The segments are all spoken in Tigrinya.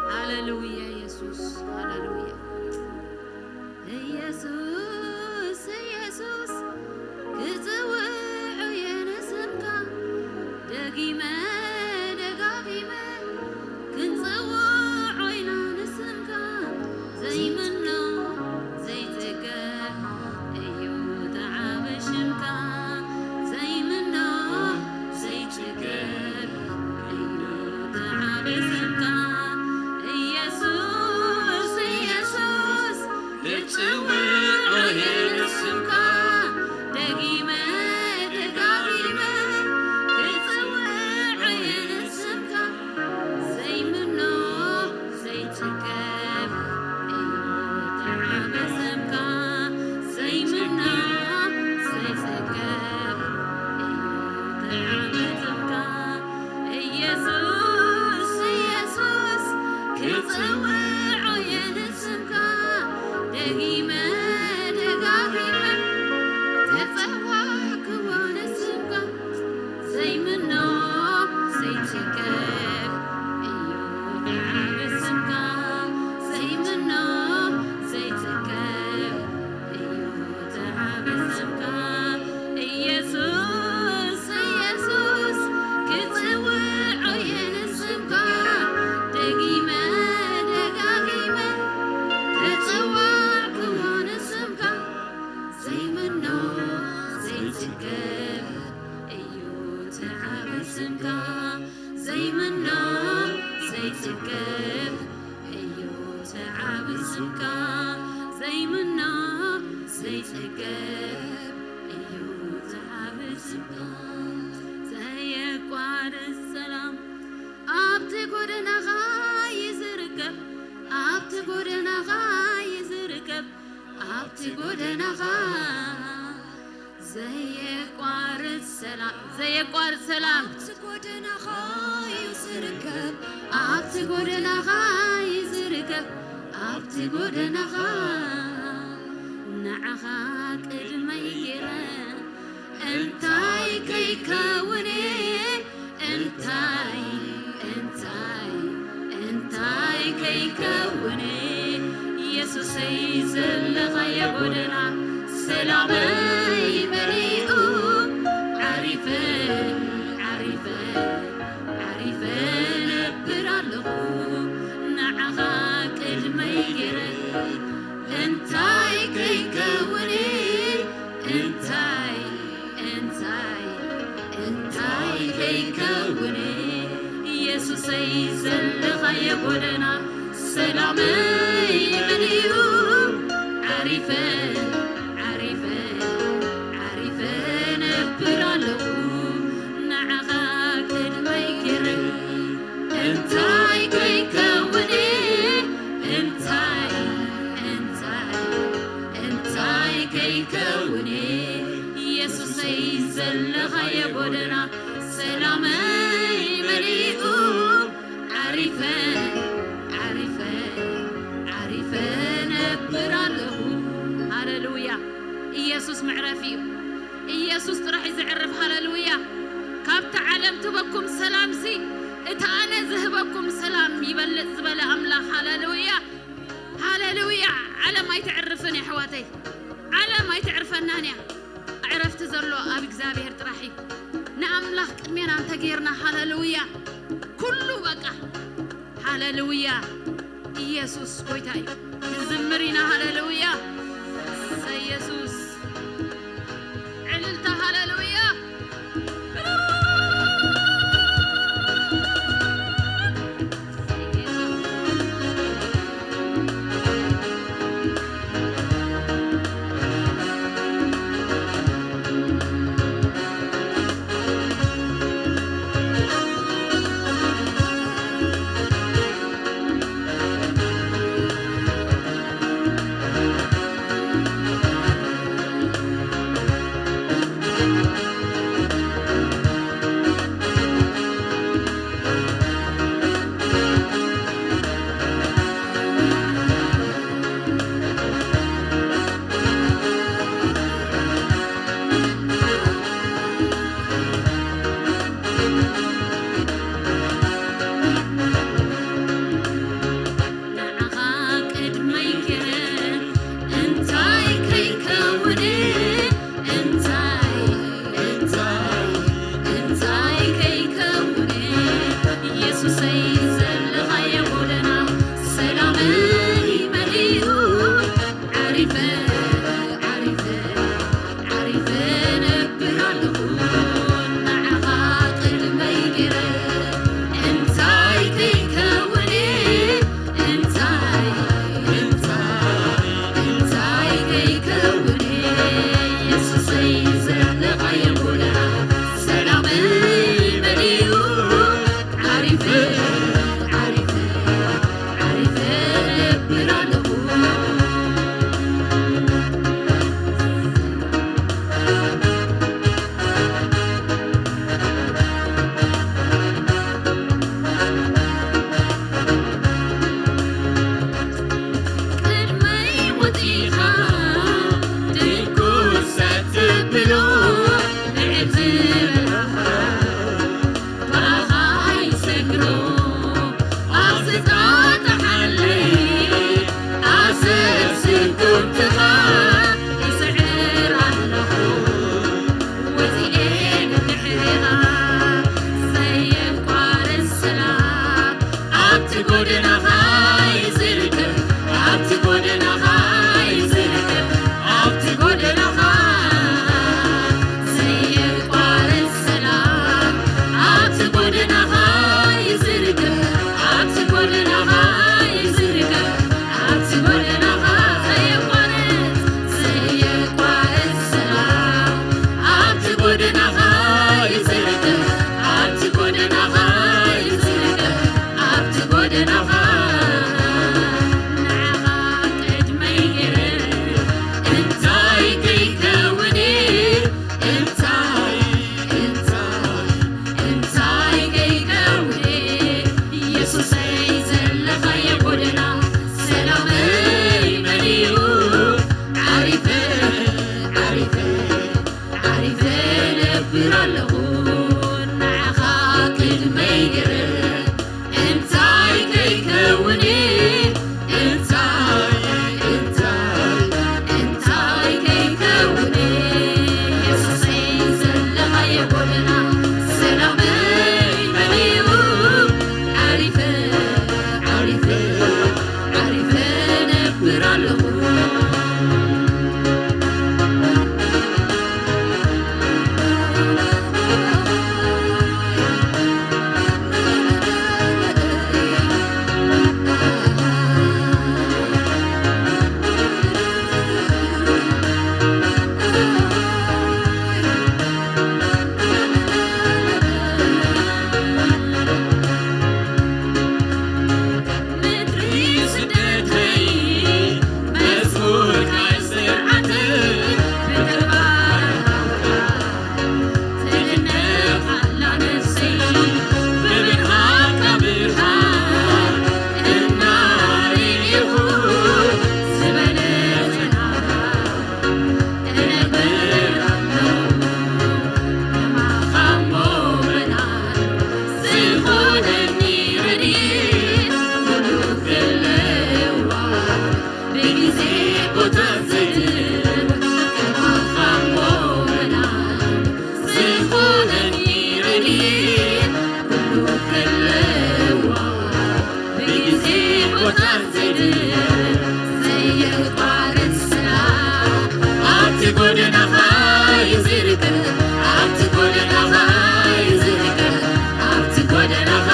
ሃሌሉያ ኢየሱስ፣ ሃሌሉያ። ኢየሱስ፣ ኢየሱስ፣ ክጽውዖ እየ ንስምካ፣ ደጊመ ደጋጊመ ክንጽውዖ ኢና ንስምካ፣ ዘይምኖ ዘይጽገብ እዩ ተዓበ ሽምካ፣ ዘይምኖ ዘይጽገብ እዩ ተዓበ ስምካ። ኢየሱስ፣ ኢየሱስ፣ ክጽውዖ እየ ንስምካ፣ ደጊመ ደጋጊመ ክጽውዖ እየ ንስምካ፣ ዘይምኖ ዘይጽገብ እዩ ተዓበ ስምካ፣ ዘይምኖ ዘይጽገብ እዩ ተዓበ ስምካ። ኢየሱስ፣ ኢየሱስ፣ ክጽውዖ እየ ንስምካ፣ ደጊመ ደጋጊመ ተጸዋዕክዎ ንስምካ፣ ዘይምኖ ዘይጽገብ እዩ ተዓበ ስምካ፣ ዘይምኖ ዘይጽገብ እዩ ተዓበ ስምካ። ኢየሱስ፣ ኢየሱስ፣ ክጽውዖ እየ ንስምካ፣ ደጊመ ደጋጊመ ተጸዋዕክዎ ንስምካ፣ ዘይምኖ ዘይጽገብ እዩ ተዓበ ስምካ፣ ዘይምኖ ዘይጽገብ እዩ ተዓበ ስምካ፣ ዘይምኖ ዘይጽገብ እዩ ተዓበ ስምካ። ዘየቋርጽ ሰላም ኣብቲ ጎደናኻ እዩ ዝርከብ፣ ኣብቲ ጎደናኻ እዩ ዝርከብ፣ ኣብቲ ጎደናኻ ዘየቋርጽ ሰላም፣ ዘየቋርጽ ሰላም ኣብቲ ጎደናኻ እዩ ዝርከብ፣ ኣብቲ ጎደናኻ እዩ ዝርከብ፣ ኣብቲ ጎደናኻ ንዓኻ ቅድመይ ገይረ እንታይ ከይከውን'የ? እንታይ፣ እንታይ፣ እንታይ ከይከውን'የ? ኢየሱሰይ ዘለኻዮ ጎደና ሰላመይ መሊኡ፣ ዓሪፈ፣ ዓሪፈ፣ ዓሪፈ ነብር ኣለኹ ንዓኻ ቅድመይ ገይረ። እንታይ ከይከውን'የ? እንታይ፣ እንታይ፣ እንታይ ከይከውን'የ? ኢየሱሰይ ዘለኻዮ ጎደና ሰላመይ መሊኡ፣ ዓሪፈ፣ ዓሪፈ፣ ዓሪፈ ነብር ኣለኹ ንዓኻ ቅድመይ ገይረ። እንታይ ከይከውን'የ? እንታይ፣ እንታይ፣ እንታይ ከይከውን'የ? ኢየሱሰይ ዘለኻዮ ጎደና ሰላመይ መሊኡ፣ ዓሪፈ፣ ዓሪፈ፣ ዓሪፈ ነብር ኣለኹ። ሃሌሉያ። ኢየሱስ መዕረፊ እዩ። ኢየሱስ ጥራሕ እዩ ዘዕርፍ። ሃሌሉያ። ካብቲ ዓለም ትበኩም ሰላምሲ፣ እቲ ኣነ ዝህበኩም ሰላም ይበልጽ ዝበለ ኣምላኽ። ሃሌሉያ። ሃሌሉያ። ዓለም ኣይተዕርፍን እያ፣ ኣሕዋተይ። ዓለም ኣይተዕርፈናን እያ። ዕረፍቲ ዘሎ ኣብ እግዚኣብሔር ጥራሕ እዩ። ንኣምላኽ ቅድሜና እንተጌርና፣ ሃሌሉያ፣ ኩሉ በቃ። ሃሌሉያ። ኢየሱስ ጎይታ እዩ። ክንዝምር ኢና። ሃሌሉያ። እሰይ ኢየሱስ። ዕልልታ። ሃሌሉያ። ጎደናኻ ይዝርግሕ፣ ኣብቲ ጎደናኻ ይዝርግሕ፣ ኣብቲ ጎደናኻ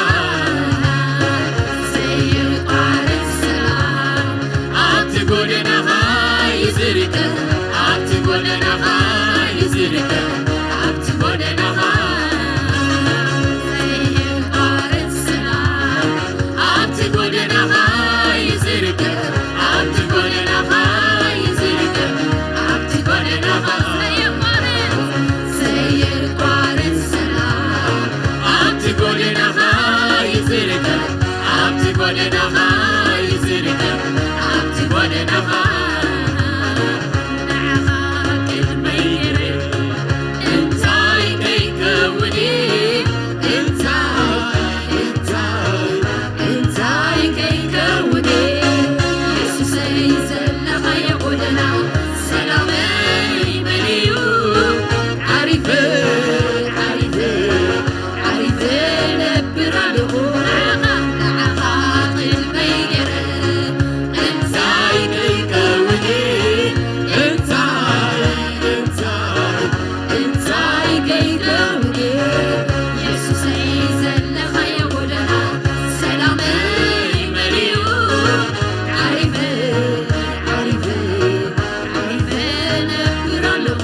ዘይቋርጽ ሰላም፣ ኣብቲ ጎደናኻ ይዝርግሕ፣ ኣብቲ ጎደናኻ ይዝርግሕ፣ ኣብቲ ጎደናኻ ዘይቋርጽ ሰላም፣ ኣብቲ ጎደናኻ ይዝርግሕ፣ ኣብቲ ጎደናኻ ይዝርግሕ፣ ኣብቲ ጎደናኻ ዘይቋርጽ ሰላም፣ ኣብቲ ጎደናኻ ይዝርግሕ፣ ኣብቲ ጎደናኻ ይዝርግሕ፣ ኣብቲ ጎደናኻ ንዓኻ ቅድመይ ገይረ እንታይ ከይከውን እንታይ እንታይ እንታይ ከይከውን የሱሰይ ዘለኻዮ ጎደና ሰላመይ መሊኡ ዓሪፈ ዓሪፈ ዓሪፈ ነብር ኣለኹ ንዓኻ ንዓኻ ቅድመይ ገይረ እንታይ ከይከውን እንታይ እንታይ እንታይ ከይከውን የሱሰይ ዘለኻዮ ጎደና ሰላመይ መሊኡ ዓሪፈ ዓሪፈ ዓሪፈ ነብር ኣለኹ።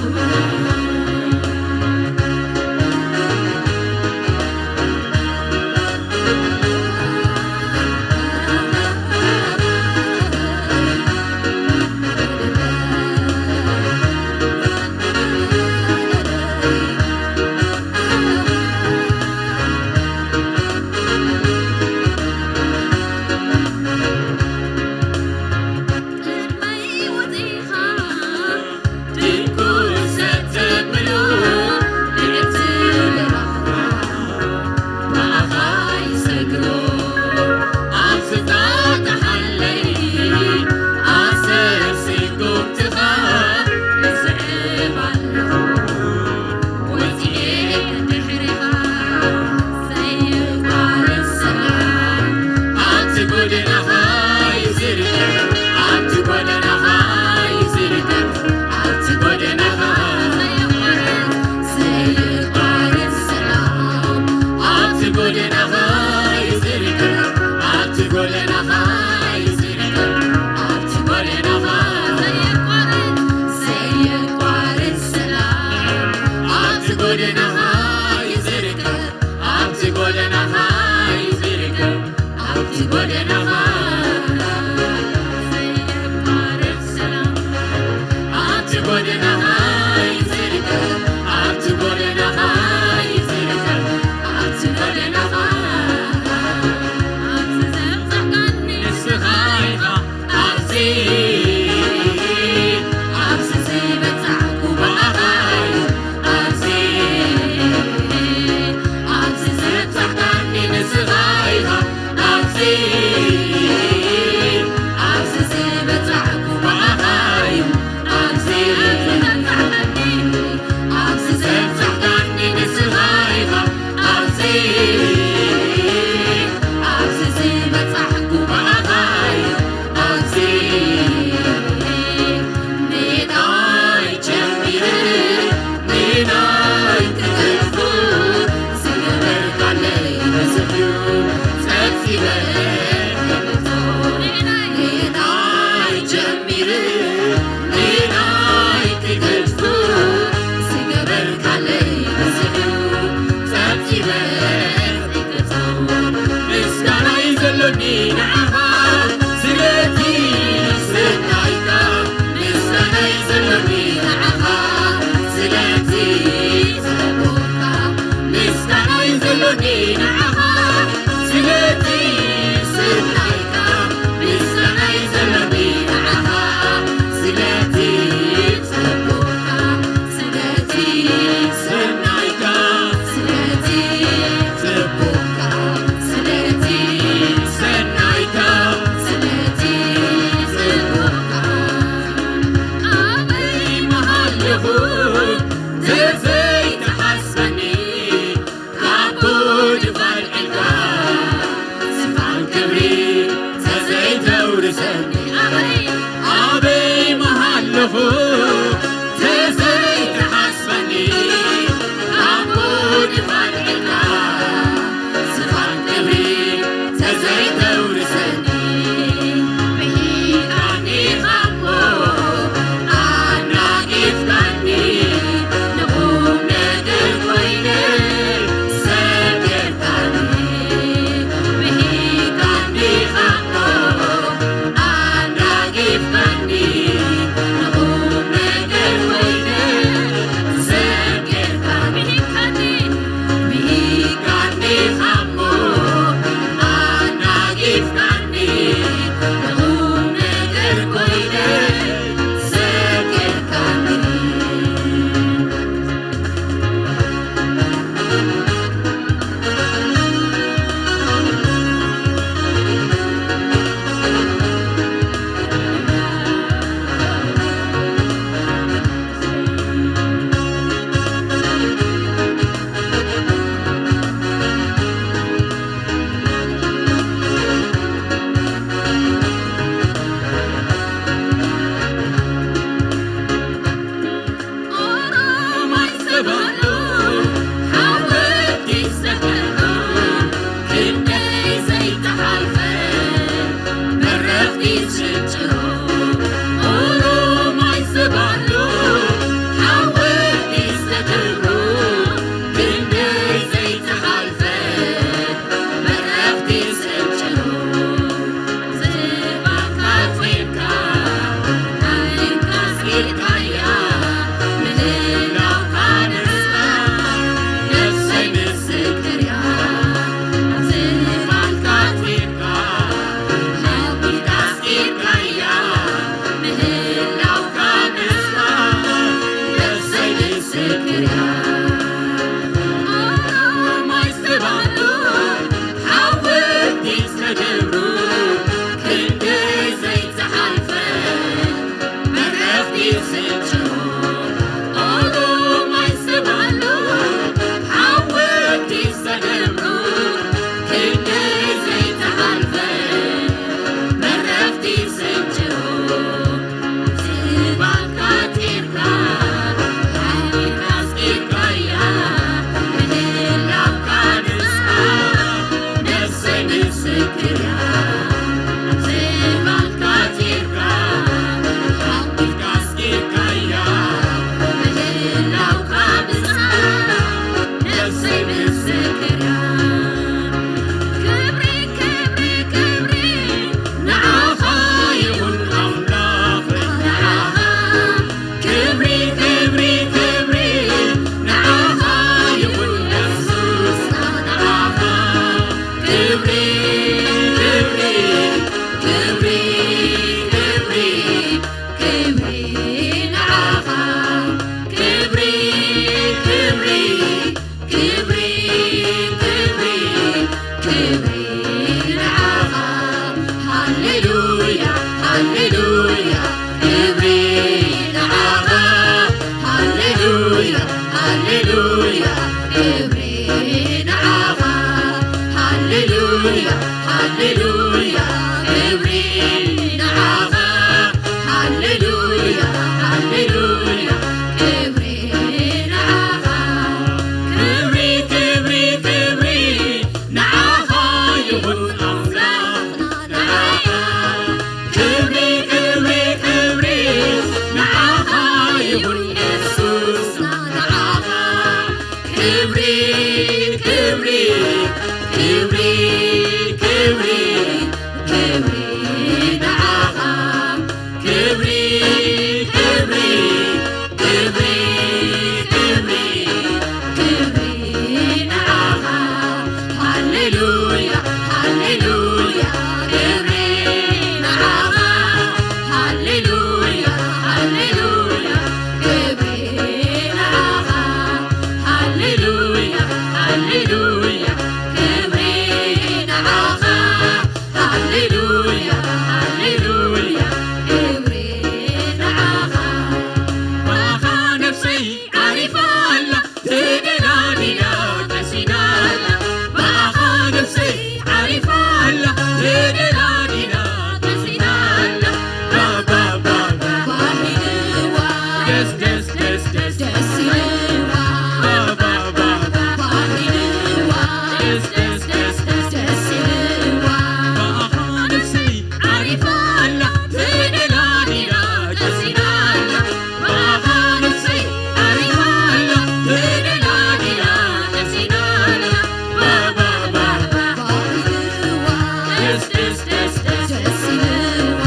ክብሪ፣ ክብሪ፣ ክብሪ ንዓኻ። ሃሌሉያ፣ ሃሌሉያ፣ ክብሪ ንዓኻ። ሃሌሉያ፣ ሃሌሉያ፣ ክብሪ ንዓኻ። ሃሌሉያ፣ ሃሌሉያ፣ ክብሪ ንዓኻ። ሃሌሉያ፣ ሃሌሉያ፣ ክብሪ ንዓኻ። ብኣኻ ነፍሰይ ዓሪፋ ኣላ፣ ተደላዲላ ቀሲና ኣላ። ብኣኻ ነፍሰይ ዓሪፋ ኣላ፣ ተደላዲላ ቀሲና ኣላ። ባ፣ ባ፣ ባ፣ ባ፣ ባ ኢልዋ። ደስ፣ ደስ፣ ደስ፣ ደስ፣ ደስ ኢልዋ። ባ፣ ባ፣ ባ፣ ባ፣ ባ ኢልዋ። ደስ፣ ደስ፣ ደስ፣ ደስ፣ ደስ ኢልዋ። ብኣኻ ነፍሰይ ዓሪፋ ኣላ፣ ተደላዲላ ቀሲና ኣላ። ብኣኻ ነፍሰይ ዓሪፋ ኣላ፣ ተደላዲላ ቀሲና ኣላ። ባ፣ ባ፣ ባ፣ ባ፣ ባ ኢልዋ። ደስ፣ ደስ፣ ደስ፣ ደስ፣ ደስ ኢልዋ።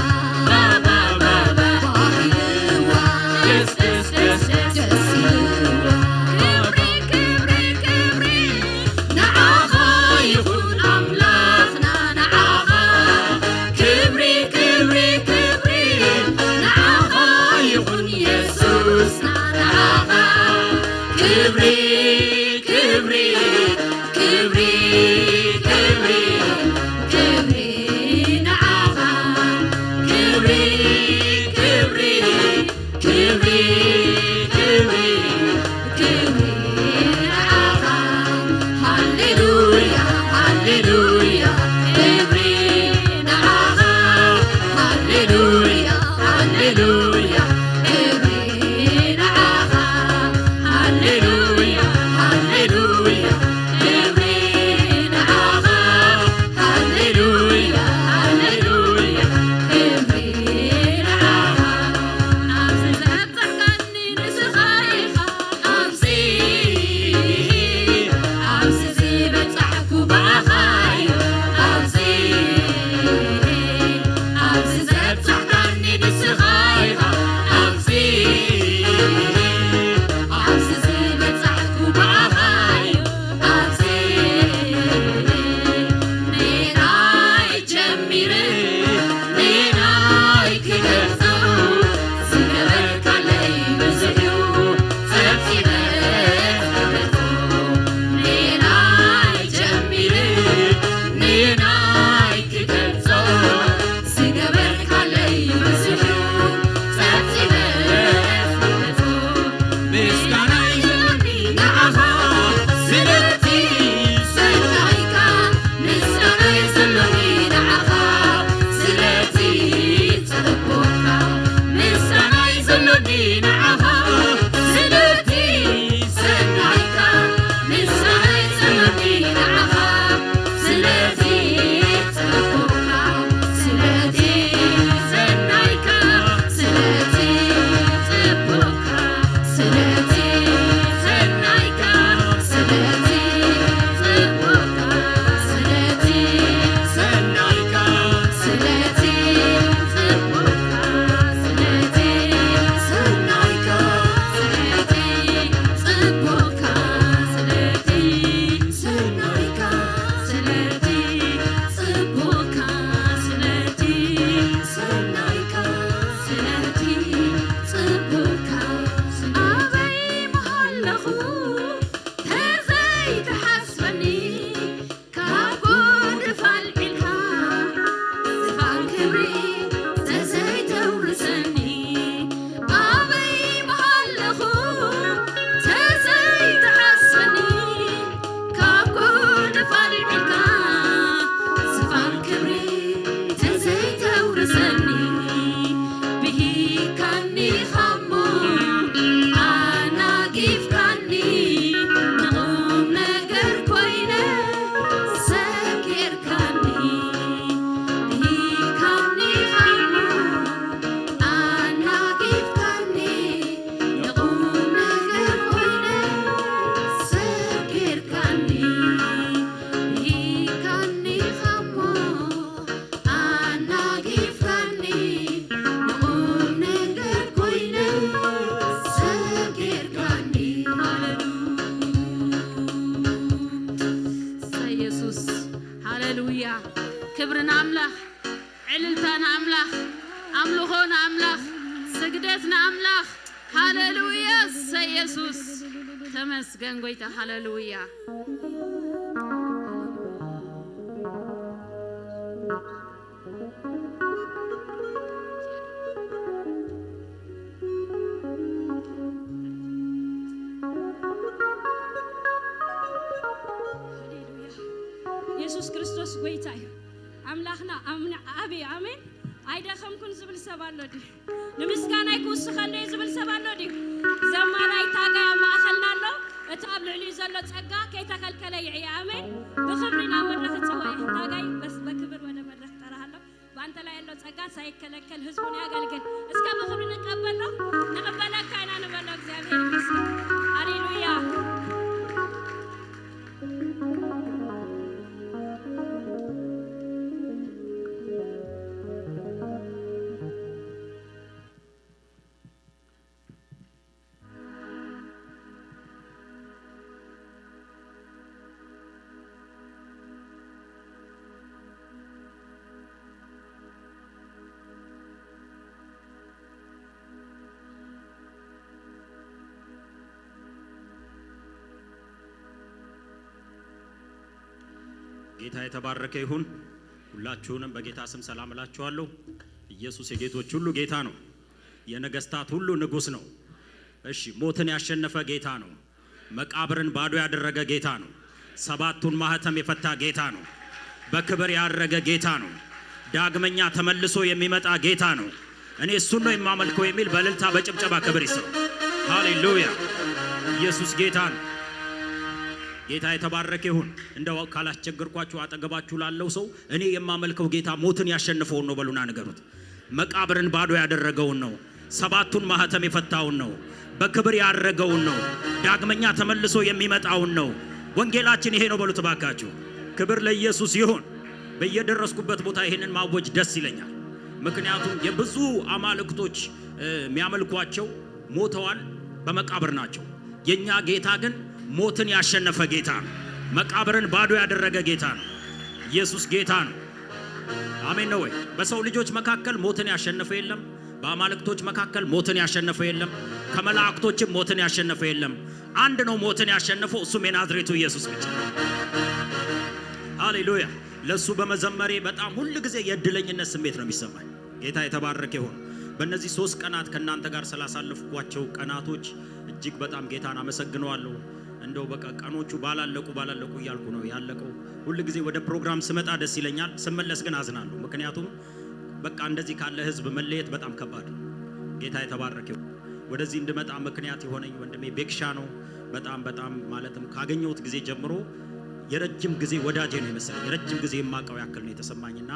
ባ፣ ባ፣ ባ፣ ባ፣ ባ ኢልዋ። ደስ፣ ደስ፣ ደስ፣ ደስ፣ ደስ ኢልዋ። ክብሪ፣ ክብሪ፣ ክብሪ ንዓኻ ይኹን ኣምላኽና ንዓኻ። ክብሪ፣ ክብሪ፣ ክብሪ ንዓኻ ይኹን የሱስና ንዓኻ። ክብሪ፣ ክብሪ፣ ክብሪ፣ ክብሪ፣ ክብሪ ንዓኻ። ክብሪ፣ ክብሪ፣ ክብሪ፣ ክብሪ፣ ክብሪ ንዓኻ። ሃሌሉያ፣ ሃሌሉያ፣ ክብሪ ንዓኻ። ሃሌሉያ፣ ሃሌሉያ፣ ክብሪ ንዓኻ። ሃሌሉያ፣ ክብሪ ንኣምላኽ፣ ዕልልታ ንኣምላኽ፣ ኣምልኾ ንኣምላኽ፣ ስግደት ንኣምላኽ። ሃሌሉያ! እሰይ የሱስ ተመስገን ጎይታ። ሃሌሉያ! ሃሌሉያ። የሱስ ክርስቶስ ጎይታ እዩ። ኣምላኽና ኣምና-፣ ዓቢ እዩ። ኣሜን። ኣይደኸምኩን ዝብል ሰብ ኣሎ ድዩ? ንምስጋናይ ክውስኸሉ እዩ ዝብል ሰብ ኣሎ ድዩ? ዘማራይ ታጋይ ኣብ ማእኸልና ኣሎ። እቲ ኣብ ልዕሊኡ ዘሎ ጸጋ ከይተኸልከለ ይዕየ። ኣሜን። ብኽብሪ ናብ መድረኽ እጽውዖ እየ። ታጋይ በስ-፣ በክብር ወደ መድረኽ እጠራሃለሁ። በአንተ ላይ ያለው ጸጋ ሳይከለከል ህዝቡን ያገልግል። እስከ በክብሪ ንቀበሎ፣ ንቀበለካ ኢና ንበሎ። እግዚኣብሔር ይመስገን። ሃሌሉያ። ጌታ የተባረከ ይሁን። ሁላችሁንም በጌታ ስም ሰላም እላችኋለሁ። ኢየሱስ የጌቶች ሁሉ ጌታ ነው። የነገስታት ሁሉ ንጉስ ነው። እሺ፣ ሞትን ያሸነፈ ጌታ ነው። መቃብርን ባዶ ያደረገ ጌታ ነው። ሰባቱን ማህተም የፈታ ጌታ ነው። በክብር ያረገ ጌታ ነው። ዳግመኛ ተመልሶ የሚመጣ ጌታ ነው። እኔ እሱን ነው የማመልከው የሚል በእልልታ በጭብጨባ ክብር ይስጠው። ሃሌሉያ! ኢየሱስ ጌታ ነው። ጌታ የተባረከ ይሁን። እንደው ካላስቸገርኳችሁ አጠገባችሁ ላለው ሰው እኔ የማመልከው ጌታ ሞትን ያሸነፈውን ነው በሉና ንገሩት። መቃብርን ባዶ ያደረገውን ነው። ሰባቱን ማህተም የፈታውን ነው። በክብር ያረገውን ነው። ዳግመኛ ተመልሶ የሚመጣውን ነው። ወንጌላችን ይሄ ነው በሉት እባካችሁ። ክብር ለኢየሱስ ይሁን። በየደረስኩበት ቦታ ይሄንን ማወጅ ደስ ይለኛል። ምክንያቱም የብዙ አማልክቶች፣ እ፣ የሚያመልኳቸው ሞተዋል፣ በመቃብር ናቸው። የኛ ጌታ ግን ሞትን ያሸነፈ ጌታ ነው። መቃብርን ባዶ ያደረገ ጌታ ነው። ኢየሱስ ጌታ ነው። አሜን ነው ወይ? በሰው ልጆች መካከል ሞትን ያሸነፈ የለም። በአማልክቶች መካከል ሞትን ያሸነፈ የለም። ከመላእክቶችም ሞትን ያሸነፈ የለም። አንድ ነው ሞትን ያሸነፈው፣ እሱም የናዝሬቱ ኢየሱስ ብቻ ነው። ሃሌሉያ! ለእሱ በመዘመሬ በጣም ሁል ጊዜ የእድለኝነት ስሜት ነው የሚሰማኝ። ጌታ የተባረከ ይሁን። በእነዚህ ሶስት ቀናት ከእናንተ ጋር ስላሳለፍኳቸው ቀናቶች እጅግ በጣም ጌታን አመሰግነዋለሁ። እንደው በቃ ቀኖቹ ባላለቁ ባላለቁ እያልኩ ነው ያለቀው። ሁል ጊዜ ወደ ፕሮግራም ስመጣ ደስ ይለኛል፣ ስመለስ ግን አዝናለሁ። ምክንያቱም በቃ እንደዚህ ካለ ህዝብ መለየት በጣም ከባድ ነው። ጌታ የተባረከ ይሁን። ወደዚህ እንድመጣ ምክንያት የሆነኝ ወንድሜ ቤክሻ ነው። በጣም በጣም ማለትም ካገኘሁት ጊዜ ጀምሮ የረጅም ጊዜ ወዳጄ ነው የመሰለኝ። የረጅም ጊዜ የማውቀው ያክል ነው የተሰማኝና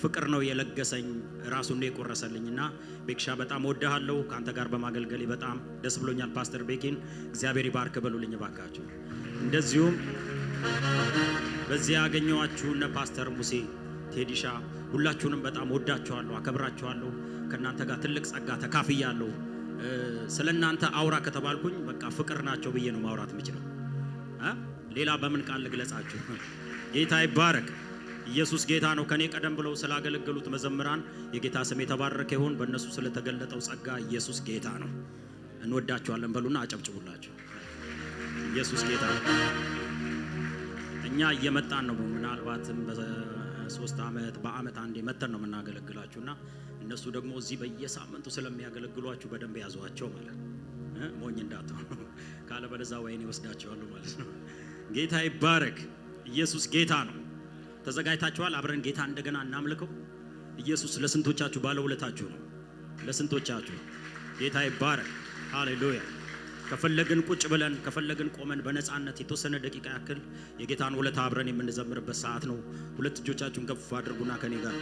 ፍቅር ነው የለገሰኝ፣ ራሱን ነው የቆረሰልኝና ቤክሻ በጣም እወድሃለሁ። ከአንተ ጋር በማገልገሌ በጣም ደስ ብሎኛል። ፓስተር ቤኪን እግዚአብሔር ይባርክ በሉልኝ እባካችሁ። እንደዚሁም በዚያ ያገኘኋችሁ እነ ፓስተር ሙሴ፣ ቴዲሻ፣ ሁላችሁንም በጣም ወዳችኋለሁ፣ አከብራችኋለሁ። ከእናንተ ጋር ትልቅ ጸጋ ተካፍያለሁ። እ፣ ስለ እናንተ አውራ ከተባልኩኝ በቃ ፍቅር ናቸው ብዬ ነው ማውራት የምችለው። እ? ሌላ በምን ቃል ልግለጻችሁ? ጌታ ይባረክ። ኢየሱስ ጌታ ነው። ከኔ ቀደም ብለው ስላገለገሉት መዘምራን የጌታ ስም የተባረከ ይሁን። በእነሱ ስለተገለጠው ጸጋ ኢየሱስ ጌታ ነው። እንወዳችኋለን በሉና አጨብጭቡላቸው። ኢየሱስ ጌታ ነው። እኛ እየመጣን ነው። ምናልባትም በሶስት ዓመት በዓመት አንዴ መተን ነው የምናገለግላችሁና እነሱ ደግሞ እዚህ በየሳምንቱ ስለሚያገለግሏችሁ በደንብ ያዟቸው ማለት ነው። እ? ሞኝ እንዳትሆኑ። ካለበለዛ ወይኔ ወስዳቸዋለሁ ማለት ነው። ጌታ ይባረክ። ኢየሱስ ጌታ ነው። ተዘጋጅታችኋል? አብረን ጌታ እንደገና እናምልከው። ኢየሱስ ለስንቶቻችሁ ባለውለታችሁ ነው? ለስንቶቻችሁ? ጌታ ይባረክ። ሃሌሉያ። ከፈለግን ቁጭ ብለን፣ ከፈለግን ቆመን በነፃነት የተወሰነ ደቂቃ ያክል የጌታን ውለታ አብረን የምንዘምርበት ሰዓት ነው። ሁለት እጆቻችሁን ከፍ አድርጉና ከኔ ጋር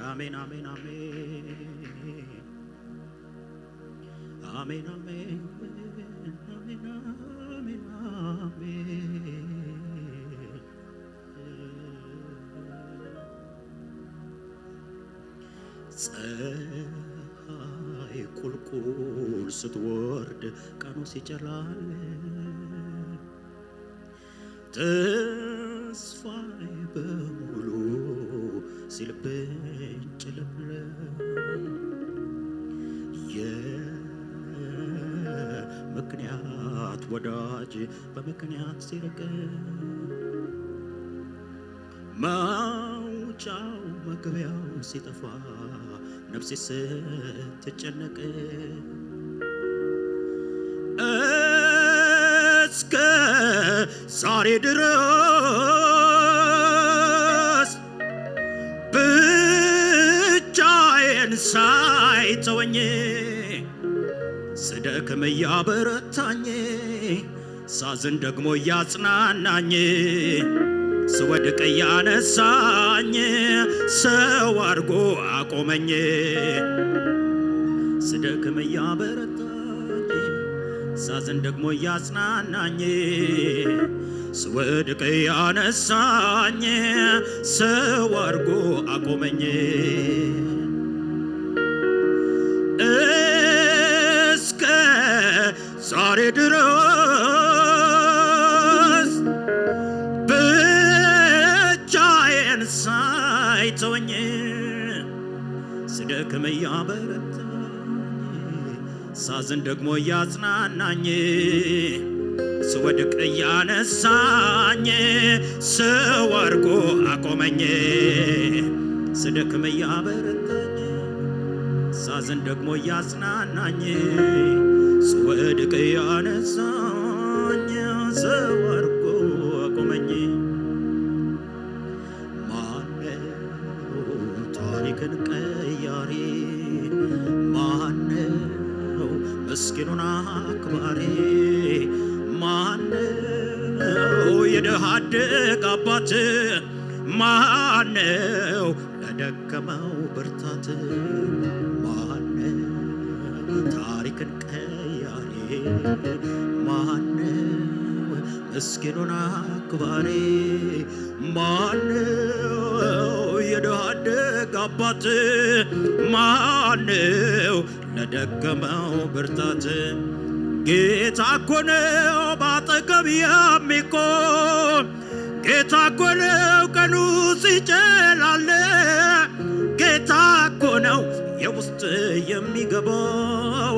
አሜን፣ አሜን፣ አሜን። አሜን፣ አሜን፣ አሜን፣ አሜን፣ አሜን። ፀሐይ ቁልቁል ስትወርድ ቀኑ ሲጨላል ተስፋዬ በሙሉ ሲልብኝ ጭልምልም የምክንያት ወዳጅ በምክንያት ሲርቅ መውጫው መግቢያው ሲጠፋ ነፍሴ ስትጨነቅ እስከ ዛሬ ድረስ ብቻዬን ሳይተወኝ ስደክም እያበረታኝ ሳዝን ደግሞ እያጽናናኝ ስወድቅ እያነሳኝ ሰው አድርጎ አቆመኝ። ስደክም እያበረታኝ ሳዝን ደግሞ እያጽናናኝ ስወድቅ እያነሳኝ ሰው አድርጎ አቆመኝ። እስከ ዛሬ ድረስ ብቻዬን ሳይተወኝ ስደክም እያበረታኝ ሳዝን ደግሞ እያጽናናኝ ስወድቅ እያነሳኝ ሰው አድርጎ አቆመኝ። ስደክም እያበረታኝ ሳዝን ደግሞ እያጽናናኝ ስወድቅ እያነሳኝ ሰው አድርጎ አቆመኝ። ማነው ታሪክን ቀያሪ? ማነው ምስኪኑን አክባሪ? ማነው የድሃ አደግ አባት? ማነው ለደከመው ብርታት? ማነው ታሪክን ቀያሪ? ማነው ምስኪኑን አክባሪ? ማነው የድሃ አደግ አባት? ማነው ለደከመው ብርታት? ጌታ እኮ ነው ባጠገብ የሚቆም። ጌታ እኮ ነው ቀኑ ሲጨላለ። ጌታ እኮ ነው የውስጥ የሚገባው።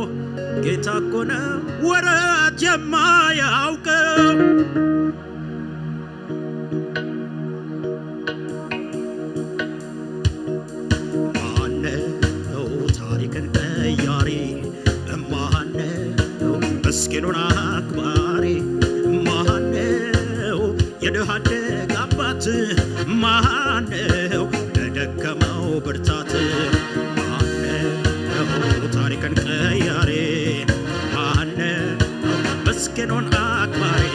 ጌታ እኮ ነው ወረት የማያውቀው። ማነው ታሪክን ቀያሪ? ማነው ምስኪኑን አክባሪ? ማነው የድሃ አደግ አባት? ማነው ለደከመው ብርታት? ማነው ታሪክን ቀያሪ? ማነው ምስኪኑን አክባሪ?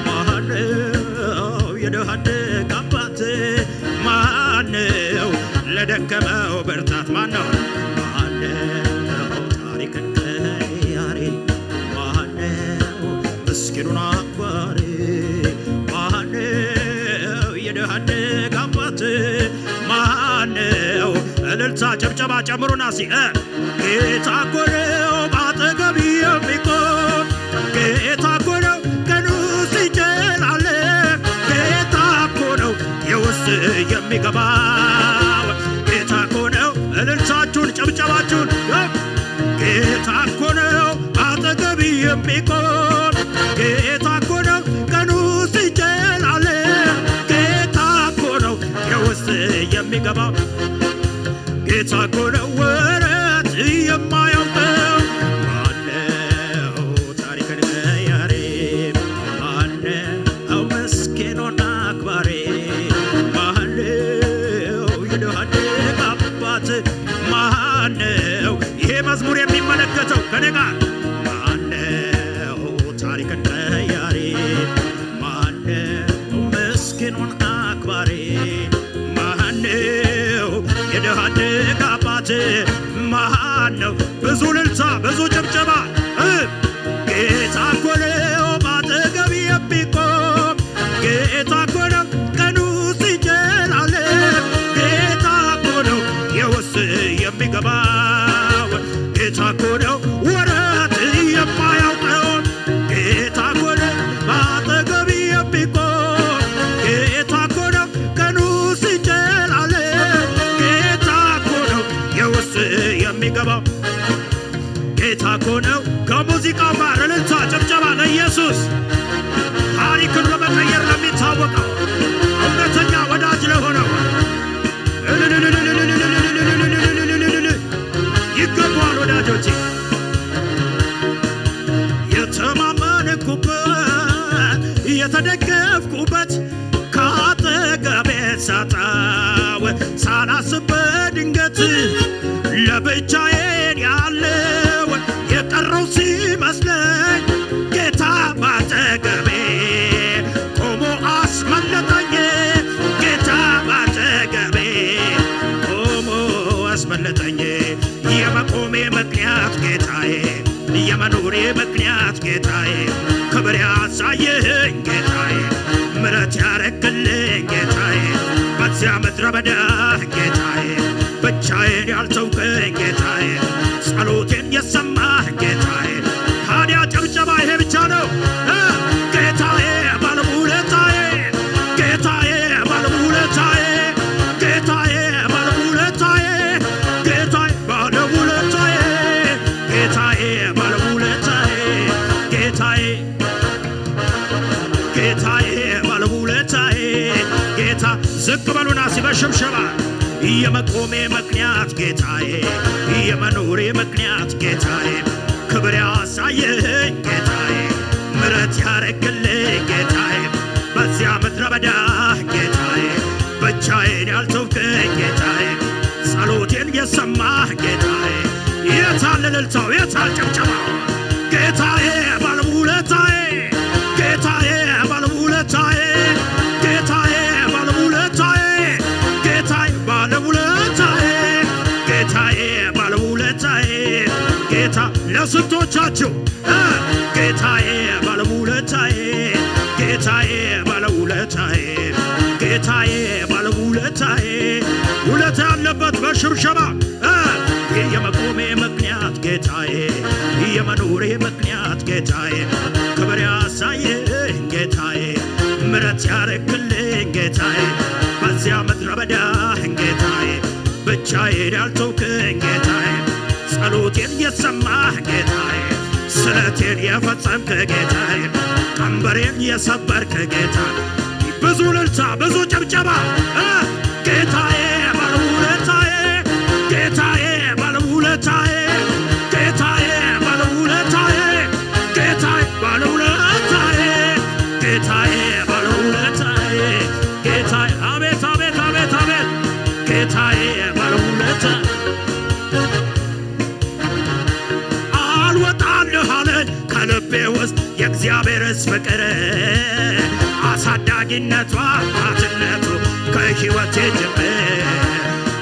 ማነው የድሃ አደግ አባት? ማነው ለደከመው ብርታት? ማነው? ማነው ታሪክን ቀያሪ? ማነው ምስኪኑን አክባሪ? ማነው የድሃ አደግ አባት? ማነው? እልልታ ጭብጨባ ጨምሩና ሲ እ ጌታ እኮ ነው ባጠገብ የሚቆም። ጌታ እኮ ነው ቀኑ ሲጨላለ። ጌታ እኮ ነው የውስጥ የሚገባው። ጌታ እኮ ነው እልልታችሁን ጭብጨባችሁን። ጌታ እኮ ነው ባጠገብ የሚቆም። ጌታ እኮ ነው ቀኑ ሲጨላለ። ጌታ እኮ ነው የውስጥ የሚገባው። ጌታ እኮ ነው ወረት የማያውቀው። ማነው ታሪክን ቀያሪ? ማነው ምስኪኑን አክባሪ? ማነው የድሃ አደግ አባት? ማነው ይሄ መዝሙር የሚመለከተው ከኔ ጋር? ማነው ታሪክን ቀያሪ? ማነው ምስኪኑን አክባሪ? ማነው በሙዚቃው ጋር እልልታ፣ ጭብጨባ ለኢየሱስ። ታሪክን በመቀየር ለሚታወቀው እውነተኛ ወዳጅ ለሆነው ይገባዋል ወዳጆቼ። የተማመንኩበት የተደገፍኩበት ካጠገቤ ሳጣው ሳላስብ በድንገት ለብቻዬን ያለው የቀረው ሲመስለኝ ጌታ ባጠገቤ ቆሞ አስመለጠኝ። ጌታ ባጠገቤ ቆሞ አስመለጠኝ። የመቆሜ ምክንያት ጌታዬ፣ የመኖሬ ምክንያት ጌታዬ፣ ክብር ያሳየኸኝ ጌታዬ፣ ምሕረት ያረክልኝ ጌታዬ፣ በዚያ ምድረ በዳ ጌታዬ፣ ብቻዬን ያልተውከኝ ጌታዬ፣ ጸሎቴን የሰማህ ጌታዬ። ታዲያ ጭብጨባ ይሄ ብቻ ነው። እ፣ ጌታዬ ባለውለታዬ፣ ጌታዬ ባለውለታዬ፣ ጌታዬ ባለውለታዬ፣ ጌታዬ ባለውለታዬ፣ ጌታዬ ባለውለታዬ፣ ጌታዬ፣ ጌታዬ ባለውለታዬ፣ ጌታ። ዝቅ በሉና እስኪ በሽብሸባ። የመቆሜ ምክንያት ጌታዬ፣ የመኖሬ ምክንያት ጌታዬ፣ ክብር ያሳየኸኝ ጌታዬ፣ ምሕረት ያረክልኝ ጌታዬ፣ በዚያ ምድረ በዳ ጌታዬ፣ ብቻዬን ያልተውከኝ ጌታዬ፣ ጸሎቴን የሰማህ ጌታዬ። የታል እልልታው? የታል ጭብጨባው? ጌታዬ ባለውለታዬ፣ ጌታዬ ባለውለታዬ፣ ጌታዬ ባለውለታዬ፣ ጌታዬ ባለውለታዬ፣ ጌታዬ ባለውለታዬ፣ ጌታ ለስንቶቻችሁ እ፣ ጌታዬ ባለውለታዬ፣ ጌታዬ ባለውለታዬ፣ ጌታዬ ባለውለታዬ። ውለታ ያለበት በሽብሸባ እ፣ የመቆሜ ምክንያት ጌታዬ፣ የመኖሬ ምክንያት ጌታዬ፣ ክብር ያሳየኝ ጌታዬ፣ ምሕረት ያረክልኝ ጌታዬ፣ በዚያ ምድረ በዳ ጌታዬ፣ ብቻዬን ያልተውከኝ ጌታዬ፣ ጸሎቴን የሰማህ ጌታዬ፣ ስለቴን የፈጸምክ ጌታዬ፣ ቀንበሬን የሰበርክ ጌታ። ብዙ እልልታ፣ ብዙ ጭብጨባ። እ፣ ጌታዬ ባለውለታዬ፣ ጌታዬ ባለውለታዬ፣ ጌታዬ ባለውለታዬ፣ ጌታዬ ባለውለታዬ፣ ጌታዬ ባለውለታዬ፣ ጌታዬ። አቤት፣ አቤት፣ አቤት፣ አቤት። ጌታዬ ባለውለታ አልወጣልህ አለኝ ከልቤ ውስጥ የእግዚአብሔርስ ፍቅር፣ አሳዳጊነቱ አባትነቱ ከሕይወቴ ጀምር።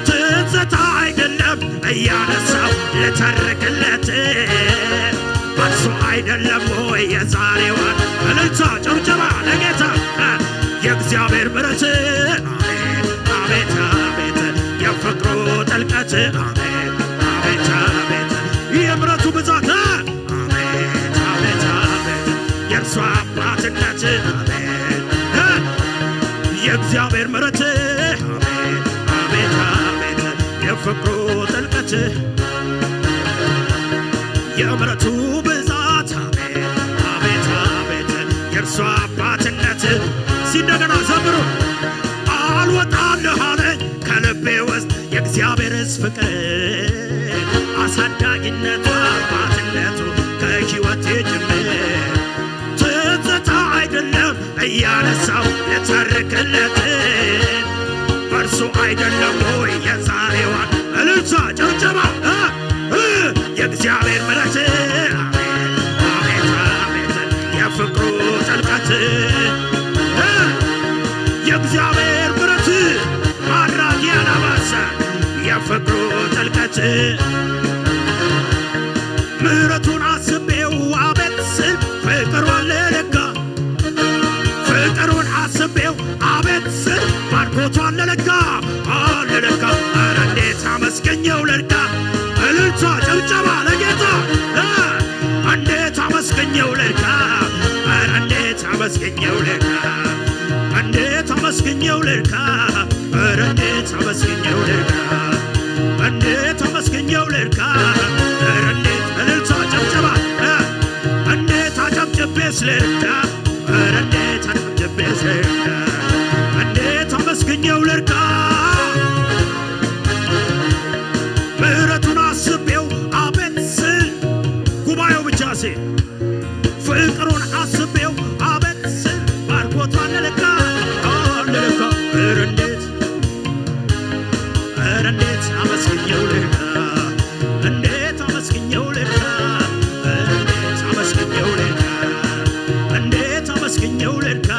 ትዝታ አይደለም እያነሳው ልተርክለት፣ በሱ አይደለም ወይ የዛሬዋን? እልልታ ጭብጨባ ለጌታ። የእግዚአብሔር ምሕረት አቤት አቤት አቤት፣ የፍቅሩ ጥልቀት አቤት አቤት አቤት፣ የምሕረቱ ብዛት አቤት አቤት አቤት፣ የእርሱ አባትነት አቤት፣ የእግዚአብሔር ምሕረት አቤት አቤት አቤት፣ የፍቅሩ ጥልቀት የምሕረቱ ብዛት አቤት አቤት አቤት፣ የእርሱ አባትነት። ሲንደገና ዘምሩ። አልወጣልህ አለኝ ከልቤ ውስጥ የእግዚአብሔርስ ፍቅር፣ አሳዳጊነቱ አባትነቱ ከሕይወቴ ጅምር። ትዝታ አይደለም እያነሳው ልተርክለት፣ በእርሱ አይደለም ወይ የዛሬዋን? እልልታ ጭብጨባ። እ፣ እ፣ የእግዚአብሔር ምሕረት አቤት አቤት አቤት፣ የፍቅሩ ጥልቀት እ፣ የእግዚአብሔር ምሕረት ማራጊያ ላባሰ፣ የፍቅሩ ጥልቀት ምሕረቱን አስቤው አቤት ስል ፍቅሩ አለ ለካ፣ ፍቅሩን አስቤው አቤት ስል ባርኮቱ አለ ለካ፣ አለ ለካ። ኧረ እንዴት አመስገኘው ለካ። እልልታ ጭብጨባ ለጌታ እ፣ እንዴት አመስገኘው ለካ፣ ኧረ እንዴት አመስገኘው ለካ፣ እንዴት አመስገኘው ለካ፣ ኧረ እንዴት አመስገኘው ለካ፣ እንዴት አመስገኘው ለካ፣ ኧረ እንዴት። እልልታ ጭብጨባ እ፣ ልርካ ኧረ እንዴት አጨብጭቤ ልርካ እንዴት አመስግኘው ልርካ ምሕረቱን አስቤው አቤት ስል ጉባኤው ብቻ ሲ ፍቅሩን አስቤው አቤት ስል ባርኮቷን ልካ ልካ ኧረ እንዴት ኧረ እንዴት አመስግኘው ልርካ እንዴት አመስግኘው ልርካ እንዴት አመስግኘው ልርካ እንዴት አመስግኘው ልርካ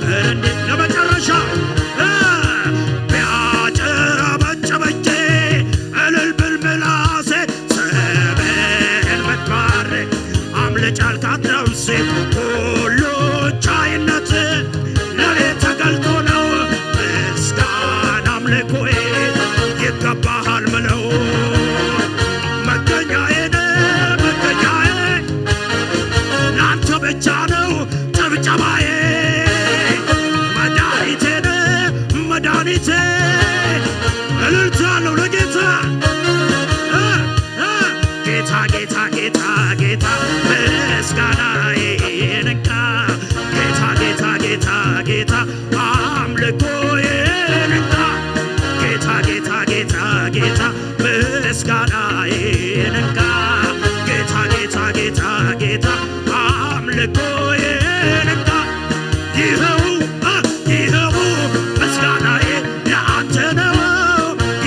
ኧረ እንዴት ለመጨረሻ እ ቢያጨበጭበቼ እልል ብል ምላሴ ስምህን ብትባርክ አምልጫ አልካት ነፍሴ ሁሉ ቻይነት ለኔ ተገልጦ ነው ምስጋና አምልኮዬ ይገባሃል ምለው መገኛዬን መገኛዬ ላንተ ብቻ ነው ጭብጨባዬ መድኃኒቴን መድኃኒቴ እልልታ አለው ለጌታ እ እ ጌታ ጌታ ጌታ ጌታ ምስጋናዬን እንካ ጌታ ጌታ ጌታ ጌታ አምልኮዬን እንካ ጌታ ጌታ ጌታ ጌታ ምስጋናዬን እንካ ጌታ ጌታ ጌታ ጌታ አምልኮዬን እንካ ይኸው እ ይኸው ምስጋናዬ ለአንተ ነው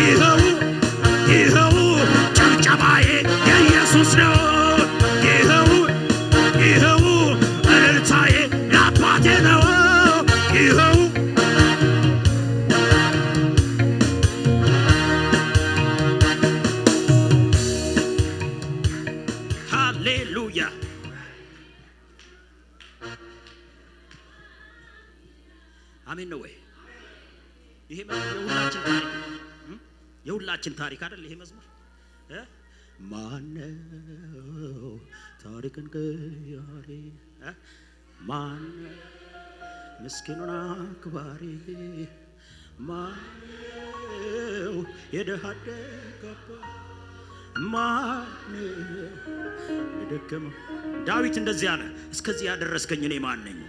ይኸው ይኸው ጭብጨባዬ የኢየሱስ ነው ይኸው ይኸው እልልታዬ ለአባቴ ነው ይኸው ሃሌሉያ አሜን ነው ወይ? ይሄ መዝሙር የሁላችን ታሪክ ነው። እም? የሁላችን ታሪክ አይደል? ይሄ መዝሙር እ? ማነው ታሪክን ቀያሪ እ? ማነው ምስኪኑን አክባሪ ማነው የድሃ አደግ አባት ማነው የደከመው ዳዊት እንደዚህ አለ እስከዚህ ያደረስከኝ እኔ ማን ነኝ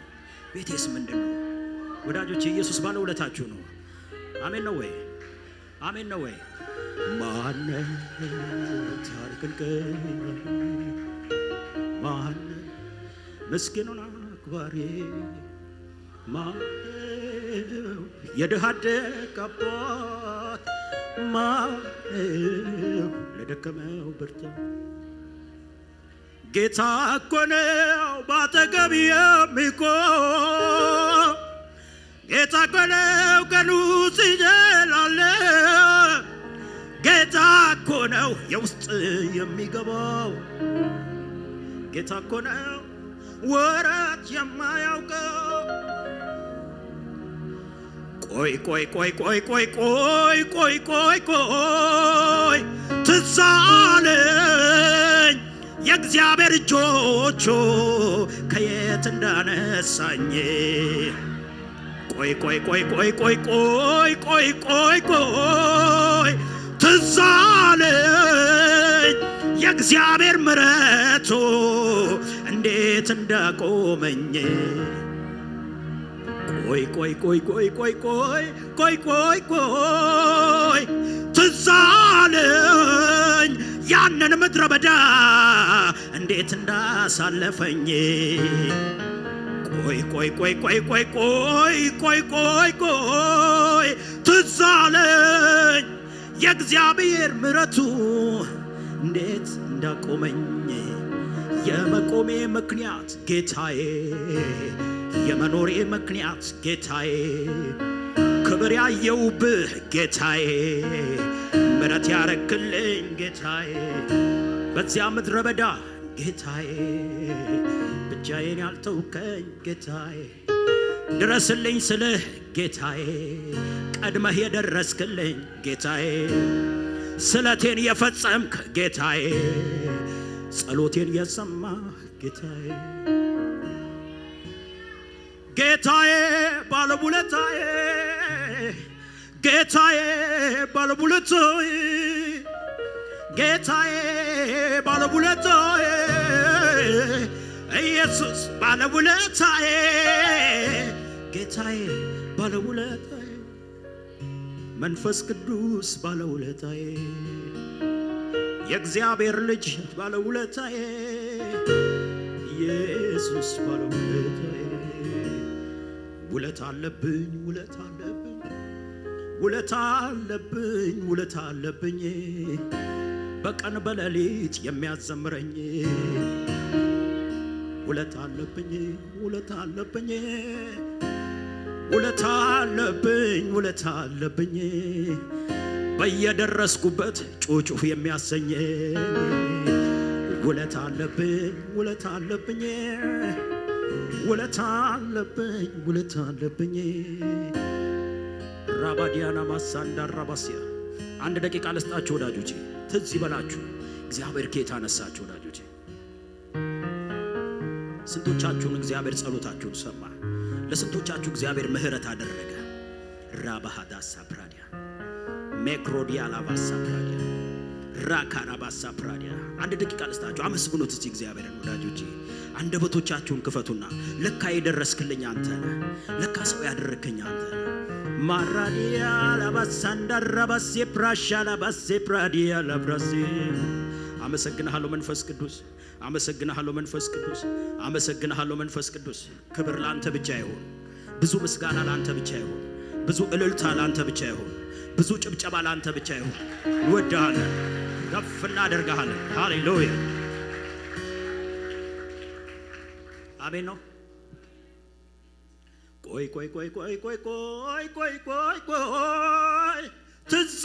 ቤቴስ ምንድን ነው ወዳጆቼ ኢየሱስ ባለውለታችሁ ነው አሜን ነው ወይ አሜን ነው ወይ ማነው ታሪክን ቀያሪ ማነው ምስኪኑን አክባሪ ማነው የድሃ አደግ አባት ማነው ለደከመው ብርታት ጌታ እኮ ነው ባጠገብ የሚቆም ጌታ እኮ ነው ቀኑ ሲጀላለ ጌታ እኮ ነው የውስጥ የሚገባው ጌታ እኮ ነው ወራት የማያውቀው ቆይ ቆይ ቆይ ቆይ ቆይ ቆይ ቆይ ቆይ ቆይ ትዝ አለኝ የእግዚአብሔር እጆቹ ከየት እንዳነሳኝ ቆይ ቆይ ቆይ ቆይ ቆይ ቆይ ቆይ ቆይ ቆይ ትዝ አለኝ የእግዚአብሔር ምሕረቱ እንዴት እንዳቆመኝ ቆይ ቆይ ቆይ ቆይ ቆይ ቆይ ቆይ ቆይ ቆይ ትዝ አለኝ ያንን ምድረ በዳ እንዴት እንዳሳለፈኝ ቆይ ቆይ ቆይ ቆይ ቆይ ቆይ ቆይ ቆይ ቆይ ትዝ አለኝ የእግዚአብሔር ምሕረቱ እንዴት እንዳቆመኝ የመቆሜ ምክንያት ጌታዬ የመኖሬ ምክንያት ጌታዬ ክብር ያየውብህ ጌታዬ ምሕረት ያረክልኝ ጌታዬ በዚያ ምድረ በዳ ጌታዬ ብቻዬን ያልተውከኝ ጌታዬ ድረስልኝ ስልህ ጌታዬ ቀድመህ የደረስክልኝ ጌታዬ ስለቴን የፈጸምክ ጌታዬ ጸሎቴን የሰማህ ጌታዬ ጌታዬ ባለውለታዬ ጌታዬ ባለውለታዬ ጌታዬ ባለውለታዬ ኢየሱስ ባለውለታዬ፣ ጌታዬ ባለውለታዬ፣ መንፈስ ቅዱስ ባለውለታዬ፣ የእግዚአብሔር ልጅ ባለውለታዬ፣ ኢየሱስ ባለውለታዬ። ውለታ አለብኝ፣ ውለታ አለብኝ፣ ውለታ አለብኝ፣ ውለታ አለብኝ፣ በቀን በሌሊት የሚያዘምረኝ። ውለታ አለብኝ፣ ውለታ አለብኝ፣ ውለታ አለብኝ፣ ውለታ አለብኝ፣ በየደረስኩበት ጩጩህ የሚያሰኘኝ። ውለታ አለብኝ፣ ውለታ አለብኝ፣ ውለታ አለብኝ፣ ውለታ አለብኝ። ራባዲያና ማሳንዳ ራባሲያ። አንድ ደቂቃ ልስጣችሁ ወዳጆቼ፣ ትዝ ይበላችሁ እግዚአብሔር ከየት አነሳችሁ ወዳጆቼ። ስንቶቻችሁን እግዚአብሔር ጸሎታችሁን ሰማ? ለስንቶቻችሁ እግዚአብሔር ምህረት አደረገ? ራባሃዳ ሳፕራዲያ፣ ሜክሮዲያ ላባ ሳፕራዲያ፣ ራካ ራባ ሳፕራዲያ። አንድ ደቂቃ ልስጣችሁ፣ አመስግኑት እስቲ እግዚአብሔርን ወዳጆቼ። አንደበቶቻችሁን ክፈቱና ለካ የደረስክልኝ አንተ ነህ፣ ለካ ሰው ያደረግከኝ አንተ ነህ። ማራዲያ ላባሳንዳ ራባሴ ፕራሻ ላባሴ ፕራዲያ ላብራሴ። አመሰግንሃለሁ መንፈስ ቅዱስ፣ አመሰግንሃለሁ መንፈስ ቅዱስ፣ አመሰግንሃለሁ መንፈስ ቅዱስ። ክብር ላንተ ብቻ ይሁን። ብዙ ምስጋና ላንተ ብቻ ይሁን። ብዙ እልልታ ላንተ ብቻ ይሁን። ብዙ ጭብጨባ ላንተ ብቻ ይሁን። እንወድሃለን፣ ከፍ እናደርግሃለን። ሃሌሉያ፣ አሜን ነው። ቆይ ቆይ ቆይ ቆይ ቆይ ቆይ ቆይ ቆይ ቆይ ትዝ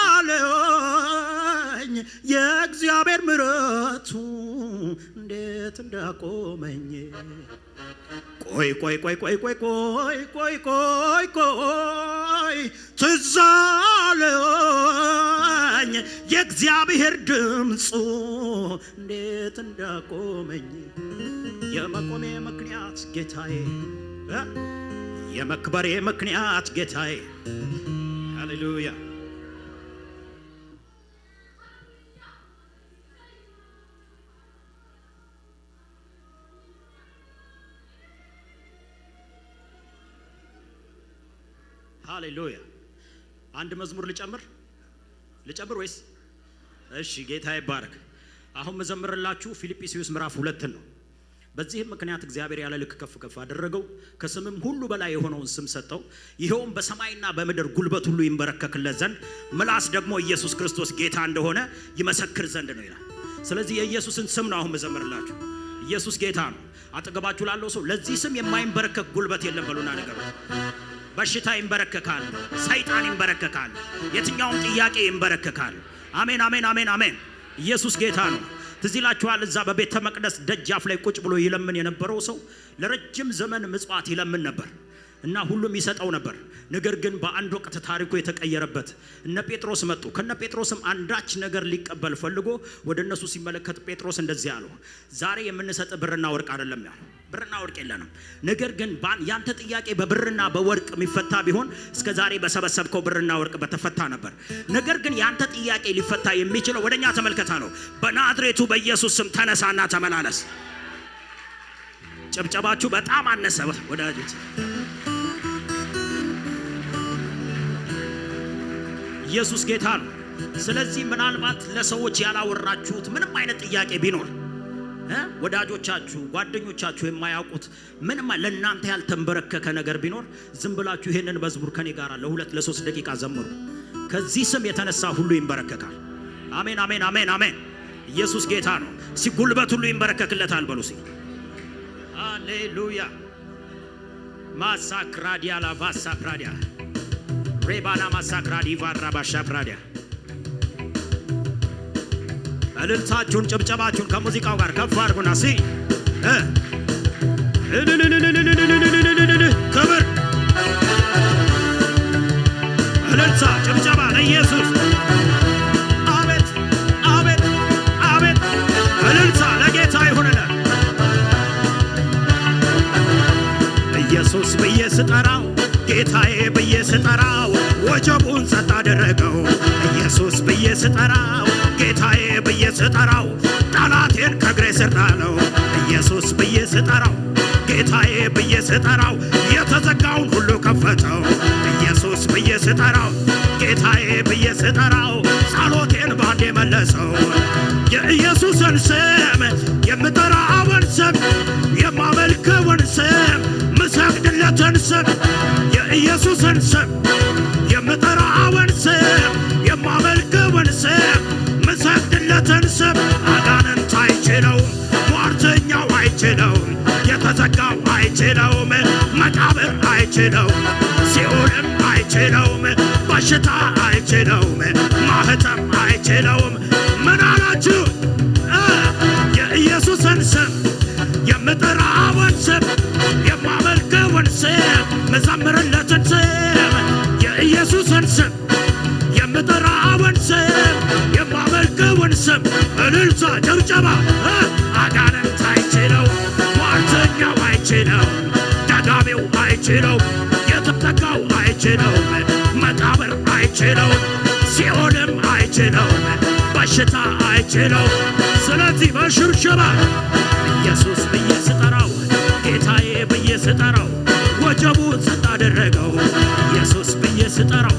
አለኝ የእግዚአብሔር ምሕረቱ እንዴት እንዳቆመኝ። ቆይ ቆይ ቆይ ቆይ ቆይ ቆይ ቆይ ቆይ ቆይ ትዝ አለኝ የእግዚአብሔር ድምፁ እንዴት እንዳቆመኝ። የመቆሜ ምክንያት ጌታዬ እ የመክበሬ ምክንያት ጌታዬ። ሃሌሉያ፣ ሃሌሉያ። አንድ መዝሙር ልጨምር፣ ልጨምር ወይስ? እሺ፣ ጌታ ይባረክ። አሁን መዘምርላችሁ ፊልጵስዩስ ምዕራፍ ሁለትን ነው። በዚህም ምክንያት እግዚአብሔር ያለ ልክ ከፍ ከፍ አደረገው፣ ከስምም ሁሉ በላይ የሆነውን ስም ሰጠው። ይኸውም በሰማይና በምድር ጉልበት ሁሉ ይንበረከክለት ዘንድ፣ ምላስ ደግሞ ኢየሱስ ክርስቶስ ጌታ እንደሆነ ይመሰክር ዘንድ ነው ይላል። ስለዚህ የኢየሱስን ስም ነው አሁን መዘምርላችሁ። ኢየሱስ ጌታ ነው። አጠገባችሁ ላለው ሰው ለዚህ ስም የማይንበረከክ ጉልበት የለም በሉና ንገሩት። በሽታ ይንበረከካል፣ ሰይጣን ይንበረከካል፣ የትኛውም ጥያቄ ይንበረከካል። አሜን፣ አሜን፣ አሜን፣ አሜን። ኢየሱስ ጌታ ነው። ትዝ ይላችኋል፣ እዛ በቤተ መቅደስ ደጃፍ ላይ ቁጭ ብሎ ይለምን የነበረው ሰው ለረጅም ዘመን ምጽዋት ይለምን ነበር እና ሁሉም ይሰጠው ነበር። ነገር ግን በአንድ ወቅት ታሪኩ የተቀየረበት፣ እነ ጴጥሮስ መጡ። ከነ ጴጥሮስም አንዳች ነገር ሊቀበል ፈልጎ ወደ እነሱ ሲመለከት ጴጥሮስ እንደዚህ አለው፣ «ዛሬ የምንሰጥ ብርና ወርቅ አይደለም» ያለው። ብርና ወርቅ የለንም። ነገር ግን ባን-፣ ያንተ ጥያቄ በብርና በወርቅ የሚፈታ ቢሆን እስከ ዛሬ በሰበሰብከው ብርና ወርቅ በተፈታ ነበር። ነገር ግን ያንተ ጥያቄ ሊፈታ የሚችለው ወደኛ ተመልከታ ነው። በናዝሬቱ በኢየሱስ ስም ተነሳና ተመላለስ። ጭብጨባችሁ በጣም አነሰ ወዳጆች። ኢየሱስ ጌታ ነው። ስለዚህ ምናልባት ለሰዎች ያላወራችሁት ምንም አይነት ጥያቄ ቢኖር እ ወዳጆቻችሁ፣ ጓደኞቻችሁ የማያውቁት ምንም ለእናንተ ያልተንበረከከ ነገር ቢኖር ዝም ብላችሁ ይሄንን መዝሙር ከኔ ጋር ለሁለት ለሶስት ደቂቃ ዘምሩ። ከዚህ ስም የተነሳ ሁሉ ይንበረከካል። አሜን፣ አሜን፣ አሜን፣ አሜን። ኢየሱስ ጌታ ነው። ሲጉልበት ሁሉ ይንበረከክለታል በሉ ሲ። ሃሌሉያ። ማሳክራዲያ ላቫሳ ፕራዲያ ሬባና ማሳክራዲ ቫራ ባሻ ፕራዲያ። እልልታችሁን ጭብጨባችሁን ከሙዚቃው ጋር ከፍ አድርጉና ሲ እ ክብር፣ እልልታ፣ ጭብጨባ ለኢየሱስ። አቤት፣ አቤት፣ አቤት! እልልታ ለጌታ ይሁንለት። ኢየሱስ ብዬ ስጠራው፣ ጌታዬ ብዬ ስጠራው፣ ወጀቡን ጸጥ አደረገው። ኢየሱስ ብዬ ስጠራው፣ ጌታዬ ብዬ ስጠራው፣ ጠላቴን ከእግሬ ስር ጣለው። ኢየሱስ ብዬ ስጠራው፣ ጌታዬ ብዬ ስጠራው፣ የተዘጋውን ሁሉ ከፈተው። ኢየሱስ ብዬ ስጠራው፣ ጌታዬ ብዬ ስጠራው፣ ጸሎቴን ባንዴ መለሰው። የኢየሱስን ስም የምጠራውን ስም፣ የማመልከውን ስም፣ ምሰግድለትን ስም፣ የኢየሱስን ስም የምጠራውን ስም፣ የማመልከውን ስም፣ ምሰግድለትን ስም አጋንንት አይችለውም። ሟርተኛው አይችለውም፣ የተዘጋው አይችለውም፣ መቃብር አይችለውም፣ ሲኦልም አይችለውም፣ በሽታ አይችለውም፣ ማህተም አይችለውም። ምን አላችሁ? እ፣ የኢየሱስን ስም የምጠራውን ስም የማመልከውን ስም ምዘምርለትን ስም የኢየሱስን ስም የምጠራውን ስም የማመልከውን ስም እልልታ፣ ጭብጨባ። እ፣ አጋንንት አይችለው፣ ሟርተኛው አይችለው፣ ደጋሚው አይችለው፣ የተጠጋው አይችለው፣ መቃብር አይችለው፣ ሲኦልም አይችለው፣ በሽታ አይችለው። ስለዚህ በሽብሸባ ኢየሱስ ብዬ ስጠራው፣ ጌታዬ ብዬ ስጠራው፣ ወጀቡ ጸጥ አደረገው። ኢየሱስ ብዬ ስጠራው፣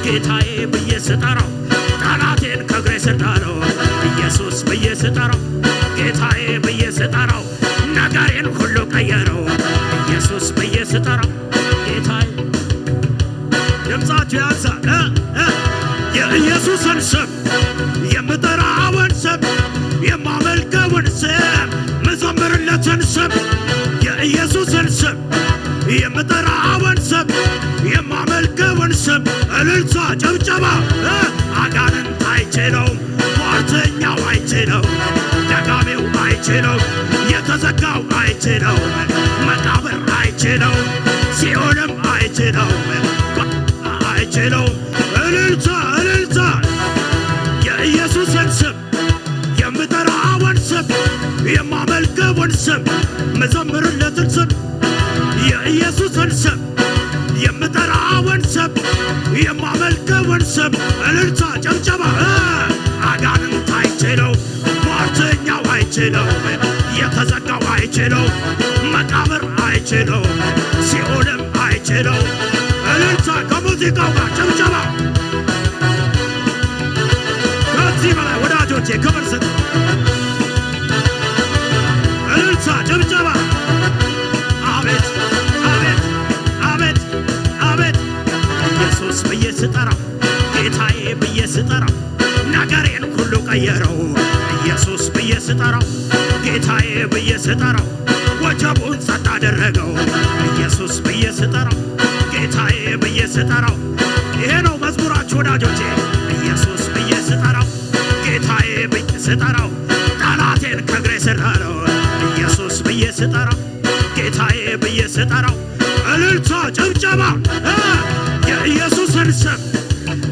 ጌታዬ ብዬ ስጠራው፣ ጠላቴን ከእግሬ ስር ጣለው። ኢየሱስ ብዬ ስጠራው፣ ጌታዬ ብዬ ስጠራው፣ ነገሬን ሁሉ ቀየረው። ኢየሱስ ብዬ ስጠራው፣ ጌታዬ ድምፃችሁ ያንሳ። እ፣ እ፣ የኢየሱስን ስም የምጠራውን ስም የማመልከውን ስም ምዘምርለትን ስም የኢየሱስን ስም የምጠራውን ስም የማመልከውን ስም እልልታ፣ ጭብጨባ። እ፣ አጋንንት አይችለውም፣ ሟርተኛው አይችለውም፣ ደጋሚው አይችለውም፣ የተዘጋው አይችለውም፣ መቃብር አይችለውም፣ ሲኦልም አይችለውም፣ አይችለውም። እልልታ፣ እልልታ። የኢየሱስን ስም የምጠራውን ስም የማመልከውን ስም ምዘምርለትን ስም የኢየሱስን ስም የምጠራውን ስም የማመልከውን ስም እልልታ፣ ጭብጨባ። እ፣ አጋንንት አይችለው፣ ሟርተኛው አይችለው፣ የተዘጋው አይችለው፣ መቃብር አይችለው፣ ሲኦልም አይችለው። እልልታ ከሙዚቃው ጋር ጭብጨባ። ከዚህ በላይ ወዳጆቼ ክብር ስጥ። እልልታ፣ ጭብጨባ። አቤት፣ አቤት፣ አቤት፣ አቤት። ኢየሱስ ብዬ ስጠራው፣ ጌታዬ ብዬ ስጠራው፣ ነገሬን ሁሉ ቀየረው። ኢየሱስ ብዬ ስጠራው፣ ጌታዬ ብዬ ስጠራው፣ ወጀቡን ጸጥ አደረገው። ኢየሱስ ብዬ ስጠራው፣ ጌታዬ ብዬ ስጠራው፣ ይሄ ነው መዝሙራችሁ ወዳጆቼ። ኢየሱስ ብዬ ስጠራው፣ ጌታዬ ብዬ ስጠራው፣ ጠላቴን ከእግሬ ስር አለው። ኢየሱስ ብዬ ስጠራው፣ ጌታዬ ብዬ ስጠራው፣ እልልታ፣ ጭብጨባ። እ፣ የኢየሱስን ስም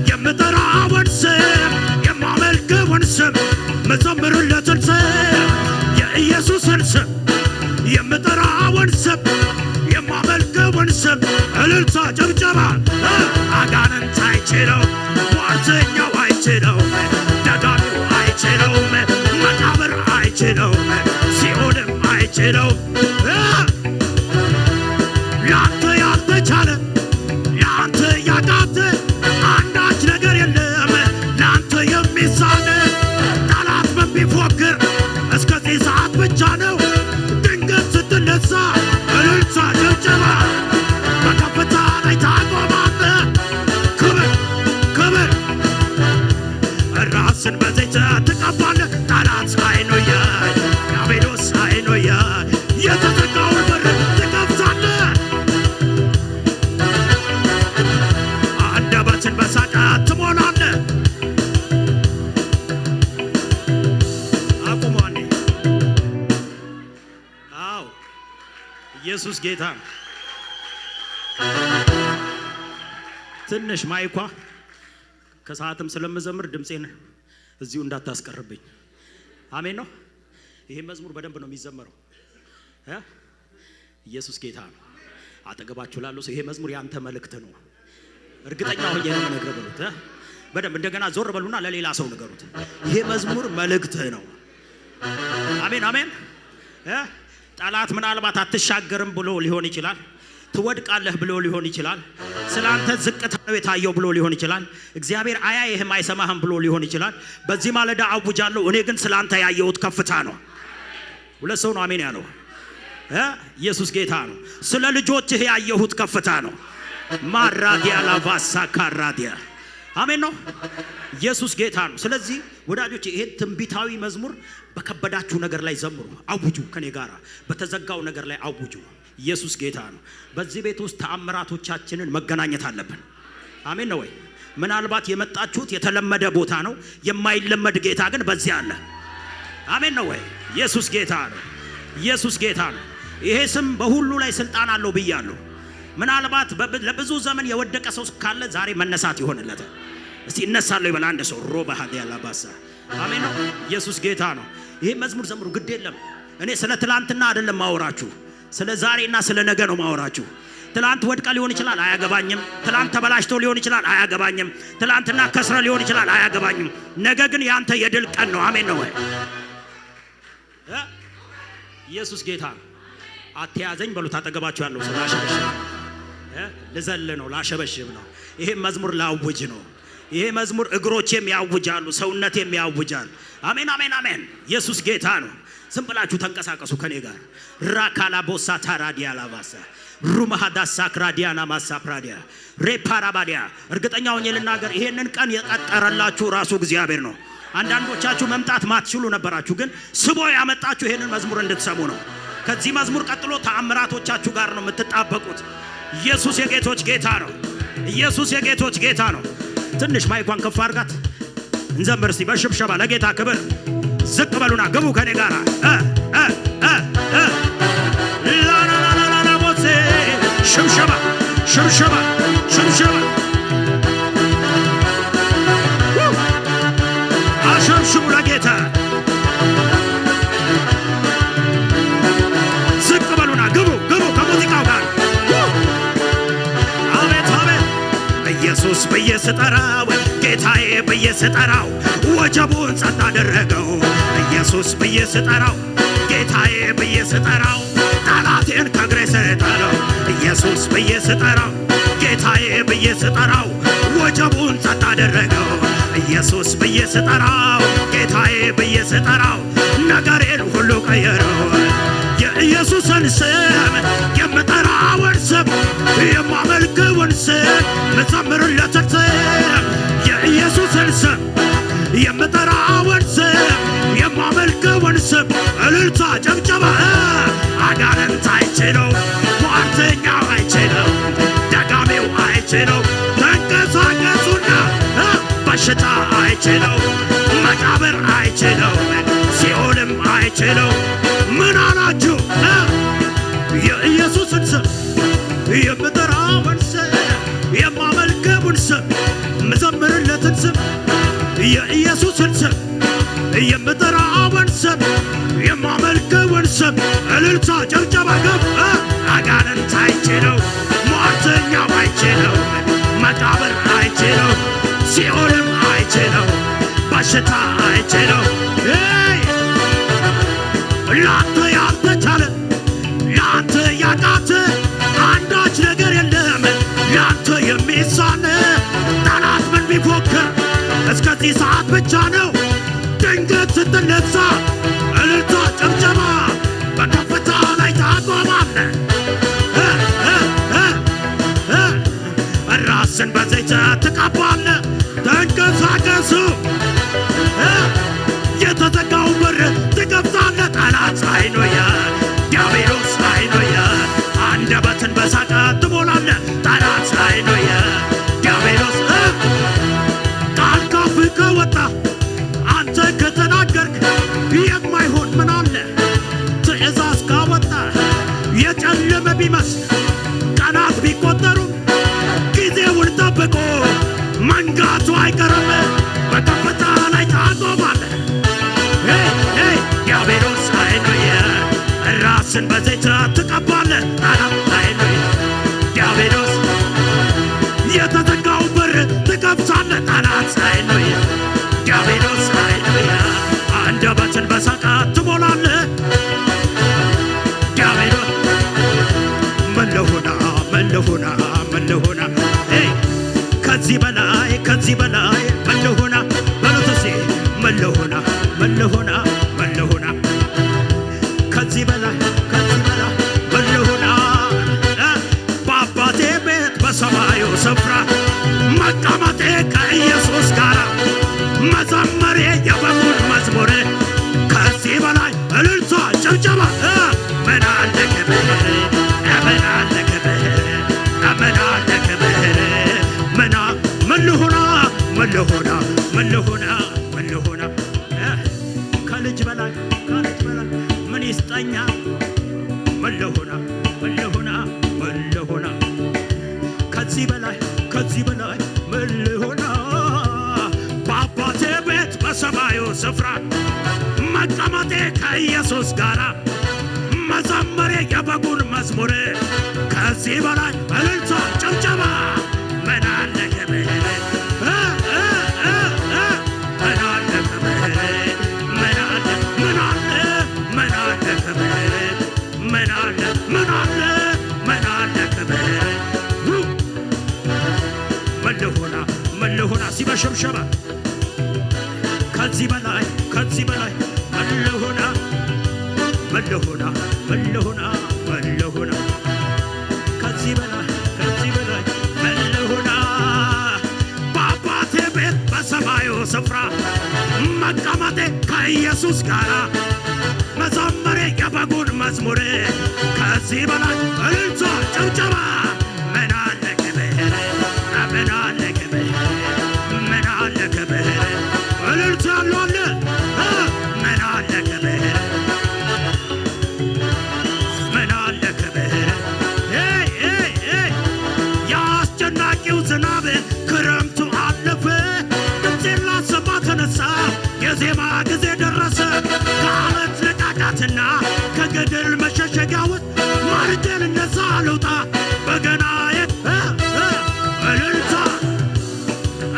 የምጠራውን ስም የማመልከውን ስም ምዘምርለትን ስም የኢየሱስን ስም የምጠራውን ስም የማመልከውን ስም እልልታ፣ ጭብጨባ። እ፣ አጋንንት አይችለው፣ ሟርተኛው አይችለው፣ ደጋሚው አይችለውም፣ መቃብር አይችለውም፣ ሲኦልም አይችለው። እ፣ ላንተ ያልተቻለ፣ ላንተ ያቃተ አንዳች ነገር የለም። ላንተ የሚሳን ጠላት ምን ቢፎክር እስከዚህ ሰዓት ብቻ ነው። ድንገት ስትነሳ እልልታ፣ ጭብጨባ፣ በከፍታ ላይ ታቆማለህ። ክብር፣ ክብር። ራስን በዘይት ትቀባለህ። ጠላት አይኑ ያይ፣ ዲያብሎስ አይኑ ያይ፣ የተዘጋውን በር ትከፍታለህ። አንደበትን በሳቅ ትሞላለህ። አቁሙ አንዴ። አዎ፣ ኢየሱስ ጌታ ነው። ትንሽ ማይኳ ከሰዓትም ስለምዘምር ድምፄን እዚሁ እንዳታስቀርብኝ። አሜን ነው። ይሄ መዝሙር በደንብ ነው የሚዘመረው። እ? ኢየሱስ ጌታ ነው። አጠገባችሁ ላለው ሰው ይሄ መዝሙር ያንተ መልእክት ነው። እርግጠኛ ሆኜ ነው የምነግርህ በሉት። እ? በደንብ እንደገና ዞር በሉና ለሌላ ሰው ንገሩት። ይሄ መዝሙር መልእክትህ ነው። አሜን፣ አሜን። እ? ጠላት ምናልባት አትሻገርም ብሎ ሊሆን ይችላል። ትወድቃለህ ብሎ ሊሆን ይችላል። ስላንተ ዝቅታ ነው የታየው ብሎ ሊሆን ይችላል። እግዚአብሔር አያይህም አይሰማህም ብሎ ሊሆን ይችላል። በዚህ ማለዳ አውጃለሁ፣ እኔ ግን ስላንተ ያየሁት ከፍታ ነው። ሁለት ሰው ነው አሜን ያለው። እ? ኢየሱስ ጌታ ነው። ስለ ልጆችህ ያየሁት ከፍታ ነው። ማራዲያ ላቫሳ ካራዲያ አሜን ነው። ኢየሱስ ጌታ ነው። ስለዚህ ወዳጆች፣ ይሄን ትንቢታዊ መዝሙር በከበዳችሁ ነገር ላይ ዘምሩ፣ አውጁ። ከኔ ጋር በተዘጋው ነገር ላይ አውጁ። ኢየሱስ ጌታ ነው። በዚህ ቤት ውስጥ ተአምራቶቻችንን መገናኘት አለብን። አሜን ነው ወይ? ምናልባት የመጣችሁት የተለመደ ቦታ ነው። የማይለመድ ጌታ ግን በዚህ አለ። አሜን ነው ወይ? ኢየሱስ ጌታ ነው። ኢየሱስ ጌታ ነው። ይሄ ስም በሁሉ ላይ ስልጣን አለው ብያለሁ። ምናልባት በብ- ለብዙ ዘመን የወደቀ ሰው ካለ ዛሬ መነሳት ይሆንለታል። እስቲ እነሳለሁ ይበል አንድ ሰው። ሮባ ሀዲያ ላባሳ አሜን ነው። ኢየሱስ ጌታ ነው። ይሄ መዝሙር ዘምሩ፣ ግድ የለም። እኔ ስለ ትላንትና አይደለም ማወራችሁ፣ ስለ ዛሬና ስለ ነገ ነው ማወራችሁ። ትላንት ወድቀ ሊሆን ይችላል፣ አያገባኝም። ትላንት ተበላሽቶ ሊሆን ይችላል፣ አያገባኝም። ትላንትና ከስረ ሊሆን ይችላል፣ አያገባኝም። ነገ ግን ያንተ የድል ቀን ነው። አሜን ነው ወይ? እ? ኢየሱስ ጌታ ነው። አትያዘኝ በሉት። አጠገባችሁ ያለው ሰው ላሸበሽብ እ? ልዘል ነው፣ ላሸበሽብ ነው። ይሄ መዝሙር ላውጅ ነው። ይሄ መዝሙር እግሮቼም ያውጃሉ፣ ሰውነቴም ያውጃል። አሜን፣ አሜን፣ አሜን። ኢየሱስ ጌታ ነው። ዝም ብላችሁ ተንቀሳቀሱ ከኔ ጋር። ራካላ ቦሳ ታራዲያ ላባሳ ሩማሃዳ ሳክራዲያና ማሳ ፕራዲያ ሬፓራባዲያ። እርግጠኛ ሆኜ ልናገር፣ ይሄንን ቀን የቀጠረላችሁ ራሱ እግዚአብሔር ነው። አንዳንዶቻችሁ መምጣት ማትችሉ ነበራችሁ፣ ግን ስቦ ያመጣችሁ ይሄንን መዝሙር እንድትሰሙ ነው። ከዚህ መዝሙር ቀጥሎ ተአምራቶቻችሁ ጋር ነው የምትጣበቁት። ኢየሱስ የጌቶች ጌታ ነው። ኢየሱስ የጌቶች ጌታ ነው። ትንሽ ማይኳን ከፍ አድርጋት እንዘምር እስቲ በሽብሸባ ለጌታ ክብር። ዝቅ በሉና ግቡ ከኔ ጋር። እ፣ እ፣ እ፣ እ። ላላላላላቦቴ። ሽብሸባ፣ ሽብሸባ፣ ሽብሸባ። ው! አሸብሽቡ ለጌታ። ዝቅ በሉና ግቡ፣ ግቡ ከሙዚቃው ጋር። ው! አቤት፣ አቤት። ኢየሱስ ብዬ ስጠራው፣ ጌታዬ ብዬ ስጠራው፣ ወጀቡን ጸጥ አደረገው። ኢየሱስ ብዬ ስጠራው፣ ጌታዬ ብዬ ስጠራው፣ ጠላቴን ከእግሬ ስር ጣለው። ኢየሱስ ብዬ ስጠራው፣ ጌታዬ ብዬ ስጠራው፣ ወጀቡን ጸጥ አደረገው። ኢየሱስ ብዬ ስጠራው፣ ጌታዬ ብዬ ስጠራው፣ ነገሬን ሁሉ ቀየረው። የኢየሱስን ስም የምጠራውን ስም፣ የማመልከውን ስም፣ የምዘምርለትን ስም፣ የኢየሱስን ስም የምጠራውን ስም፣ የማመልከውን ስም፣ እልልታ ጭብጨባ። አጋንንት አይችለው፣ ሟርተኛው አይችለው፣ ደጋሚው አይችለው። ተንቀሳቀሱና በሽታ አይችለው፣ መቃብር አይችለው፣ ሲኦልም አይችለው። ምን አላችሁ? የኢየሱስን ስም የምጠራውን ስም፣ የማመልከውን ስም፣ የምዘምርለትን ስም፣ የኢየሱስን ስም፣ የምጠራውን ስም፣ የማመልከውን ስም፣ እልልታ ጭብጨባ ከፍ። አጋንንት አይችለው፣ ሟርተኛው አይችለው፣ መቃብር አይችለው፣ ሲኦልም አይችለው፣ በሽታ አይችለው። ሄይ! ላንተ ያልተቻለ፣ ላንተ ያቃተ አንዳች ነገር የለም። ላንተ የሚሳን ጠላት ምን ቢፎክር እስከዚህ ሰዓት ብቻ ነው። ድንገት ስትነሳ እልልታ ጭብጨባ በከፍታ ላይ ታቆማለህ። እ፣ እ፣ እ፣ እ። ራስን በዘይት ትቀባለህ። ተንቀሳቀሱ። እ፣ የተዘጋው በር ትከፍታለህ። ጠላት አይኖየ፣ ዲያብሎስ አይኖየ። አንደበትን በሳቅ ትሞላለህ። ጠላት አይኖየ፣ ዲያብሎስ እ፣ ቃል ካፍህ ከወጣ አንተ ከተናገርክ የማይሆን ምን አለ? ትእዛዝ ካወጣ የጨለመ ቢመስል ቀናት ቢቆጠሩ ጊዜውን ጠብቆ መንጋቱ አይቀርም። በከፍታ ላይ ታቆማለህ። ሄይ፣ ሄይ፣ ዲያብሎስ አይኖየ፣ ራስን በዘይት ትቀባለህ። ጠላት አይኖየ፣ ዲያብሎስ የተዘጋው በር ትከፍታለህ። ጠላት አይኖየ፣ ዲያብሎስ አይኖየ፣ አንደበትን በሳቅ ትሞላለህ። ሆና መለሆና። ኤይ፣ ከዚህ በላይ፣ ከዚህ በላይ መለሆና። በሉት እስኪ፣ መለሆና፣ መለሆና፣ መለሆና። ከዚህ በላይ፣ ከዚህ በላይ መለሆና። እ፣ በአባቴ ቤት በሰማዩ ስፍራ መቀመጤ ከኢየሱስ ጋር መዘመሬ የበጉን መዝሙር። ከዚህ በላይ እልልታ፣ ጭብጨባ። እ፣ ምን አለ ክብር፣ ምን አለ ክብር፣ ምን አለ ክብር። ምን አ-፣ ምን ልሆና፣ ምን ልሆና፣ ምን ልሆና፣ ምን ልሆና። እ፣ ከልጅ በላይ፣ ከልጅ በላይ ምን ይስጠኛ? ምን ልሆና፣ ምን ልሆና፣ ምን ልሆና። ከዚህ በላይ፣ ከዚህ በላይ ምን ልሆና። በአባቴ ቤት በሰማዩ ስፍራ መቀመጤ ከኢየሱስ ጋራ መዘመሬ የበጉን መዝሙር። ከዚህ በላይ እልልታ፣ ጭብጨባ። ምን አለ ክብር፣ እ፣ እ፣ እ፣ እ፣ ምን አለ ክብር፣ ምን አለ፣ ምን አለ፣ ምን አለ ክብር፣ ምን አለ፣ ምን አለ፣ ምን አለ ክብር። ው! ምን ልሆና፣ ምን ልሆና ሲበሸብሸባ ከዚህ በላይ፣ ከዚህ በላይ ምን ልሆና፣ ምን ልሆና፣ ምን ልሆና፣ ምን ልሆና። ከዚህ በላይ፣ ከዚህ በላይ ምን ልሆና። በአባቴ ቤት በሰማዩ ስፍራ መቀመጤ ከኢየሱስ ጋራ መዘመሬ የበጉን መዝሙር። ከዚህ በላይ እልልታ፣ ጭብጨባ። ምን አለ ክብር፣ ምን አለ ክብር፣ ምን አለ ክብር። እልልታ ያለው አለ። እ፣ ምን አለ ክብር፣ ምን አለ ክብር። ኤይ፣ ኤይ፣ ኤይ። የአስጨናቂው ዝናብ ክረምቱ አለፈ። ድምፄን ላሰማ ተነሳ፣ የዜማ ጊዜ ደረሰ። ከአለት ንቃቃትና ከገደል መሸሸጊያ ውስጥ ማልጄ ልነሳ ልውጣ። በገናዬ፣ እ፣ እ፣ እልልታ፣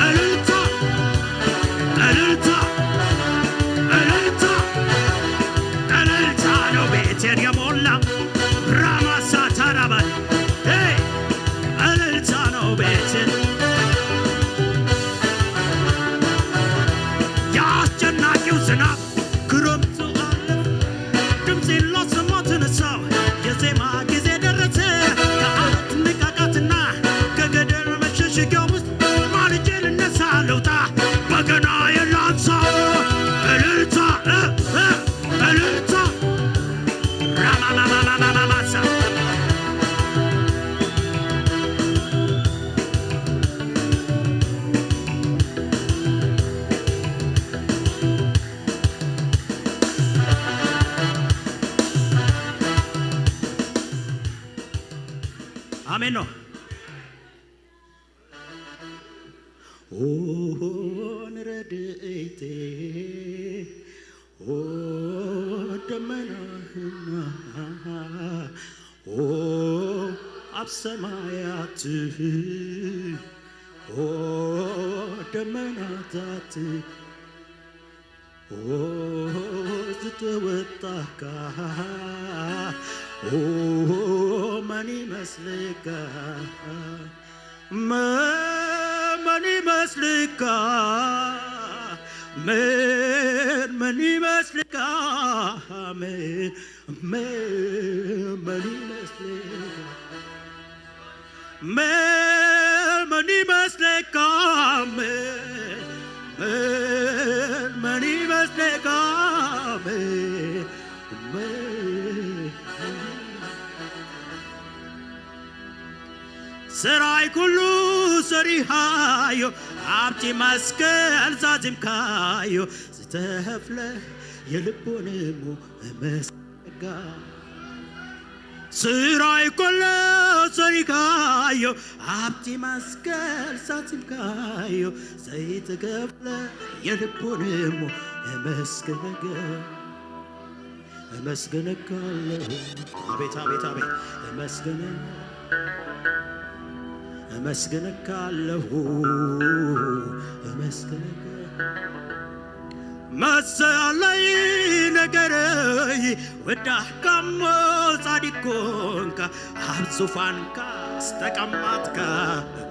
እልልታ፣ እልልታ፣ እልልታ፣ እልልታ ነው ቤቴን የሞላ። ራማሳ ታራባይ፣ ሄይ፣ እልልታ ነው ቤቴን። የአስጨናቂው ዝናብ ክረምቱ አለፈ። ድምፄን ላሰማ ተነሳው፣ የዜማ ጊዜ ደረሰ። ከአለት ንቃቃትና ከገደል መሸሸጊያ ውስጥ ማልጄ ልነሳ ልውጣ። በገናዬ ላንሳው፣ እልልታ፣ እ፣ እ፣ እልልታ። ራማማማማማማሳ። አሜን ነው። ኦን ረድኤቴ፣ ኦ ደመናህና፣ ኦ ኣብ ሰማያትህ፣ ኦ ደመናታት፣ ኦ ዝተወጣካ፣ ኦ መን ይመስልካ? መ-፣ መን ይመስልካ? መን፣ መን ይመስልካ? መን፣ መን፣ መን ይመስልካ? መን፣ መን ይመስልካ? መን፣ መን፣ መን ይመስልካ? መን፣ መን፣ ስራይ ኩሉ ሰሪሃዮ፣ ኣብቲ መስቀል ዛዚምካዮ፣ ዝተኸፍለ የልቦን እሞ እመስገንካ። ስራይ ኩሉ ሰሪሃዮ፣ ኣብቲ መስቀል ዛዚምካዮ፣ ዘይተኸፍለ የልቦን እሞ እመስገንካ። እመስግንካለሁ። አቤት፣ አቤት፣ አቤት። እመስግን-፣ እመስግንካለሁ። እመስግንካ-፣ መሰለይ ነገረይ ወዳሕካሞ ጻድቅ ኮንካ ኣብ ዙፋንካ ዝተቀመጥካ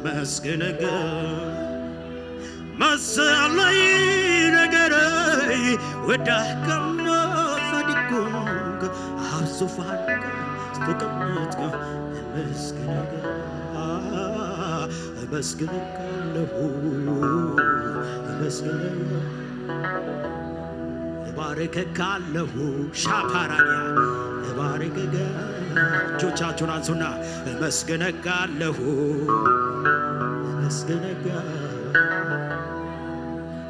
መስግንግ መሰለይ ነገረይ ወዳከምኖ ፈዲኩንክ ኣብ ዙፋንካ ዝተቀመጥካ መስግንግ መስግንካ ኣለሁ መስግንካ እባርከካ ኣለሁ ሻፓራንያ እባርከካ እጆቻችሁን አንሱና እመስግነካ ኣለሁ እመስግነካ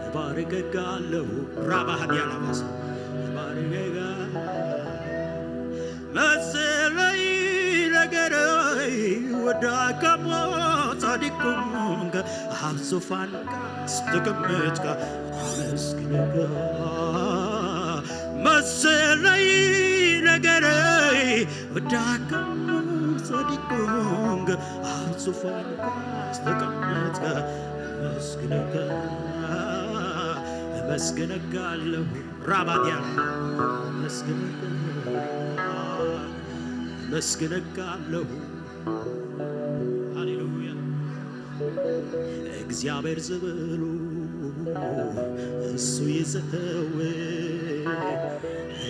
እባርከካ ኣለሁ ራባህዲያናባስ እባርከካ መሰለይ ነገረይ ወዳካ ሞ ጻድቅ ኮንክ ኣብ ዙፋንካ ዝተቀመጥካ ኣመስግነካ መሰለይ ነገረይ ወዳካ ሞ ጻድቅ ኮንክ ኣብ ዙፋንካ ዝተቀመጥካ ኣመስግነካ ኣመስግነካ ኣለሁ ራባዲያ መስግነካ መስግነካ ኣለሁ ሃሌሉያ እግዚኣብሔር ዝበሉ እሱ ይዘተው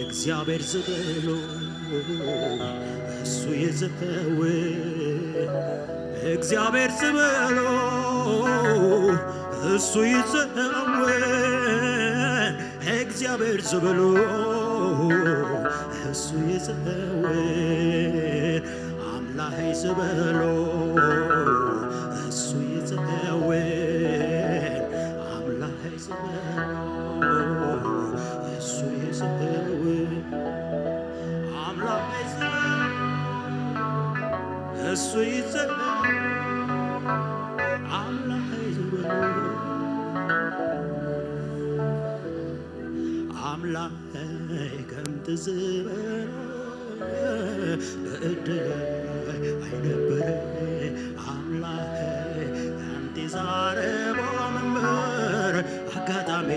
እግዚኣብሔር ዝበሉ እሱ ይዘተው እግዚኣብሔር ዝበሉ እሱ ይዘተው እግዚኣብሔር ዝበሎ እሱ ይጸወን ኣምላኸይ ዝበሎ እሱ ይጸወን ኣምላኸይ ዝበሎ እሱ ይጸወን ኣምላኸይ ዝበሎ እሱ ይጸወን ኣምላኸይ ዝበሎ ኣምላኸይ ከምቲ ዝበሎ ብእድለይ ኣይነበረ ኣምላኸይ ከምቲ ዛረቦም እምበር ኣጋጣሚ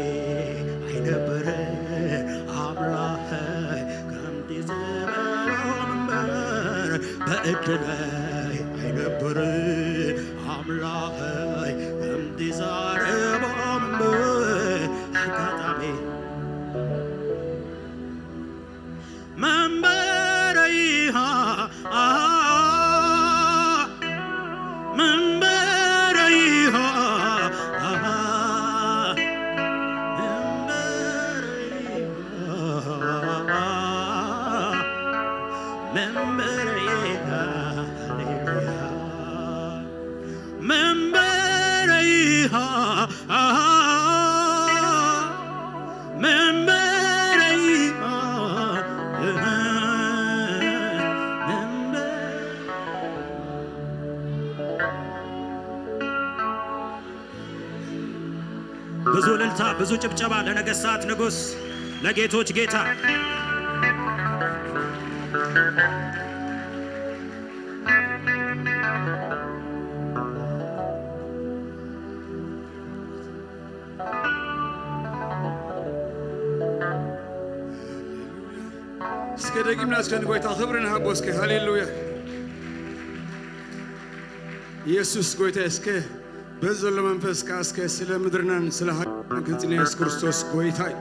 ኣይነበረ ኣምላኸይ ከምቲ ዝበሎም እምበር ብእድለይ ኣይነበረ ኣምላኸይ ከምቲ ዛረቦም እምበር ኣጋጣሚ መንበረይሃ መንበረይሃ መንበረይሃ መንበረይሃ ሃሌሉያ መንበረይሃ መንበረይ ብዙ እልልታ፣ ብዙ ጭብጨባ ለነገስታት ንጉስ፣ ለጌቶች ጌታ። እስከ ደጊምና እስከ ንጎይታ ክብሪ ንሃቦ እስከ ሃሌሉያ ኢየሱስ ጎይታ እስከ በዚ ዘሎ መንፈስ ከኣ እስከ ስለ ምድርናን ስለ ሃገርናን ክንጽሊ ኢየሱስ ክርስቶስ ጎይታ እዩ።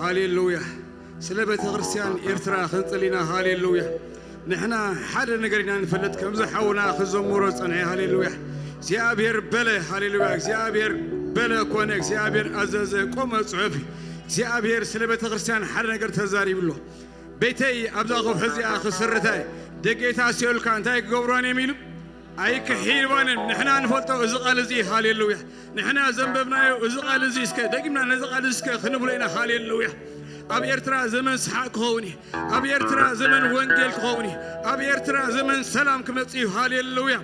ሃሌሉያ ስለ ቤተ ክርስቲያን ኤርትራ ክንጽሊና ሃሌሉያ ንሕና ሓደ ነገር ኢና ንፈልጥ ከምዚ ሓውና ክዘምሮ ጸንሐ ሃሌሉያ እግዚኣብሔር በለ ሃሌሉያ እግዚኣብሔር በለ ኮነ እግዚኣብሔር ኣዘዘ ቆመ ጽሑፍ እግዚኣብሔር ስለ ቤተ ክርስቲያን ሓደ ነገር ተዛሪብሎ ቤተይ ኣብዛ ከውሒ እዚኣ ክስርተ ደጌታ ሲኦልካ እንታይ ክገብሮን እዮም ኢሉ ኣይክሒድዋንን ንሕና ንፈልጦ እዚ ቃል እዚ ሃሌሉያ ንሕና ዘንበብናዮ እዚ ቃል እዚ እስከ ደጊምና ነዚ ቃል እዚ እስከ ክንብሎ ኢና ሃሌሉያ ኣብ ኤርትራ ዘመን ሰሓቅ ክኸውን እዩ ኣብ ኤርትራ ዘመን ወንጌል ክኸውን እዩ ኣብ ኤርትራ ዘመን ሰላም ክመጽእ እዩ ሃሌሉያ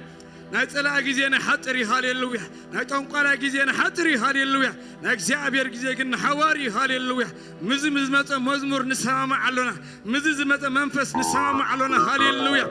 ናይ ጸላኢ ግዜ ንሓጽር እዩ፣ ሃሌሉያ። ናይ ጠንቋላ ግዜ ንሓጽር እዩ፣ ሃሌሉያ። ናይ እግዚኣብሔር ግዜ ግን ንሓዋር እዩ፣ ሃሌሉያ። ምዚ ዝመጸ መዝሙር ንሰማማዕ ኣሎና። ምዚ ዝመጸ መንፈስ ንሰማማዕ ኣሎና፣ ሃሌሉያ።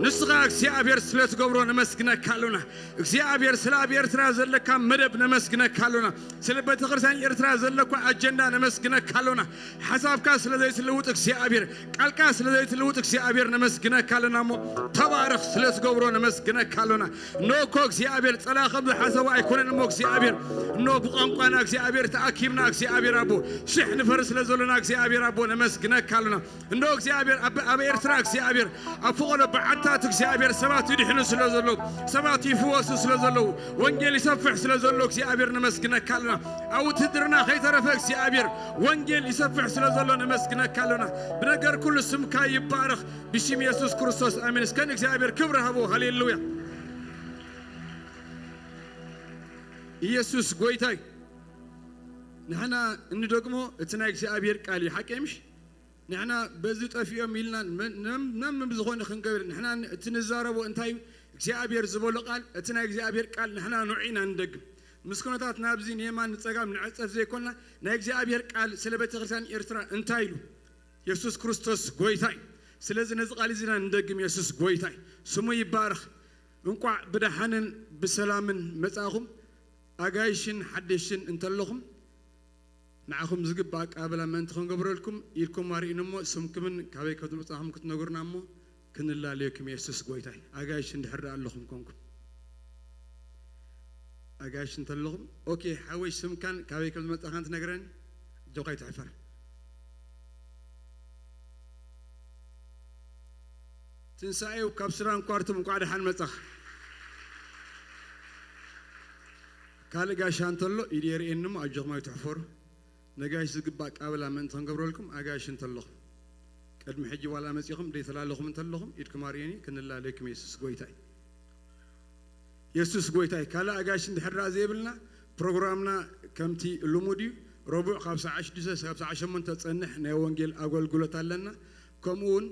ንስኻ እግዚኣብሔር ስለ ትገብሮ ነመስግነካ ኣሎና። እግዚኣብሔር ስለ ኣብ ኤርትራ ዘለካ መደብ ነመስግነካ ኣሎና። ስለ ቤተክርስትያን ኤርትራ ዘለኳ ኣጀንዳ ነመስግነካ ኣሎና። ሓሳብካ ስለ ዘይትልውጥ እግዚኣብሔር፣ ቃልካ ስለ ዘይትልውጥ እግዚኣብሔር ነመስግነካ ኣለና እሞ፣ ተባረኽ። ስለ ትገብሮ ነመስግነካ ኣለና። እንሆ እኮ እግዚኣብሔር፣ ጸላ ከም ዝሓሰቦ ኣይኮነን እሞ እግዚኣብሔር፣ እንሆ ብቋንቋና እግዚኣብሔር ተኣኪብና እግዚኣብሔር ኣቦ፣ ሽሕ ንፈር ስለ ዘሎና እግዚኣብሔር ኣቦ ነመስግነካ ኣለና። እንዶ እግዚኣብሔር ኣብ ኣብ ኤርትራ እግዚኣብሔር ኣብ ፈቐዶ በዓታት እግዚኣብሔር ሰባት ይድሕኑ ስለ ዘለዉ፣ ሰባት ይፍወሱ ስለ ዘለዉ፣ ወንጌል ይሰፍሕ ስለ ዘሎ እግዚኣብሔር ነመስግነካ ኣለና። ኣብ ውትድርና ከይተረፈ እግዚኣብሔር ወንጌል ይሰፍሕ ስለ ዘሎ ነመስግነካ ኣለና። ብነገር ኩሉ ስምካ ይባረኽ ብሽም የሱስ ክርስቶስ ኣሜን። እስከ ንእግዚኣብሔር ክብሪ ሃቦ። ሃሌሉያ። ኢየሱስ ጎይታይ። ንሕና እንደግሞ እቲ ናይ እግዚኣብሔር ቃል እዩ። ሓቂ ምሽ? ንሕና በዚ ጠፊኦም ኢልና መ- ነም- ነምም ዝኾነ ክንገብር ንሕና ን- እቲ ንዛረቦ እንታይ እዩ እግዚኣብሔር ዝበሎ ቃል፣ እቲ ናይ እግዚኣብሔር ቃል ንሕና ንዑ ኢና ንደግም። ምስ ኩነታት ናብዚ ንየማን ንጸጋም ንዕጸፍ ዘይኮንና፣ ናይ እግዚኣብሔር ቃል ስለ ቤተክርስትያን ኤርትራ እንታይ ኢሉ? የሱስ ክርስቶስ ጎይታ እዩ። ስለዚ ነዚ ቃል እዚ ኢና ንደግም። የሱስ ጎይታ እዩ። ስሙ ይባረኽ። እንቋዕ ብደሓንን ብሰላምን መጻእኹም። ኣጋይሽን ሓደሽን እንተለኹም ንዓኹም ዝግባእ ኣቀባብላ ምእንቲ ክንገብረልኩም ኢድኩም ኣርእዩኒ እሞ፣ ስምኩምን ካበይ ከም ዝመጻኹም ክትነግሩና እሞ ክንላለየኩም። የሱስ ጎይታይ። ኣጋይሽ እንድሕር ደኣ ኣለኹም ኮንኩም፣ ኣጋይሽ እንተለኹም፣ ኦኬ፣ ሓወይ ስምካን ካበይ ከም ዝመጻኻን ትነግረኒ? ኣጆኻ ኣይትሕፈር። ትንሳኤው ካብ ሱዳን ኳርቱም እንቋዕ ደሓን መጻኻ። ካልእ ጋሻ እንተሎ ኢድ የርእየኒ እሞ ኣጆኹም ኣይትሕፈሩ። ነጋሽ ዝግባእ ኣቀባብላ ምእንቲ ክንገብረልኩም ኣጋይሽ እንተለኹም፣ ቅድሚ ሕጂ ዋላ መጺኹም ደይተላለኹም እንተለኹም ኢድኩም ኣርእየኒ፣ ክንላለየኩም። የሱስ ጎይታ እዩ። የሱስ ጎይታ እዩ። ካልእ ኣጋይሽ እንድሕር ደኣ ዘይብልና ፕሮግራምና ከምቲ ልሙድ እዩ። ረቡዕ ካብ ሰዓት ሽዱሽተ ክሳብ ሰዓት ሸሞንተ ጸንሕ ናይ ወንጌል ኣገልግሎት ኣለና። ከምኡ እውን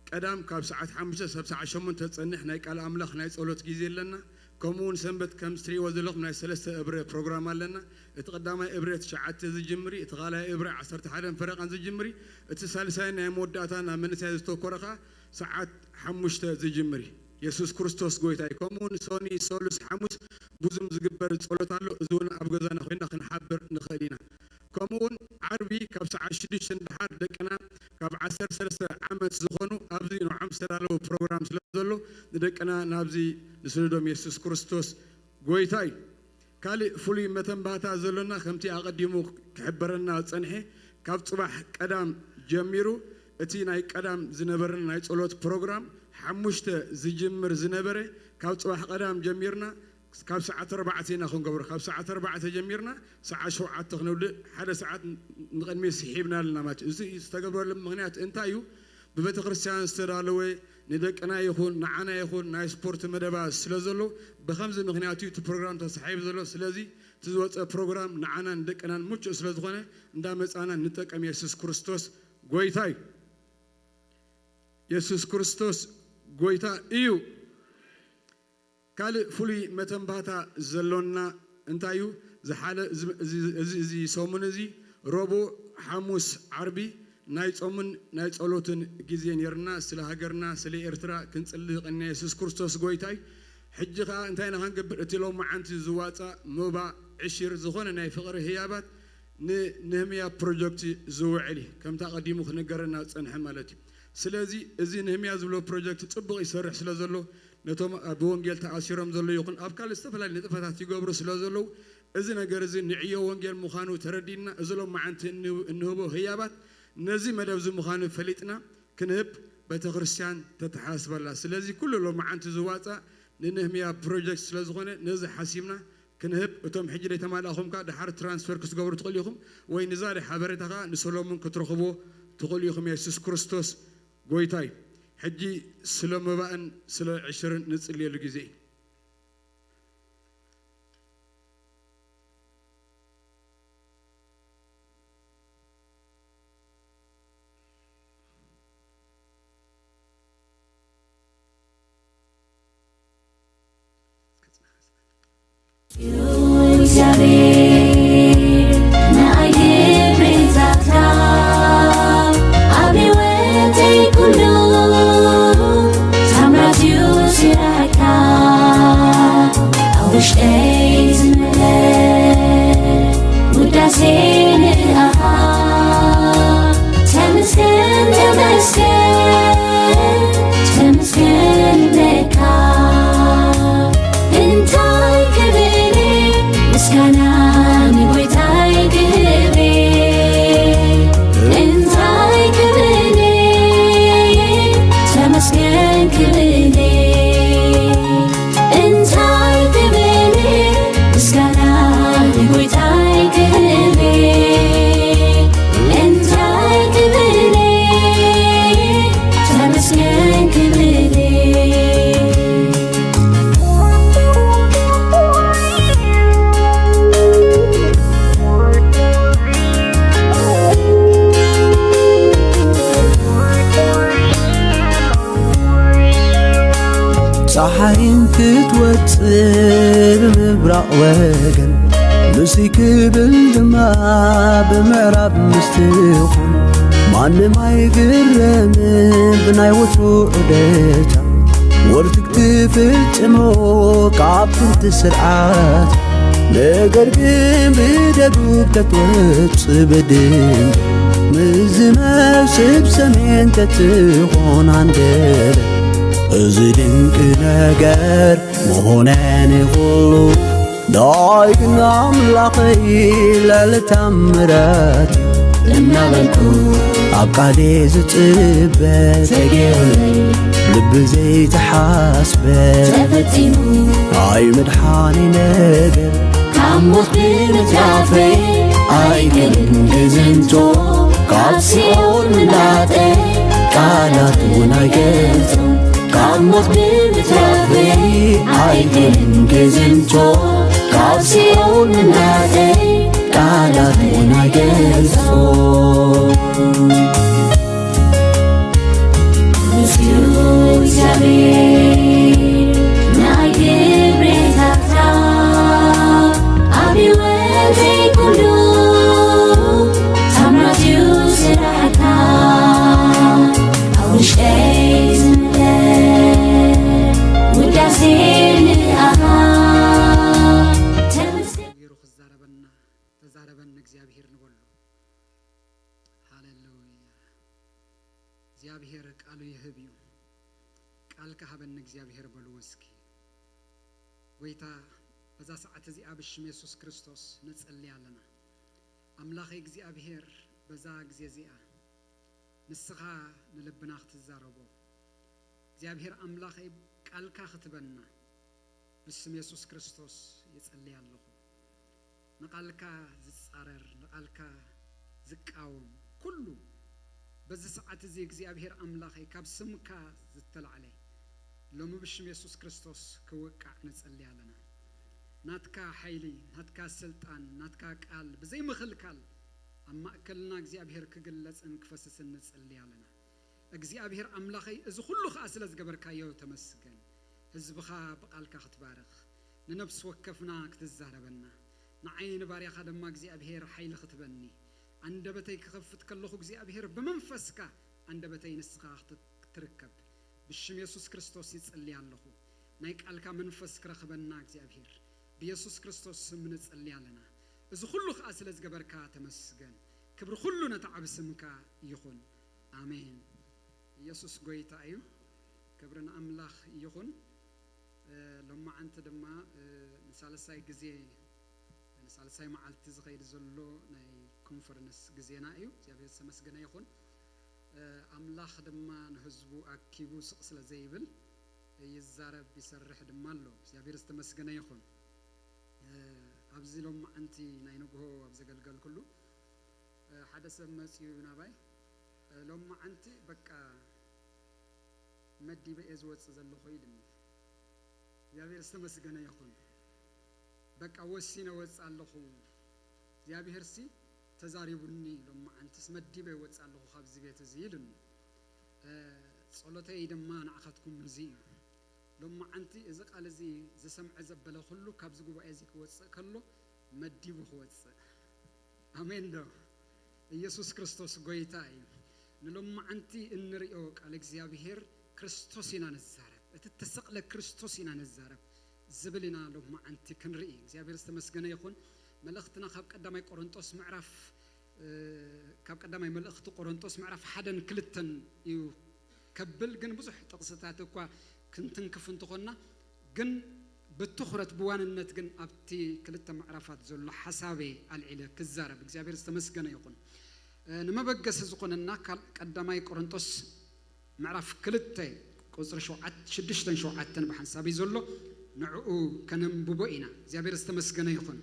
ቀዳም ካብ ሰዓት ሓሙሽተ ክሳብ ሰዓት ሸሞንተ ጸንሕ ናይ ቃል ኣምላኽ ናይ ጸሎት ግዜ ኣለና። ከምኡ እውን ሰንበት ከም እትርእይዎ ዘለኹም ናይ ሰለስተ እብረ ፕሮግራም ኣለና። እቲ ቀዳማይ እብረ ትሽዓተ ዝጅምር እዩ፣ እቲ ካልኣይ እብረ ዓሰርተ ሓደን ፈረቓን ዝጅምር እዩ፣ እቲ ሳልሳይ ናይ መወዳእታ ናብ መንእሰያት ዝተኮረ ኸኣ ሰዓት ሓሙሽተ ዝጅምር እዩ። የሱስ ክርስቶስ ጎይታ እዩ። ከምኡ እውን ሶኒ፣ ሰሉስ፣ ሓሙስ ብዙም ዝግበር ጸሎት ኣሎ። እዚ እውን ኣብ ገዛና ኮይና ክንሓብር ንኽእል ኢና። ከምኡ እውን ዓርቢ ካብ ሰዓት ሽዱሽተ ንደሓር ደቅና ካብ ዓሰርተ ሰለስተ ዓመት ዝኾኑ ኣብዚ ንዖም ዝተዳለወ ፕሮግራም ስለ ዘሎ ንደቅና ናብዚ ንስደዶም። የሱስ ክርስቶስ ጎይታ እዩ። ካልእ ፍሉይ መተንባህታ ዘሎና ከምቲ ኣቐዲሙ ክሕበረና ዝጸንሐ ካብ ጽባሕ ቀዳም ጀሚሩ እቲ ናይ ቀዳም ዝነበረና ናይ ጸሎት ፕሮግራም ሓሙሽተ ዝጅምር ዝነበረ ካብ ጽባሕ ቀዳም ጀሚርና ካብ ሰዓት ኣርባዕተ ኢና ክንገብሮ። ካብ ሰዓት ኣርባዕተ ጀሚርና ሰዓት ሸውዓተ ክነውድእ ሓደ ሰዓት ንቕድሚ ስሒብና ኣለና ማለት እዩ። እዚ ዝተገብረሉ ምኽንያት እንታይ እዩ? ብቤተ ክርስቲያን ዝተዳለወ ንደቅና ይኹን ንዓና ይኹን ናይ ስፖርት መደባ ስለ ዘሎ ብኸምዚ ምኽንያት እዩ እቲ ፕሮግራም ተሳሒቡ ዘሎ። ስለዚ እቲ ዝወፀ ፕሮግራም ንዓናን ንደቅናን ምቹእ ስለ ዝኾነ እንዳመፃና ንጠቀም። የሱስ ክርስቶስ ጎይታ እዩ። የሱስ ክርስቶስ ጎይታ እዩ። ካልእ ፍሉይ መተንባህታ ዘሎና እንታይ እዩ? ዝሓለ እዚ- እዚ- እዚ- እዚ ሰሙን እዚ ረቡዕ፣ ሓሙስ፣ ዓርቢ ናይ ጾምን ናይ ጸሎትን ግዜ ነይርና። ስለ ሃገርና፣ ስለ ኤርትራ ክንጽሊ ዝቐንና የሱስ ክርስቶስ ጎይታይ። ሕጂ ከኣ እንታይ ኢና ክንገብር? እቲ ሎማዓንቲ ዝዋጻእ መባእ ዕሽር ዝኾነ ናይ ፍቕሪ ህያባት ንነህምያ ፕሮጀክት ዝውዕል እዩ። ከምቲ ኣቐዲሙ ክነገረና ዝጸንሐ ማለት እዩ። ስለዚ እዚ ነህምያ ዝብሎ ፕሮጀክት ጽቡቕ ይሰርሕ ስለ ዘሎ ነቶም ኣብ ወንጌል ተኣሲሮም ዘለዉ ይኹን ኣብ ካልእ ዝተፈላለዩ ንጥፈታት ይገብሩ ስለ ዘለዉ፣ እዚ ነገር እዚ ንዕዮ ወንጌል ምዃኑ ተረዲእና፣ እዚ ሎማዓንቲ እን- እንህቦ ህያባት ነዚ መደብ እዚ ምዃኑ ፈሊጥና ክንህብ ቤተ ክርስቲያን ተተሓሳስበላ። ስለዚ ኩሉ ሎማዓንቲ ዝዋፃእ ንነህምያ ፕሮጀክት ስለ ዝኾነ ነዚ ሓሲብና ክንህብ፣ እቶም ሕጂ ዘይተማላእኹም ከኣ ደሓር ትራንስፈር ክትገብሩ ትኽእሉ ኢኹም፣ ወይ ንዛደ ሓበሬታ ከኣ ንሰሎሞን ክትረኽብዎ ትኽእሉ ኢኹም። የሱስ ክርስቶስ ጎይታ እዩ። ሕጂ ስለ መባእን ስለ ዕሽርን ንጽልየሉ ግዜ እዩ። ሸይ ዝመለ ውዳሴ ንኣኻ። ተመስገን፣ ተመስገን፣ ተመስገን በካ። እንታይ ክብል ምስጋና ንጎይታይ ክህብ፣ እንታይ ክብል ተመስገን ክብል፣ እንታይ ክብል ምስጋና ንጎይታይ ክህብ፣ እንታይ ክብል ተመስገን ክብል። ፀሓይን ክትወፅእ ብምብራቕ ወገን፣ ንስይ ክብል ድማ ብምዕራብ ምስትኾን፣ ማንም ኣይግረምን ብናይ ወትሩ ዑደታ። ወርትግ ትፍጽሞ ካብ ጥንቲ ስርዓት፣ ነገር ግን ብደቡብ ተትወጽእ ብድን፣ ምስ ዝመስብ ሰሜን ተትኾን ኣንደለ። እዚ ድንቂ ነገር ምኾነ ንኹሉ ዳይ ግን ኣምላኸይ ልዕሊ ታምራት እናበልኩ ኣብ ቃሌ ዝጽበ ተጌሩለይ ልቢ ዘይተሓስበ ተፈጺሙ ኣይ መድሓኒ ነገር ካብ ሞት ብምትራፈይ ኣይክልን ክዝንቶ ካብ ሲኦል ምናጠይ ቃላት እውን ኣይገልጾ ካብ ሞት ብምትራፈይ ኣይክልን ክዝንቶ ካብ ሲኦል ምናጠይ ቃላት እውን ኣይገልጾ። ምስዩ እግዚኣብሔር ናይ ክብሬታታ ኣብ ሕይወተይ ኩሉ ታምራት እዩ ስራሕካ። ኣብ ውሽጠይ ዝምለ ውዳሴ ንኣኻ። ተመስገን። ገይሩ ክዛረበና ተዛረበኒ እግዚኣብሔር ንበሎ። ሃሌሉያ። እግዚኣብሔር ቃሉ ይህብ እዩ። ቃልካ ሃበኒ እግዚኣብሔር በልዎ እስኪ። ጎይታ በዛ ሰዓት እዚኣ ብሽም የሱስ ክርስቶስ ንጸሊ ኣለና። ኣምላኸይ እግዚኣብሔር በዛ ግዜ እዚኣ ንስኻ ንልብና ክትዛረቦ እግዚኣብሔር ኣምላኸይ ቃልካ ክትበና ብስም የሱስ ክርስቶስ ይጸሊ ኣለኹ። ንቓልካ ዝጻረር ንቓልካ ዝቃወም ኩሉ በዚ ሰዓት እዚ እግዚኣብሔር ኣምላኸይ ካብ ስምካ ዝተላዕለ ሎሚ ብሽም የሱስ ክርስቶስ ክውቃዕ ንጸሊ ኣለና። ናትካ ሓይሊ ናትካ ስልጣን ናትካ ቃል ብዘይ ምኽልካል ኣብ ማእከልና እግዚኣብሔር ክግለጽን ክፈስስን ንጸሊ ኣለና። እግዚኣብሔር ኣምላኸይ እዚ ኩሉ ኸኣ ስለ ዝገበርካዮ ተመስገን። ህዝብኻ ብቓልካ ክትባርኽ ንነብሲ ወከፍና ክትዛረበና ንዓይ ንባርያኻ ድማ እግዚኣብሔር ሓይሊ ክትበኒ ኣንደበተይ ክኸፍት ከለኹ እግዚኣብሔር ብመንፈስካ ኣንደበተይ ንስኻ ክትርከብ ብሽም የሱስ ክርስቶስ ይጽሊ ኣለኹ። ናይ ቃልካ መንፈስ ክረኽበና እግዚኣብሔር ብየሱስ ክርስቶስ ስም ንጽሊ ኣለና። እዚ ኩሉ ኸኣ ስለ ዝገበርካ ተመስገን። ክብሪ ኩሉ ነቲ ዓብ ስምካ ይኹን። ኣሜን። ኢየሱስ ጎይታ እዩ። ክብሪ ንኣምላኽ ይኹን። ሎማዓንቲ ድማ ንሳልሳይ ግዜ ንሳልሳይ መዓልቲ ዝኸይድ ዘሎ ናይ ኮንፈረንስ ግዜና እዩ። እግዚኣብሔር ዝተመስገነ ይኹን። ኣምላኽ ድማ ንህዝቡ ኣኪቡ ስቕ ስለ ዘይብል ይዛረብ ይሰርሕ ድማ ኣሎ። እግዚኣብሔር ዝተመስገነ ይኹን። ኣብዚ ሎማዓንቲ ናይ ንግሆ ኣብ ዘገልገልኩሉ ሓደ ሰብ መፅዩ ናባይ ሎማዓንቲ በቃ መዲበ እየ ዝወፅእ ዘለኹ ኢልኒ። እግዚኣብሔር ዝተመስገነ ይኹን። በቃ ወሲነ ወፅእ ኣለኹ። እግዚኣብሔር ሲ ተዛሪቡኒ ሎማዓንትስ መዲበ ይወፅእ ኣለኹ ካብዚ ቤት እዚ ኢሉኒ። ጸሎተይ ድማ ንዓኻትኩም እዚ እዩ። ሎማዓንቲ እዚ ቃል እዚ ዝሰምዐ ዘበለ ኩሉ ካብዚ ጉባኤ እዚ ክወፅእ ከሎ መዲቡ ክወፅእ። ኣሜን ዶ? ኢየሱስ ክርስቶስ ጎይታ እዩ። ንሎማዓንቲ እንሪኦ ቃል እግዚኣብሔር ክርስቶስ ኢና ንዛረብ። እቲ እተሰቕለ ክርስቶስ ኢና ንዛረብ። ዝብል ኢና ሎማዓንቲ ክንርኢ። እግዚኣብሔር ዝተመስገነ ይኹን። መልእኽትና ካብ ቀዳማይ ቆሮንጦስ ምዕራፍ፣ እ፣ ካብ ቀዳማይ መልእኽቲ ቆሮንጦስ ምዕራፍ ሓደን ክልተን እዩ ከብል፣ ግን ብዙሕ ጥቕስታት እኳ ክንትንክፍ እንተኾንና፣ ግን ብትኹረት ብዋንነት ግን ኣብቲ ክልተ ምዕራፋት ዘሎ ሓሳበይ ኣልዒለ ክዛረብ። እግዚኣብሔር ዝተመስገነ ይኹን። እ፣ ንመበገሲ ዝኾነና ካል-፣ ቀዳማይ ቆሮንጦስ ምዕራፍ ክልተ ቁጽሪ ሸውዓተ፣ ሽዱሽተን ሸውዓተን ብሓንሳብ እዩ ዘሎ። ንዕኡ ከነንብቦ ኢና። እግዚኣብሔር ዝተመስገነ ይኹን።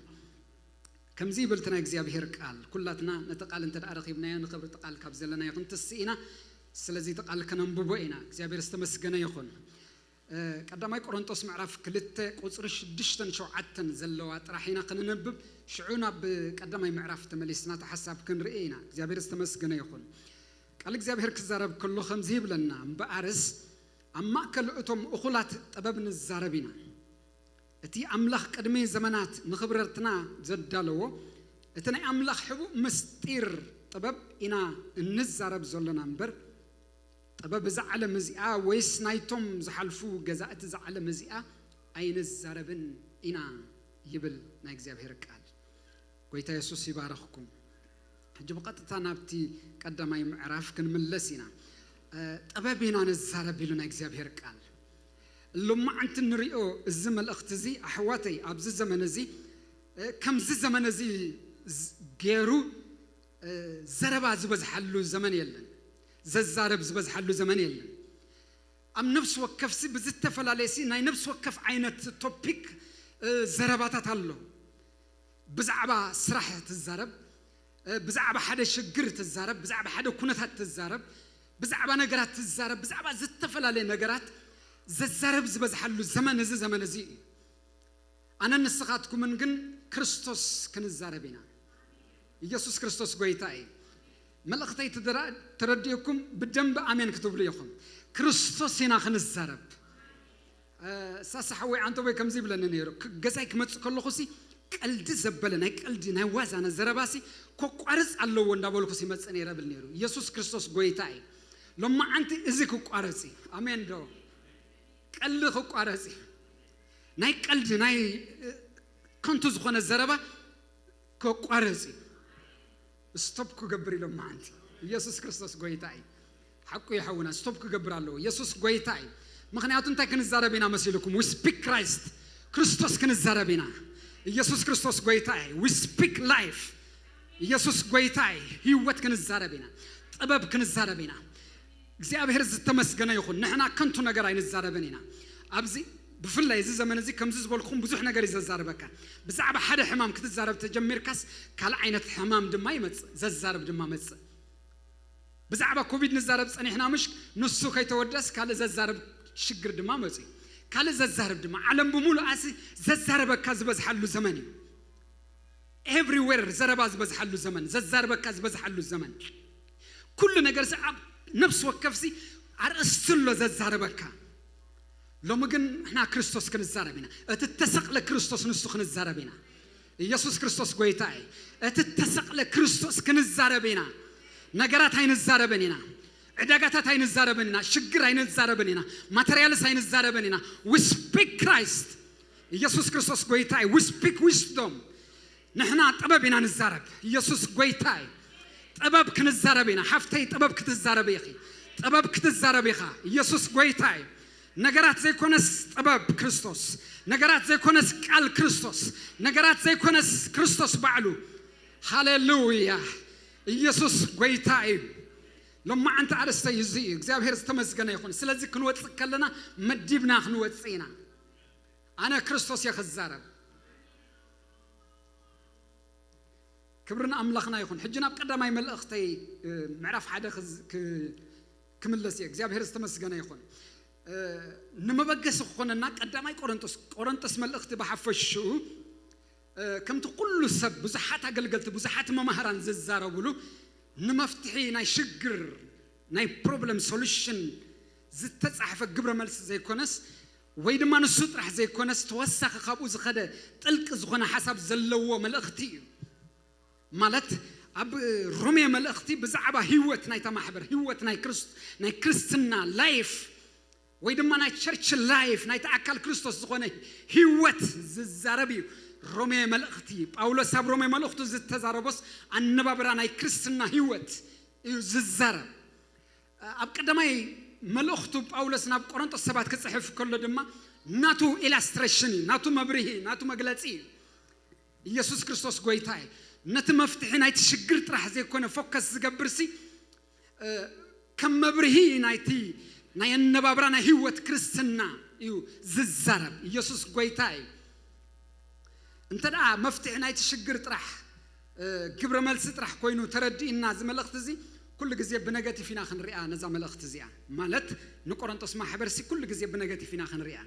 ከምዚ ይብል እቲ ናይ እግዚኣብሔር ቃል። ኩላትና ነቲ ቃል እንተ ደኣ ረኺብናዮ፣ ንኽብሪ እቲ ቃል ካብ ዘለናዮ ክንትስእ ኢና። ስለዚ እቲ ቃል ከነንብቦ ኢና። እግዚኣብሔር ዝተመስገነ ይኹን። እ፣ ቀዳማይ ቆሮንጦስ ምዕራፍ ክልተ ቁጽሪ ሽዱሽተን ሸውዓተን ዘለዋ ጥራሕ ኢና ከነንብብ። ሽዑ ናብ ቀዳማይ ምዕራፍ ተመሊስና እቲ ሓሳብ ክንርኢ ኢና። እግዚኣብሔር ዝተመስገነ ይኹን። ቃል እግዚኣብሔር ክዛረብ ከሎ ከምዚ ይብለና፣ እምበኣርስ ኣብ ማእከል እቶም እኹላት ጥበብ ንዛረብ ኢና። እቲ ኣምላኽ ቅድሚ ዘመናት ንኽብረትና ዘዳለዎ፣ እቲ ናይ ኣምላኽ ሕቡእ ምስጢር ጥበብ ኢና እንዛረብ ዘሎና እምበር፣ ጥበብ እዛ ዓለም እዚኣ ወይስ ናይቶም ዝሓልፉ ገዛእቲ እዛ ዓለም እዚኣ ኣይንዛረብን ኢና ይብል ናይ እግዚኣብሔር ቃል። ጎይታ የሱስ ይባርኽኩም። ሕጂ ብቐጥታ ናብቲ ቀዳማይ ምዕራፍ ክንምለስ ኢና። እ፣ ጥበብ ኢና ንዛረብ ኢሉ ናይ እግዚኣብሔር ቃል። ሎማዓንቲ ንሪኦ እዚ መልእኽቲ እዚ ኣሕዋተይ፣ ኣብዚ ዘመን እዚ፣ እ፣ ከምዚ ዘመን እዚ ዝ-፣ ገይሩ፣ እ፣ ዘረባ ዝበዝሓሉ ዘመን የለን። ዘዛረብ ዝበዝሓሉ ዘመን የለን። ኣብ ነፍሲ ወከፍሲ ብዝተፈላለየሲ ናይ ነፍሲ ወከፍ ዓይነት ቶፒክ፣ እ፣ ዘረባታት ኣሎ። ብዛዕባ ስራሕ ትዛረብ፣ እ፣ ብዛዕባ ሓደ ሽግር ትዛረብ፣ ብዛዕባ ሓደ ኩነታት ትዛረብ፣ ብዛዕባ ነገራት ትዛረብ፣ ብዛዕባ ዝተፈላለየ ነገራት ዘዛረብ ዝበዝሓሉ ዘመን እዚ ዘመን እዚ እዩ። ኣነን ንስኻትኩምን ግን ክርስቶስ ክንዛረብ ኢና። ኢየሱስ ክርስቶስ ጎይታ እዩ። መልእኽተይ ትድራ-፣ ተረዲእኩም ብደንብ ኣሜን ክትብሉ ኢኹም። ክርስቶስ ኢና ክንዛረብ። እ፣ ሳሳ ሓወይ ዓንተቦይ ከምዚ ይብለኒ ነይሩ። ክ-፣ ገዛይ ክመጽእ ከለኹ ሲ ቀልዲ ዘበለ፣ ናይ ቀልዲ፣ ናይ ዋዛ፣ ናይ ዘረባ ሲ ከቋርጽ ኣለዎ እንዳበልኩ ሲ ይመጽእ ነይረ ብል ነይሩ። ኢየሱስ ክርስቶስ ጎይታ እዩ። ሎማዓንቲ እዚ ክቋረጽ እዩ። ኣሜን ዶ? ቀልዲ ክቋረጽ እዩ። ናይ ቀልዲ፣ ናይ፣ እ፣ ከንቱ ዝኾነ ዘረባ ከቋርጽ እዩ። ስቶፕ ክገብር ኢሎም መዓንቲ። ኢየሱስ ክርስቶስ ጎይታ እዩ። ሓቁ ይሓውና፣ ስቶፕ ክገብር ኣለዎ። ኢየሱስ ጎይታ እዩ። ምኽንያቱ እንታይ ክንዛረብ ኢና መሲልኩም? We speak Christ። ክርስቶስ ክንዛረብ ኢና። ኢየሱስ ክርስቶስ ጎይታ እዩ። We speak life። ኢየሱስ ጎይታ እዩ። ህይወት ክንዛረብ ኢና። ጥበብ ክንዛረብ ኢና። እግዚኣብሔር ዝተመስገነ ይኹን። ንሕና ከንቱ ነገር ኣይንዛረብን ኢና። ኣብዚ ብፍላይ እዚ ዘመን እዚ ከምዚ ዝበልኩም ብዙሕ ነገር እዩ ዘዛርበካ። ብዛዕባ ሓደ ሕማም ክትዛረብ ተጀሚርካስ ካልእ ዓይነት ሕማም ድማ ይመጽእ፣ ዘዛርብ ድማ መጽእ። ብዛዕባ ኮቪድ ንዛረብ ጸኒሕና ምሽ፣ ንሱ ከይተወደስ ካልእ ዘዛርብ ሽግር ድማ መጽኡ። ካልእ ዘዛርብ ድማ፣ ዓለም ብምሉኣሲ ዘዛርበካ ዝበዝሓሉ ዘመን እዩ። ኤቭሪዌር ዘረባ ዝበዝሓሉ ዘመን፣ ዘዛርበካ ዝበዝሓሉ ዘመን። ኩሉ ነገር ሲ ኣብ ነፍሲ ወከፍሲ ኣርእስቲ ኣሎ ዘዛርበካ። ሎሚ ግን ንሕና ክርስቶስ ክንዛረብ ኢና። እቲ እተሰቕለ ክርስቶስ ንሱ ክንዛረብ ኢና። ኢየሱስ ክርስቶስ ጎይታ እዩ። እቲ እተሰቕለ ክርስቶስ ክንዛረብ ኢና። ነገራት ኣይንዛረብን ኢና። ዕዳጋታት ኣይንዛረብን ኢና። ሽግር ኣይንዛረብን ኢና። ማተርያልስ ኣይንዛረብን ኢና። We speak Christ። ኢየሱስ ክርስቶስ ጎይታ እዩ። We speak wisdom። ንሕና ጥበብ ኢና ንዛረብ። ኢየሱስ ጎይታ እዩ። ጥበብ ክንዛረብ ኢና። ሓፍተይ ጥበብ ክትዛረብ ኢኺ። ጥበብ ክትዛረብ ኢኻ። ኢየሱስ ጎይታ እዩ። ነገራት ዘይኮነስ ጥበብ ክርስቶስ። ነገራት ዘይኮነስ ቃል ክርስቶስ። ነገራት ዘይኮነስ ክርስቶስ ባዕሉ። ሃሌሉያ። ኢየሱስ ጎይታ እዩ። ሎማዓንቲ ኣርእስተይ እዚ እዩ። እግዚኣብሔር ዝተመስገነ ይኹን። ስለዚ ክንወጽእ ከለና መዲብና ክንወጽእ ኢና። ኣነ ክርስቶስ እየ ክዛረብ። ክብሪ ንኣምላኽና ይኹን። ሕጂ ናብ ቀዳማይ መልእኽተይ፣ እ፣ ምዕራፍ ሓደ ክዝ-፣ ክ-፣ ክምለስ እየ። እግዚኣብሔር ዝተመስገነ ይኹን። እ፣ ንመበገሲ ክኾነና ቀዳማይ ቆሮንጦስ፣ ቆሮንጦስ መልእኽቲ ብሓፈሽኡ፣ እ፣ ከምቲ ኩሉ ሰብ፣ ብዙሓት ኣገልገልቲ፣ ብዙሓት መማህራን ዝዛረብሉ፣ ንመፍትሒ ናይ ሽግር፣ ናይ ፕሮብለም ሶሉሽን ዝተጻሕፈ ግብረ መልሲ ዘይኮነስ፣ ወይ ድማ ንሱ ጥራሕ ዘይኮነስ፣ ተወሳኺ ካብኡ ዝኸደ ጥልቂ ዝኾነ ሓሳብ ዘለዎ መልእኽቲ እዩ። ማለት ኣብ ሮሜ መልእኽቲ ብዛዕባ ህይወት ናይታ ማሕበር፣ ህይወት ናይ ክርስት-፣ ናይ ክርስትና ላይፍ፣ ወይ ድማ ናይ ቸርች ላይፍ፣ ናይቲ ኣካል ክርስቶስ ዝኾነ ህይወት ዝዛረብ እዩ። ሮሜ መልእኽቲ፣ ጳውሎስ ኣብ ሮሜ መልእኽቱ ዝተዛረቦስ ኣነባብራ ናይ ክርስትና ህይወት እዩ ዝዛረብ። ኣብ ቀዳማይ መልእኽቱ ጳውሎስ ናብ ቆሮንጦስ ሰባት ክጽሕፍ ከሎ ድማ ናቱ ኢላስትሬሽን እዩ፣ ናቱ መብርሂ፣ ናቱ መግለጺ እዩ። ኢየሱስ ክርስቶስ ጎይታ እዩ። ነቲ መፍትሒ ናይቲ ሽግር ጥራሕ ዘይኮነ ፎከስ ዝገብር ሲ ከም መብርሂ ናይቲ ናይ ኣነባብራ ናይ ህይወት ክርስትና እዩ ዝዛረብ። ኢየሱስ ጎይታ እዩ። እንተ ደኣ መፍትሒ ናይቲ ሽግር ጥራሕ ግብረ መልሲ ጥራሕ ኮይኑ ተረዲእና፣ እዚ መልእኽቲ እዚ ኩሉ ግዜ ብነገቲፍ ኢና ክንሪኣ። ነዛ መልእኽቲ እዚኣ ማለት ንቆሮንጦስ ማሕበር ሲ ኩሉ ግዜ ብነገቲፍ ኢና ክንሪኣ።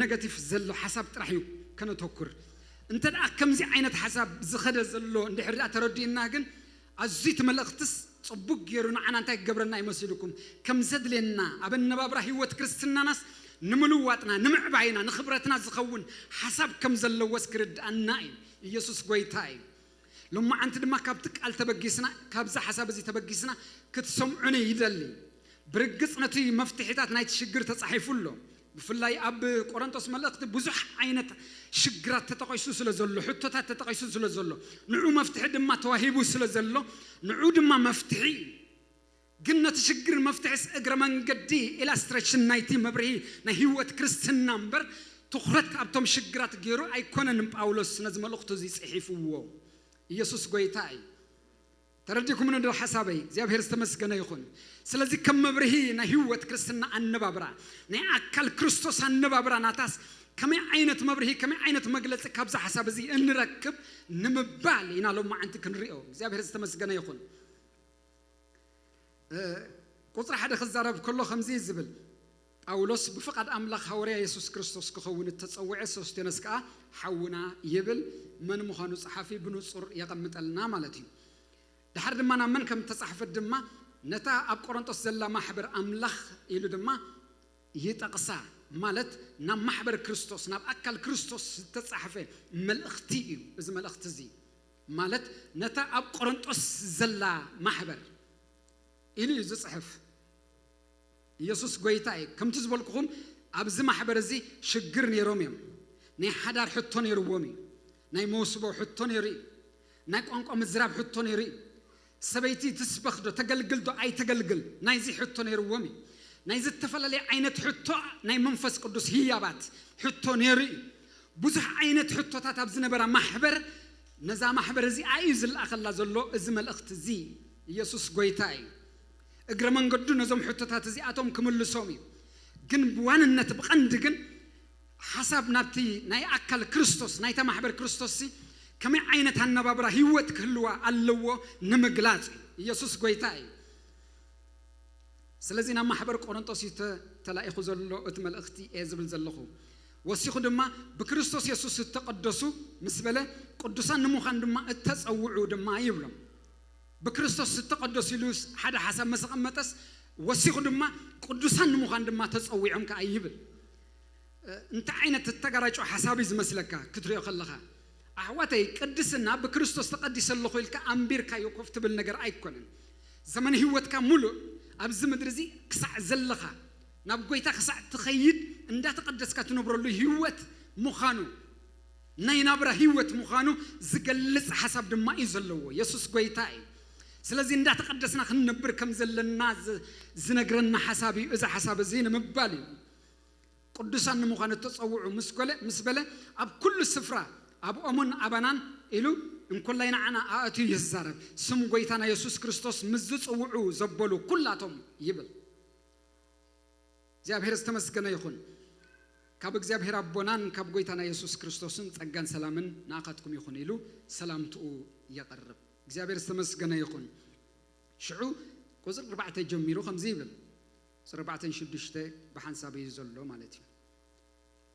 ነገቲፍ ዘሎ ሓሳብ ጥራሕ እዩ ከነተኩር። እንተ ደኣ ከምዚ ዓይነት ሓሳብ ዝኸደ ዘሎ እንድሕር ደኣ ተረዲእና ግን ኣዝዩ እቲ መልእኽትስ ጽቡቅ ገይሩ ንዓና እንታይ ክገብረና ይመስልኩም? ከም ዘድልየና ኣብ ኣነባብራ ህይወት ክርስትናናስ ንምልዋጥና፣ ንምዕባይና፣ ንኽብረትና ዝኸውን ሓሳብ ከም ዘለዎስ ክርድኣና እዩ። ኢየሱስ ጎይታ እዩ። ሎማዓንቲ ድማ ካብቲ ቃል ተበጊስና፣ ካብዚ ሓሳብ እዚ ተበጊስና ክትሰምዑኒ ይደሊ። ብርግጽ ነቲ መፍትሒታት ናይቲ ሽግር ተጻሒፉ ኣሎ። ብፍላይ ኣብ ቆሮንቶስ መልእኽቲ ብዙሕ ዓይነት ሽግራት ተጠቒሱ ስለ ዘሎ፣ ሕቶታት ተጠቒሱ ስለ ዘሎ፣ ንዑ መፍትሒ ድማ ተዋሂቡ ስለ ዘሎ፣ ንዑ ድማ መፍትሒ እዩ። ግን ነቲ ሽግር መፍትሒስ እግረ መንገዲ ኢላስትሬሽን ናይቲ መብርሂ ናይ ህይወት ክርስትና እምበር ትኹረት ኣብቶም ሽግራት ገይሩ ኣይኮነን ጳውሎስ ነዚ መልእኽቱ እዚ ጽሒፍዎ። ኢየሱስ ጎይታ እዩ። ተረዲእኩምኒ ዶ ሓሳበይ? እግዚኣብሔር ዝተመስገነ ይኹን። ስለዚ ከም መብርሂ ናይ ህይወት ክርስትና ኣነባብራ፣ ናይ ኣካል ክርስቶስ ኣነባብራ ናታስ ከመይ ዓይነት መብርሂ፣ ከመይ ዓይነት መግለጺ ካብዚ ሓሳብ እዚ እንረክብ ንምባል ኢና ሎማዓንቲ ክንሪኦ። እግዚኣብሔር ዝተመስገነ ይኹን። እ፣ ቁጽሪ ሓደ ክዛረብ ከሎ ከምዚ ዝብል፣ ጳውሎስ ብፍቓድ ኣምላኽ ሃዋርያ የሱስ ክርስቶስ ክኸውን እተጸውዐ፣ ሶስቴኖስ ከኣ ሓውና ይብል። መን ምዃኑ ጸሓፊ ብንጹር የቐምጠልና ማለት እዩ። ድሓር ድማ ናብ መን ከም እተጻሕፈት ድማ ነታ ኣብ ቆሮንጦስ ዘላ ማሕበር ኣምላኽ ኢሉ ድማ ይጠቕሳ። ማለት ናብ ማሕበር ክርስቶስ፣ ናብ ኣካል ክርስቶስ ዝተጻሕፈ መልእኽቲ እዩ። እዚ መልእኽቲ እዚ ማለት ነታ ኣብ ቆሮንጦስ ዘላ ማሕበር ኢሉ እዩ ዝጽሕፍ። ኢየሱስ ጎይታ እዩ። ከምቲ ዝበልኩኹም ኣብዚ ማሕበር እዚ ሽግር ነይሮም እዮም። ናይ ሓዳር ሕቶ ነይርዎም እዩ። ናይ መውስቦ ሕቶ ነይሩ እዩ። ናይ ቋንቋ ምዝራብ ሕቶ ነይሩ እዩ። ሰበይቲ ትስበኽ ዶ፣ ተገልግል ዶ ኣይተገልግል፣ ናይዚ ሕቶ ነይርዎም እዩ። ናይ ዝተፈላለየ ዓይነት ሕቶ፣ ናይ መንፈስ ቅዱስ ህያባት ሕቶ ነይሩ እዩ። ብዙሕ ዓይነት ሕቶታት ኣብ ዝነበራ ማሕበር፣ ነዛ ማሕበር እዚኣ እዩ ዝለኣኸላ ዘሎ እዚ መልእኽቲ እዚ። ኢየሱስ ጎይታ እዩ። እግረ መንገዱ ነዞም ሕቶታት እዚኣቶም ክምልሶም እዩ። ግን ብዋንነት ብቐንዲ ግን ሓሳብ ናብቲ ናይ ኣካል ክርስቶስ፣ ናይታ ማሕበር ክርስቶስ ሲ ከመይ ዓይነት ኣነባብራ ህይወት ክህልዋ ኣለዎ ንምግላጽ እዩ። ኢየሱስ ጎይታ እዩ። ስለዚ ናብ ማሕበር ቆሮንጦስ እዩ ተ-፣ ተላኢኹ ዘሎ እቲ መልእኽቲ እየ ዝብል ዘለኹ። ወሲኹ ድማ ብክርስቶስ የሱስ እተቐደሱ ምስ በለ ቅዱሳን ንምዃን ድማ እተጸውዑ ድማ ይብሎም። ብክርስቶስ ዝተቐደሱ ኢሉ ሓደ ሓሳብ ምስ ኣቐመጠስ ወሲኹ ድማ ቅዱሳን ንምዃን ድማ ተጸዊዖም ከኣ ይብል። እ፣ እንታይ ዓይነት እተጋራጮ ሓሳብ እዩ ዝመስለካ ክትሪኦ ከለኻ? ኣሕዋተይ፣ ቅድስና ብክርስቶስ ተቐዲሰ ኣለኹ ኢልካ ኣንቢርካዮ ኮፍ ትብል ነገር ኣይኮነን። ዘመን ህይወትካ ሙሉእ ኣብዚ ምድሪ እዚ ክሳዕ ዘለኻ፣ ናብ ጎይታ ክሳዕ ትኸይድ እንዳተቐደስካ ትነብረሉ ህይወት ምዃኑ፣ ናይ ናብራ ህይወት ምዃኑ ዝገልጽ ሓሳብ ድማ እዩ ዘለዎ። የሱስ ጎይታ እዩ። ስለዚ እንዳተቐደስና ክንነብር ከም ዘለና ዝ-፣ ዝነግረና ሓሳብ እዩ። እዚ ሓሳብ እዚ ንምባል እዩ። ቅዱሳን ንምዃን እተጸውዑ ምስ ኮለ-፣ ምስ በለ፣ ኣብ ኩሉ ስፍራ ኣብኦምን ኣባናን ኢሉ እንኮላይ ንዓና ኣእትዩ ይዛረብ። ስም ጎይታና የሱስ ክርስቶስ ምስ ዝጽውዑ ዘበሉ ኩላቶም ይብል። እግዚኣብሔር ዝተመስገነ ይኹን። ካብ እግዚኣብሔር ኣቦናን ካብ ጎይታና የሱስ ክርስቶስን ጸጋን ሰላምን ንኣኻትኩም ይኹን ኢሉ ሰላምትኡ የቐርብ። እግዚኣብሔር ዝተመስገነ ይኹን። ሽዑ ቁጽሪ ኣርባዕተ ጀሚሩ ከምዚ ይብል። ቁጽሪ ኣርባዕተ ሽዱሽተ ብሓንሳብ እዩ ዘሎ ማለት እዩ።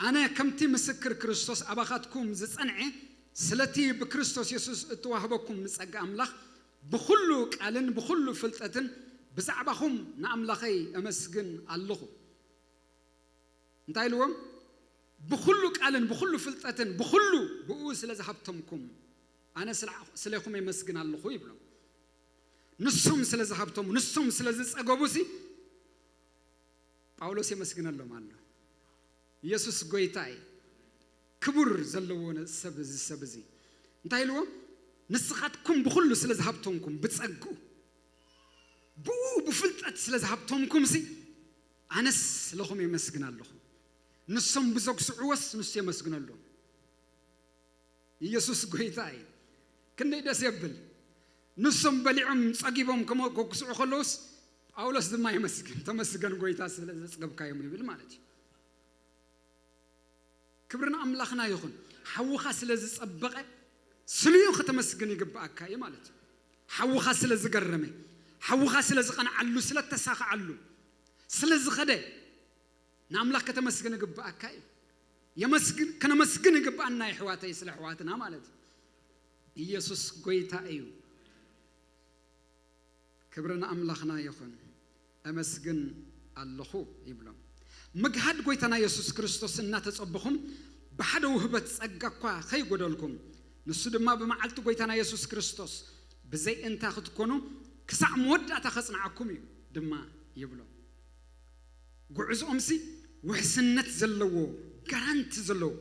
ኣነ ከምቲ ምስክር ክርስቶስ ኣባኻትኩም ዝጸንዐ፣ ስለቲ ብክርስቶስ የሱስ እተዋህበኩም ንጸጋ ኣምላኽ ብኹሉ ቃልን ብኹሉ ፍልጠትን ብዛዕባኹም ንኣምላኸይ እመስግን ኣለኹ። እንታይ ኢልዎም? ብኹሉ ቃልን ብኹሉ ፍልጠትን ብኹሉ ብኡ ስለ ዝሃብተምኩም ኣነ ስለ-፣ ስለኹም የመስግን ኣለኹ ይብሎም። ንሶም ስለ ዝሃብተሙ፣ ንሶም ስለ ዝጸገቡ ሲ ጳውሎስ የመስግነሎም ኣሎ። ኢየሱስ ጎይታ እዩ። ክቡር ዘለዎ ነ- ሰብ እዚ ሰብ እዚ እንታይ ኢልዎም? ንስኻትኩም ብኹሉ ስለ ዝሃብቶምኩም፣ ብጸግኡ፣ ብኡ ብፍልጠት ስለ ዝሃብቶምኩም ሲ ኣነስ ስለኹም የመስግን ኣለኹ። ንሶም ብዘግስዕዎስ ንሱ የመስግነሎም። ኢየሱስ ጎይታ እዩ። ክንደይ ደስ የብል። ንሶም በሊዖም ጸጊቦም ከሞ- ከጉስዑ ከለውስ ጳውሎስ ድማ የመስግን፣ ተመስገን ጎይታ ስለ ዘጽገብካዮም ይብል ማለት እዩ። ክብሪ ንኣምላኽና ይኹን። ሓውኻ ስለ ዝጸበቐ ስልዩ ከተመስግን ይግብኣካ እዩ ማለት እዩ። ሓውኻ ስለ ዝገረመ፣ ሓውኻ ስለ ዝቐንዓሉ፣ ስለ ተሳኽዓሉ፣ ስለ ዝኸደ ንኣምላኽ ከተመስግን ይግብኣካ እዩ። የመስግን፣ ከነመስግን ይግብኣና የሕዋተይ፣ ስለ ኣሕዋትና ማለት እዩ። ኢየሱስ ጎይታ እዩ። ክብሪ ንኣምላኽና ይኹን። እመስግን ኣለኹ ይብሎም። ምግሃድ ጎይታና የሱስ ክርስቶስ እናተጸበኹም ብሓደ ውህበት ጸጋ እኳ ከይጎደልኩም፣ ንሱ ድማ ብመዓልቲ ጎይታና የሱስ ክርስቶስ ብዘይ እንታ ክትኮኑ ክሳዕ መወዳእታ ከጽንዓኩም እዩ ድማ ይብሎም። ጉዕዞኦምሲ ውሕስነት ዘለዎ፣ ጋራንቲ ዘለዎ፣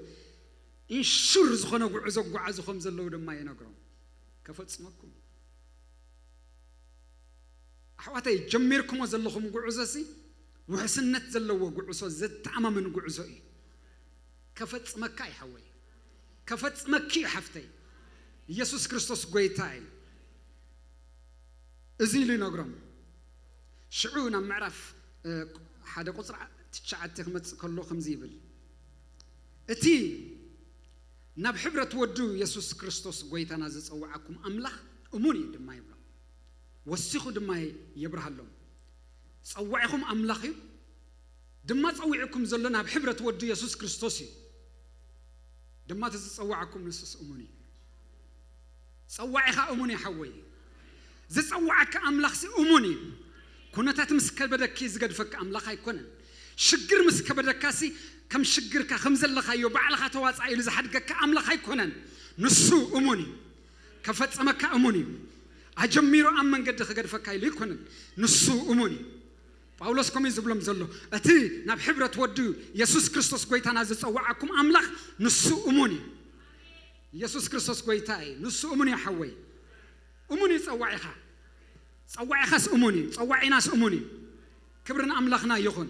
ኢንሹር ዝኾነ ጉዕዞ ጓዓዙ ከም ዘለዉ ድማ ይነግሮም። ከፈጽመኩም ኣሕዋተይ፣ ጀሚርኩሞ ዘለኹም ጉዕዞ ሲ ውሕስነት ዘለዎ ጉዕዞ፣ ዘተኣማምን ጉዕዞ እዩ። ከፈጽመካ እዩ ሓወይ፣ ከፈጽመኪ እዩ ሓፍተይ። ኢየሱስ ክርስቶስ ጎይታ እዩ። እዚ ኢሉ ይነግሮም። ሽዑ ናብ ምዕራፍ ሓደ ቁፅሪ ትሽዓተ ክመፅእ ከሎ ከምዚ ይብል፣ እቲ ናብ ሕብረት ወዱ የሱስ ክርስቶስ ጎይታና ዝፀውዓኩም ኣምላኽ እሙን እዩ ድማ ይብሎም። ወሲኹ ድማ የብርሃሎም፣ ጸዋዒኹም ኣምላኽ እዩ፣ ድማ ጸዊዕኩም ዘሎ ናብ ሕብረት ወዱ የሱስ ክርስቶስ እዩ። ድማ እቲ ዝጸዋዕኩም ንሱስ እሙን እዩ። ጸዋዒኻ እሙን እዩ ሓወይ። ዝጸዋዓካ ኣምላኽሲ እሙን እዩ። ኩነታት ምስ ከበደኪ ዝገድፈካ ኣምላኽ ኣይኮነን። ሽግር ምስ ከበደካሲ ከም ሽግርካ ከም ዘለኻዮ ባዕልኻ ተዋጻእ ኢሉ ዝሓድገካ ኣምላኽ ኣይኮነን። ንሱ እሙን እዩ። ከፈጸመካ እሙን እዩ። ኣጀሚሩ ኣብ መንገዲ ክገድፈካ ኢሉ ኣይኮነን። ንሱ እሙን እዩ። ጳውሎስ ከምኡ እዩ ዝብሎም ዘሎ፣ እቲ ናብ ሕብረት ወዱ የሱስ ክርስቶስ ጎይታና ዝጸዋዓኩም ኣምላኽ ንሱ እሙን እዩ። የሱስ ክርስቶስ ጎይታ እዩ። ንሱ እሙን እዩ ሓወይ። እሙን እዩ ጸዋዒኻ። ጸዋዒኻስ እሙን እዩ። ጸዋዒናስ እሙን እዩ። ክብሪ ንኣምላኽና ይኹን።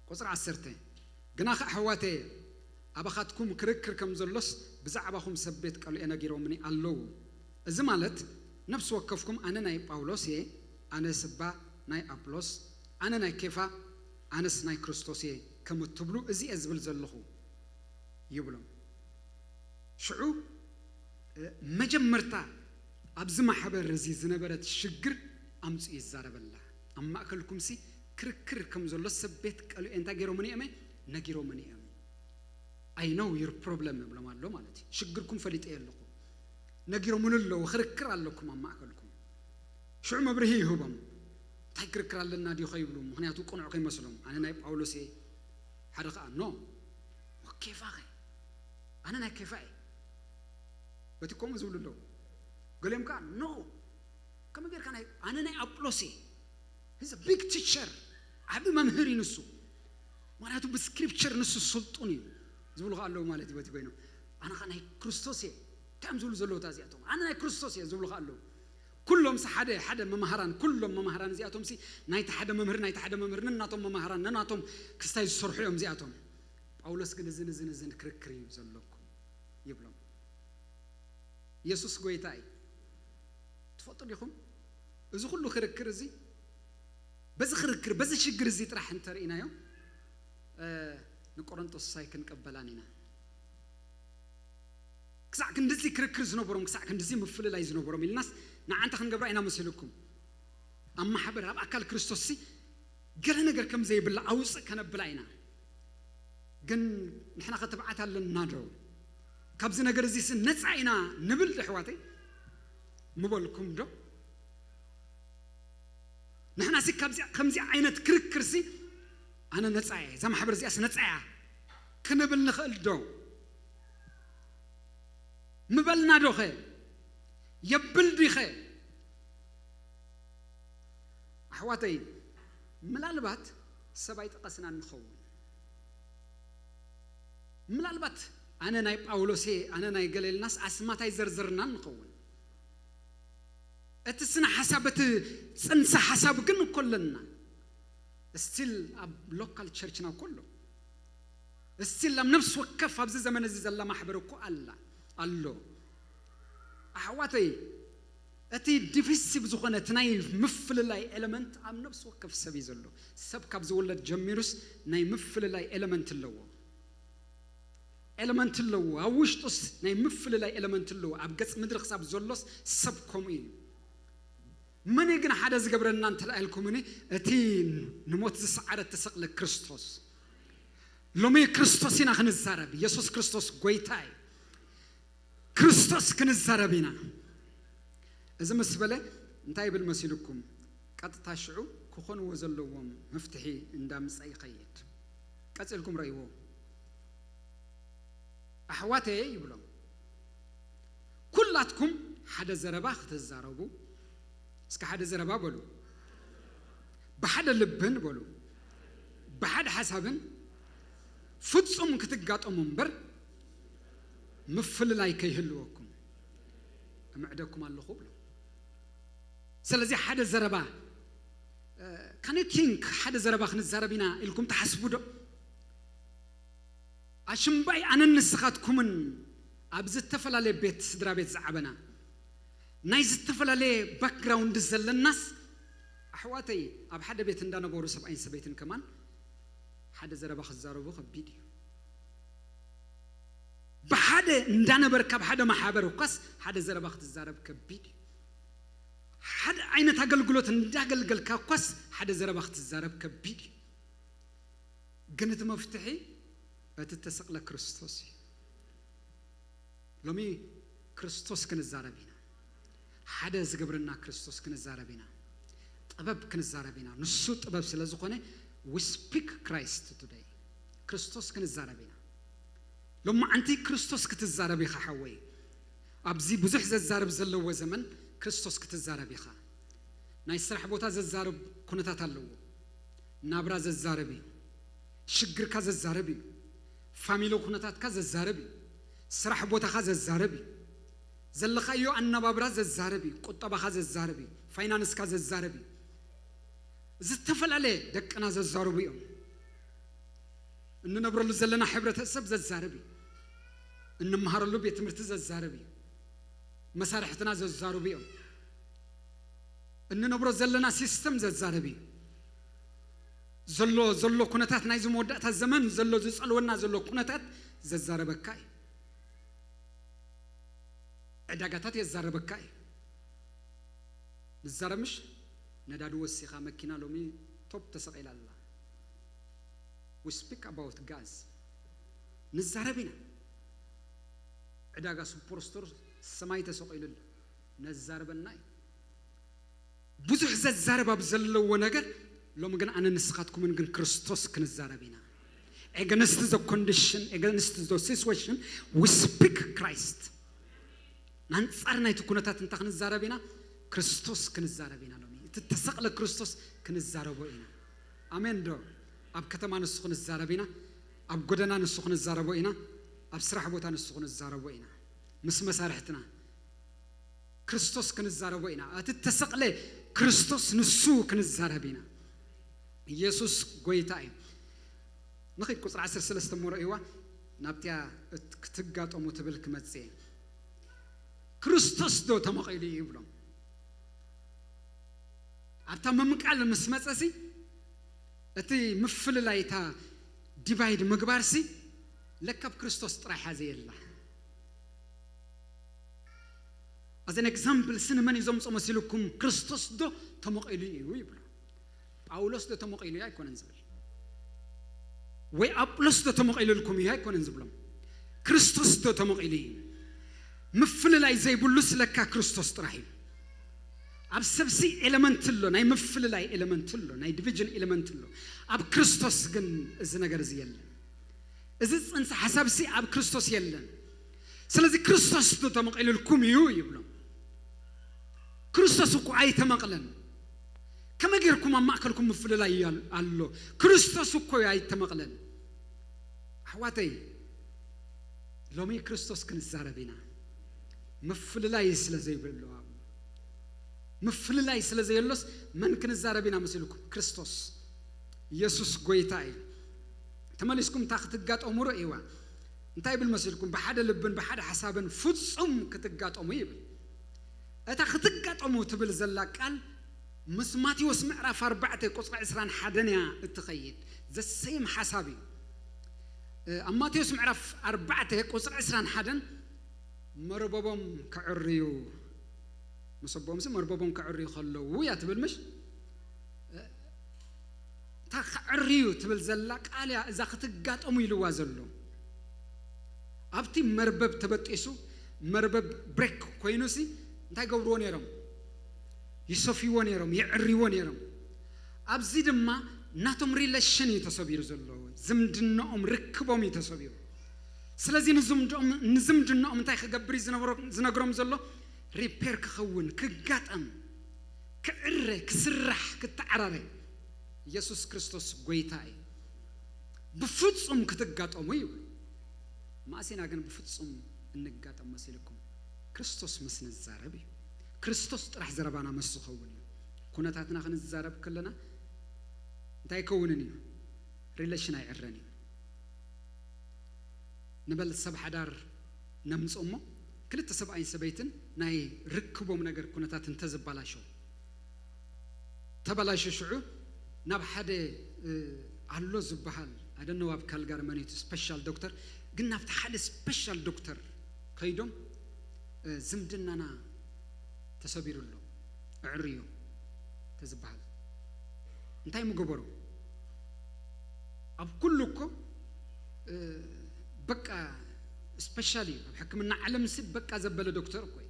ቁጽሪ ዓሰርተ፣ ግናኸ ኣሕዋተየ፣ ኣባኻትኩም ክርክር ከም ዘሎስ ብዛዕባኹም ሰብ ቤት ቀልኤ ነጊሮምኒ ኣለዉ። እዚ ማለት ነፍሲ ወከፍኩም ኣነ ናይ ጳውሎስ እየ፣ ኣነስ እባ ናይ ኣጵሎስ፣ ኣነ ናይ ኬፋ፣ ኣነስ ናይ ክርስቶስ እየ ከም እትብሉ እዚ እየ ዝብል ዘለኹ ይብሎም። ሽዑ መጀመርታ ኣብዚ ማሕበር እዚ ዝነበረት ሽግር ኣምፅኡ ይዛረበላ። ኣብ ማእከልኩምሲ ክርክር ከም ዘሎ ሰብ ቤት ቀልኤ እንታይ ገይሮምኒ እዮም? ነጊሮምኒ እዮም። I know your problem ይብሎም ኣሎ ማለት እዩ። ሽግርኩም ፈሊጠ ኣለኹ። ነጊሮምኒ ኣለዉ፣ ክርክር ኣለኩም ኣብ ማእከልኩም። ሽዑ መብርሂ ይህቦም። እንታይ ክርክር ኣለና ድዩ ከይብሉ፣ ምክንያቱ ቅኑዕ ከይመስሎም። ኣነ ናይ ጳውሎስ እየ፣ ሓደ ከዓ ኖ ኬፋኸ ኣነ ናይ ኬፋ እየ። በቲ ከምኡ ዝብሉ ኣለዉ። ገሊኦም ከዓ ኖ ከመይ ጌርካ ናይ ኣነ ናይ ኣጵሎስ እየ። He's a big teacher፣ ዓቢ መምህር እዩ ንሱ። ምክንያቱ ብስክሪፕቸር ንሱ ስልጡን እዩ ዝብሉ ከዓ ኣለዉ ማለት እዩ። በቲ ኮይኖም ኣነ ከዓ ናይ ክርስቶስ እየ። እንታይ እዮም ዝብሉ ዘለዉ እታ እዚኣቶም? ኣነ ናይ ክርስቶስ እየ ዝብሉ ከዓ ኣለዉ። ኩሎም ሲ ሓደ ሓደ መማህራን፣ ኩሎም መማህራን እዚኣቶም ሲ ናይቲ ሓደ መምህር፣ ናይቲ ሓደ መምህር ነናቶም መማህራን ነናቶም ክስታይ ዝሰርሑ እዮም እዚኣቶም። ጳውሎስ ግን እዝን እዝን እዝን ክርክር እዩ ዘለኩም ይብሎም። ኢየሱስ ጎይታ እዩ። ትፈልጡ ዲኹም? እዚ ኩሉ ክርክር እዚ፣ በዚ ክርክር፣ በዚ ሽግር እዚ ጥራሕ እንተርኢናዮ፣ እ፣ ንቆሮንቶስ ሳይ ክንቀበላን ኢና። ክሳዕ ክንድዚ ክርክር ዝነበሮም፣ ክሳዕ ክንድዚ ምፍልላይ ዝነበሮም ኢልናስ ንዓንተ ክንገብራ ኢና መሲልኩም። ኣብ ማሕበር፣ ኣብ ኣካል ክርስቶስ ሲ ገለ ነገር ከም ዘይብላ ኣውፅእ ከነብላ ኢና። ግን ንሕና ኸ ትብዓት ኣለና ዶ? ካብዚ ነገር እዚ ሲ ነፃ ኢና ንብል ዶ ኣሕዋተይ? ምበልኩም ዶ? ንሕና ሲ ካብዚ፣ ከምዚ ዓይነት ክርክር ሲ ኣነ ነፃ እየ፣ እዛ ማሕበር እዚኣስ ነፃ እያ ክንብል ንኽእል ዶ? ምበልና ዶ ኸ? የብል ዲኸ? ኣሕዋተይ፣ ምናልባት ሰብ ኣይጠቐስናን ንኸውን። ምናልባት ኣነ ናይ ጳውሎስ እየ፣ ኣነ ናይ ገለ ኢልናስ ኣስማት ኣይዘርዘርናን ንኸውን። እቲ ስነ ሓሳብ፣ እቲ ጽንሰ ሓሳብ ግን እኮ ኣለና። ስቲል ኣብ ሎካል ቸርችና እኮ ኣሎ። ስቲል ኣብ ነፍሲ ወከፍ ኣብዚ ዘመን እዚ ዘላ ማሕበር እኮ ኣላ፣ ኣሎ። ኣሕዋተይ፣ እቲ ዲቪሲቭ ዝኾነ እቲ ናይ ምፍልላይ ኤለመንት ኣብ ነፍሲ ወከፍ ሰብ እዩ ዘሎ። ሰብ ካብ ዝውለድ ጀሚሩስ ናይ ምፍልላይ ኤለመንት ኣለዎ። ኤለመንት ኣለዎ። ኣብ ውሽጡስ ናይ ምፍልላይ ኤለመንት ኣለዎ። ኣብ ገጽ ምድሪ ክሳብ ዘሎስ ሰብ ከምኡ እዩ። መን እዩ ግን ሓደ ዝገብረና እንተ ኢልኩምኒ፣ እቲ ንሞት ዝሰዓረ እተሰቕለ ክርስቶስ። ሎሚ ክርስቶስ ኢና ክንዛረብ። ኢየሱስ ክርስቶስ ጎይታ እዩ። ክርስቶስ ክንዛረብ ኢና። እዚ ምስ በለ እንታይ ይብል መሲልኩም? ቀጥታ ሽዑ ክኾንዎ ዘለዎም መፍትሒ እንዳምጸ ይኸይድ። ቀጺልኩም ረእይዎ። ኣሕዋተየ ይብሎም፣ ኩላትኩም ሓደ ዘረባ ክትዛረቡ፣ እስከ ሓደ ዘረባ በሉ፣ ብሓደ ልብን በሉ፣ ብሓደ ሓሳብን ፍጹም ክትጋጠሙ እምበር ምፍልላይ ከይህልወኩም እምዕደኩም ኣለኹ ብሎ። ስለዚ ሓደ ዘረባ ካን ዩ ቲንክ ሓደ ዘረባ ክንዛረብ ኢና ኢልኩም ትሓስቡ ዶ? ኣሽምባይ ኣነን ንስኻትኩምን ኣብ ዝተፈላለየ ቤት ስድራ ቤት ዝዓበና፣ ናይ ዝተፈላለየ ባክግራውንድ ዘለናስ፣ ኣሕዋተይ፣ ኣብ ሓደ ቤት እንዳነበሩ ሰብኣይን ሰበይትን ከማን ሓደ ዘረባ ክዛረቡ ከቢድ እዩ። ብሓደ እንዳነበርካ ኣብ ሓደ ማሕበር እኳስ ሓደ ዘረባ ክትዛረብ ከቢድ እዩ። ሓደ ዓይነት ኣገልግሎት እንዳገልገልካ እኳስ ሓደ ዘረባ ክትዛረብ ከቢድ እዩ። ግን እቲ መፍትሒ እቲ እተሰቕለ ክርስቶስ እዩ። ሎሚ ክርስቶስ ክንዛረብ ኢና። ሓደ ዝገብረና ክርስቶስ ክንዛረብ ኢና። ጥበብ ክንዛረብ ኢና። ንሱ ጥበብ ስለ ዝኾነ we speak Christ today። ክርስቶስ ክንዛረብ ኢና። ሎማዓንቲ ክርስቶስ ክትዛረብ ኢኻ ሓወይ። ኣብዚ ብዙሕ ዘዛርብ ዘለዎ ዘመን ክርስቶስ ክትዛረብ ኢኻ። ናይ ስራሕ ቦታ ዘዛርብ ኩነታት ኣለዎ። ናብራ ዘዛርብ እዩ። ሽግርካ ዘዛርብ እዩ። ፋሚሊ ኩነታትካ ዘዛርብ እዩ። ስራሕ ቦታኻ ዘዛርብ እዩ። ዘለኻዮ ኣነባብራ ዘዛርብ እዩ። ቁጠባኻ ዘዛርብ እዩ። ፋይናንስካ ዘዛርብ እዩ። ዝተፈላለየ ደቅና ዘዛርቡ እዮም። እንነብረሉ ዘለና ሕብረተሰብ ዘዛርብ እዩ። እንመሃረሉ ቤት ትምህርቲ ዘዛርብ እዩ። መሳርሕትና ዘዛርቡ እዮም። እንነብሮ ዘለና ሲስተም ዘዛርብ እዩ። ዘሎ ዘሎ ኩነታት ናይዚ መወዳእታ ዘመን ዘሎ ዝጸልወና ዘሎ ኩነታት ዘዛረበካ እዩ። ዕዳጋታት የዛረበካ እዩ። ንዛረብ ምሽ ነዳዲ ወሲኻ መኪና ሎሚ ቶፕ ተሰቒላ ኣላ። We speak about gas። ንዛረብ ኢና። ዕዳጋ ሱፐር ስቶር ሰማይ ተሰቒሉ ኣሎ። ነዛርበና እዩ። ብዙሕ ዘዛረብ ኣብ ዘለዎ ነገር ሎሚ ግን ኣነ ንስኻትኩምን ግን ክርስቶስ ክንዛረብ ኢና። Against the condition, against the situation, we speak Christ። ኣንጻር ናይቲ ኩነታት እንታይ ክንዛረብ ኢና? ክርስቶስ ክንዛረብ ኢና። ሎሚ እቲ ተሰቕለ ክርስቶስ ክንዛረቦ ኢና። ኣሜን ዶ? ኣብ ከተማ ንሱ ክንዛረብ ኢና። ኣብ ጎደና ንሱ ክንዛረቦ ኢና። ኣብ ስራሕ ቦታ ንሱ ክንዛረቦ ኢና። ምስ መሳርሕትና ክርስቶስ ክንዛረቦ ኢና። እቲ ተሰቕለ ክርስቶስ ንሱ ክንዛረብ ኢና። ኢየሱስ ጎይታ እዩ። ንኺድ ቁጽሪ ዓሰርተ ሰለስተ እሞ ረእይዋ፣ ናብቲያ እት-፣ ክትጋጠሙ ትብል ክመጽእ እየ። ክርስቶስ ዶ ተመቒሉ እዩ ይብሎም። ኣብታ ምምቃል ምስ መጸሲ፣ እቲ ምፍልላይ፣ እታ ዲቫይድ ምግባርሲ፣ ለካ ኣብ ክርስቶስ ጥራይ ሓዘ የላ። As an example፣ ሲ ንመን እዩ ዘምጾ መሲልኩም? ክርስቶስ ዶ ተመቒሉ እዩ ይብሎ። ጳውሎስ ዶ ተመቒሉ እዩ ኣይኮነን ዝብል። ወይ ኣጵሎስ ዶ ተመቒሉልኩም እዩ ኣይኮነን ዝብሎም። ክርስቶስ ዶ ተመቒሉ እዩ። ምፍልላይ ዘይብሉስ ለካ ክርስቶስ ጥራሕ እዩ። ኣብ ሰብሲ ኤለመንት ኣሎ፣ ናይ ምፍልላይ ኤለመንት ኣሎ፣ ናይ ዲቪዥን ኤለመንት ኣሎ። ኣብ ክርስቶስ ግን እዚ ነገር እዚ የለን። እዚ ጽንሰ ሓሳብሲ ኣብ ክርስቶስ የለን። ስለዚ ክርስቶስ ዶ ተመቒሉልኩም እዩ ይብሎም። ክርስቶስ እኮ ኣይተመቕለን። ከመይ ጌርኩም ኣብ ማእከልኩም ምፍልላይ ኣሎ። ክርስቶስ እኮ እዩ ኣይተመቕለን። ኣሕዋተይ፣ ሎሚ ክርስቶስ ክንዛረብ ኢና። ምፍልላይ ስለ ዘይብሉ፣ ምፍልላይ ስለ ዘየሎስ መን ክንዛረብ ኢና መሲልኩም? ክርስቶስ ኢየሱስ ጎይታ እዩ። ተመሊስኩም እታ ክትጋጠሙ ርእይዋ። እንታይ ይብል መሲልኩም? ብሓደ ልብን ብሓደ ሓሳብን ፍጹም ክትጋጠሙ ይብል። እታ ክትጋጠሙ ትብል ዘላ ቃል ምስ ማቴዎስ ምዕራፍ ኣርባዕተ ቁጽሪ ዕስራን ሓደን እያ እትኸይድ። ዘሰይም ሓሳብ እዩ። እ፣ ኣብ ማቴዎስ ምዕራፍ ኣርባዕተ ቁጽሪ ዕስራን ሓደን መርበቦም ከዕርዩ፣ መሰቦምሲ መርበቦም ከዕርዩ ከለዉ እያ ትብል ምሽ? እ፣ እታ ከዕርዩ ትብል ዘላ ቃል እያ እዛ ክትጋጠሙ ኢልዋ ዘሎ። ኣብቲ መርበብ ተበጢሱ፣ መርበብ ብሬክ ኮይኑሲ እንታይ ገብርዎ ነይሮም? ይሰፍይዎ ነይሮም፣ የዕርይዎ ነይሮም። ኣብዚ ድማ ናቶም ሪሌሽን እዩ ተሰቢሩ ዘሎ፣ ዝምድናኦም፣ ርክቦም እዩ ተሰቢሩ። ስለዚ ንዝምድኦም-፣ ንዝምድናኦም እንታይ ክገብር እዩ ዝነብሮ-፣ ዝነግሮም ዘሎ? ሪፔር ክኸውን፣ ክጋጠም፣ ክዕረ፣ ክስራሕ፣ ክተዓራረ። ኢየሱስ ክርስቶስ ጎይታ እዩ። ብፍጹም ክትጋጠሙ እዩ። ማእሲና ግን ብፍጹም እንጋጠም መሲልኩም? ክርስቶስ ምስ ንዛረብ እዩ። ክርስቶስ ጥራሕ ዘረባና ምስ ዝኸውን እዩ። ኩነታትና ክንዛረብ ከለና እንታይ ይከውንን እዩ? ሪሌሽን ኣይዕረን እዩ። ንበል ሰብ ሓዳር ነምጽእ እሞ፣ ክልተ ሰብኣይን ሰበይትን ናይ ርክቦም ነገር ኩነታት እንተዝባላሾ፣ ተባላሾ ሽዑ ናብ ሓደ፣ እ፣ ኣሎ ዝበሃል፣ I don't know ኣብ ካልጋሪ መን እዩ እቲ ስፔሻል ዶክተር፣ ግን ናብቲ ሓደ ስፔሻል ዶክተር ከይዶም፣ እ፣ ዝምድናና ተሰቢሩ ኣሎ፣ እዕርዮ ተዝበሃል እንታይ ምገበሩ? ኣብ ኩሉ እኮ፣ እ፣ በቃ ስፔሻል እዩ። ኣብ ሕክምና ዓለምሲ በቃ ዘበለ ዶክተር እኮ እዩ።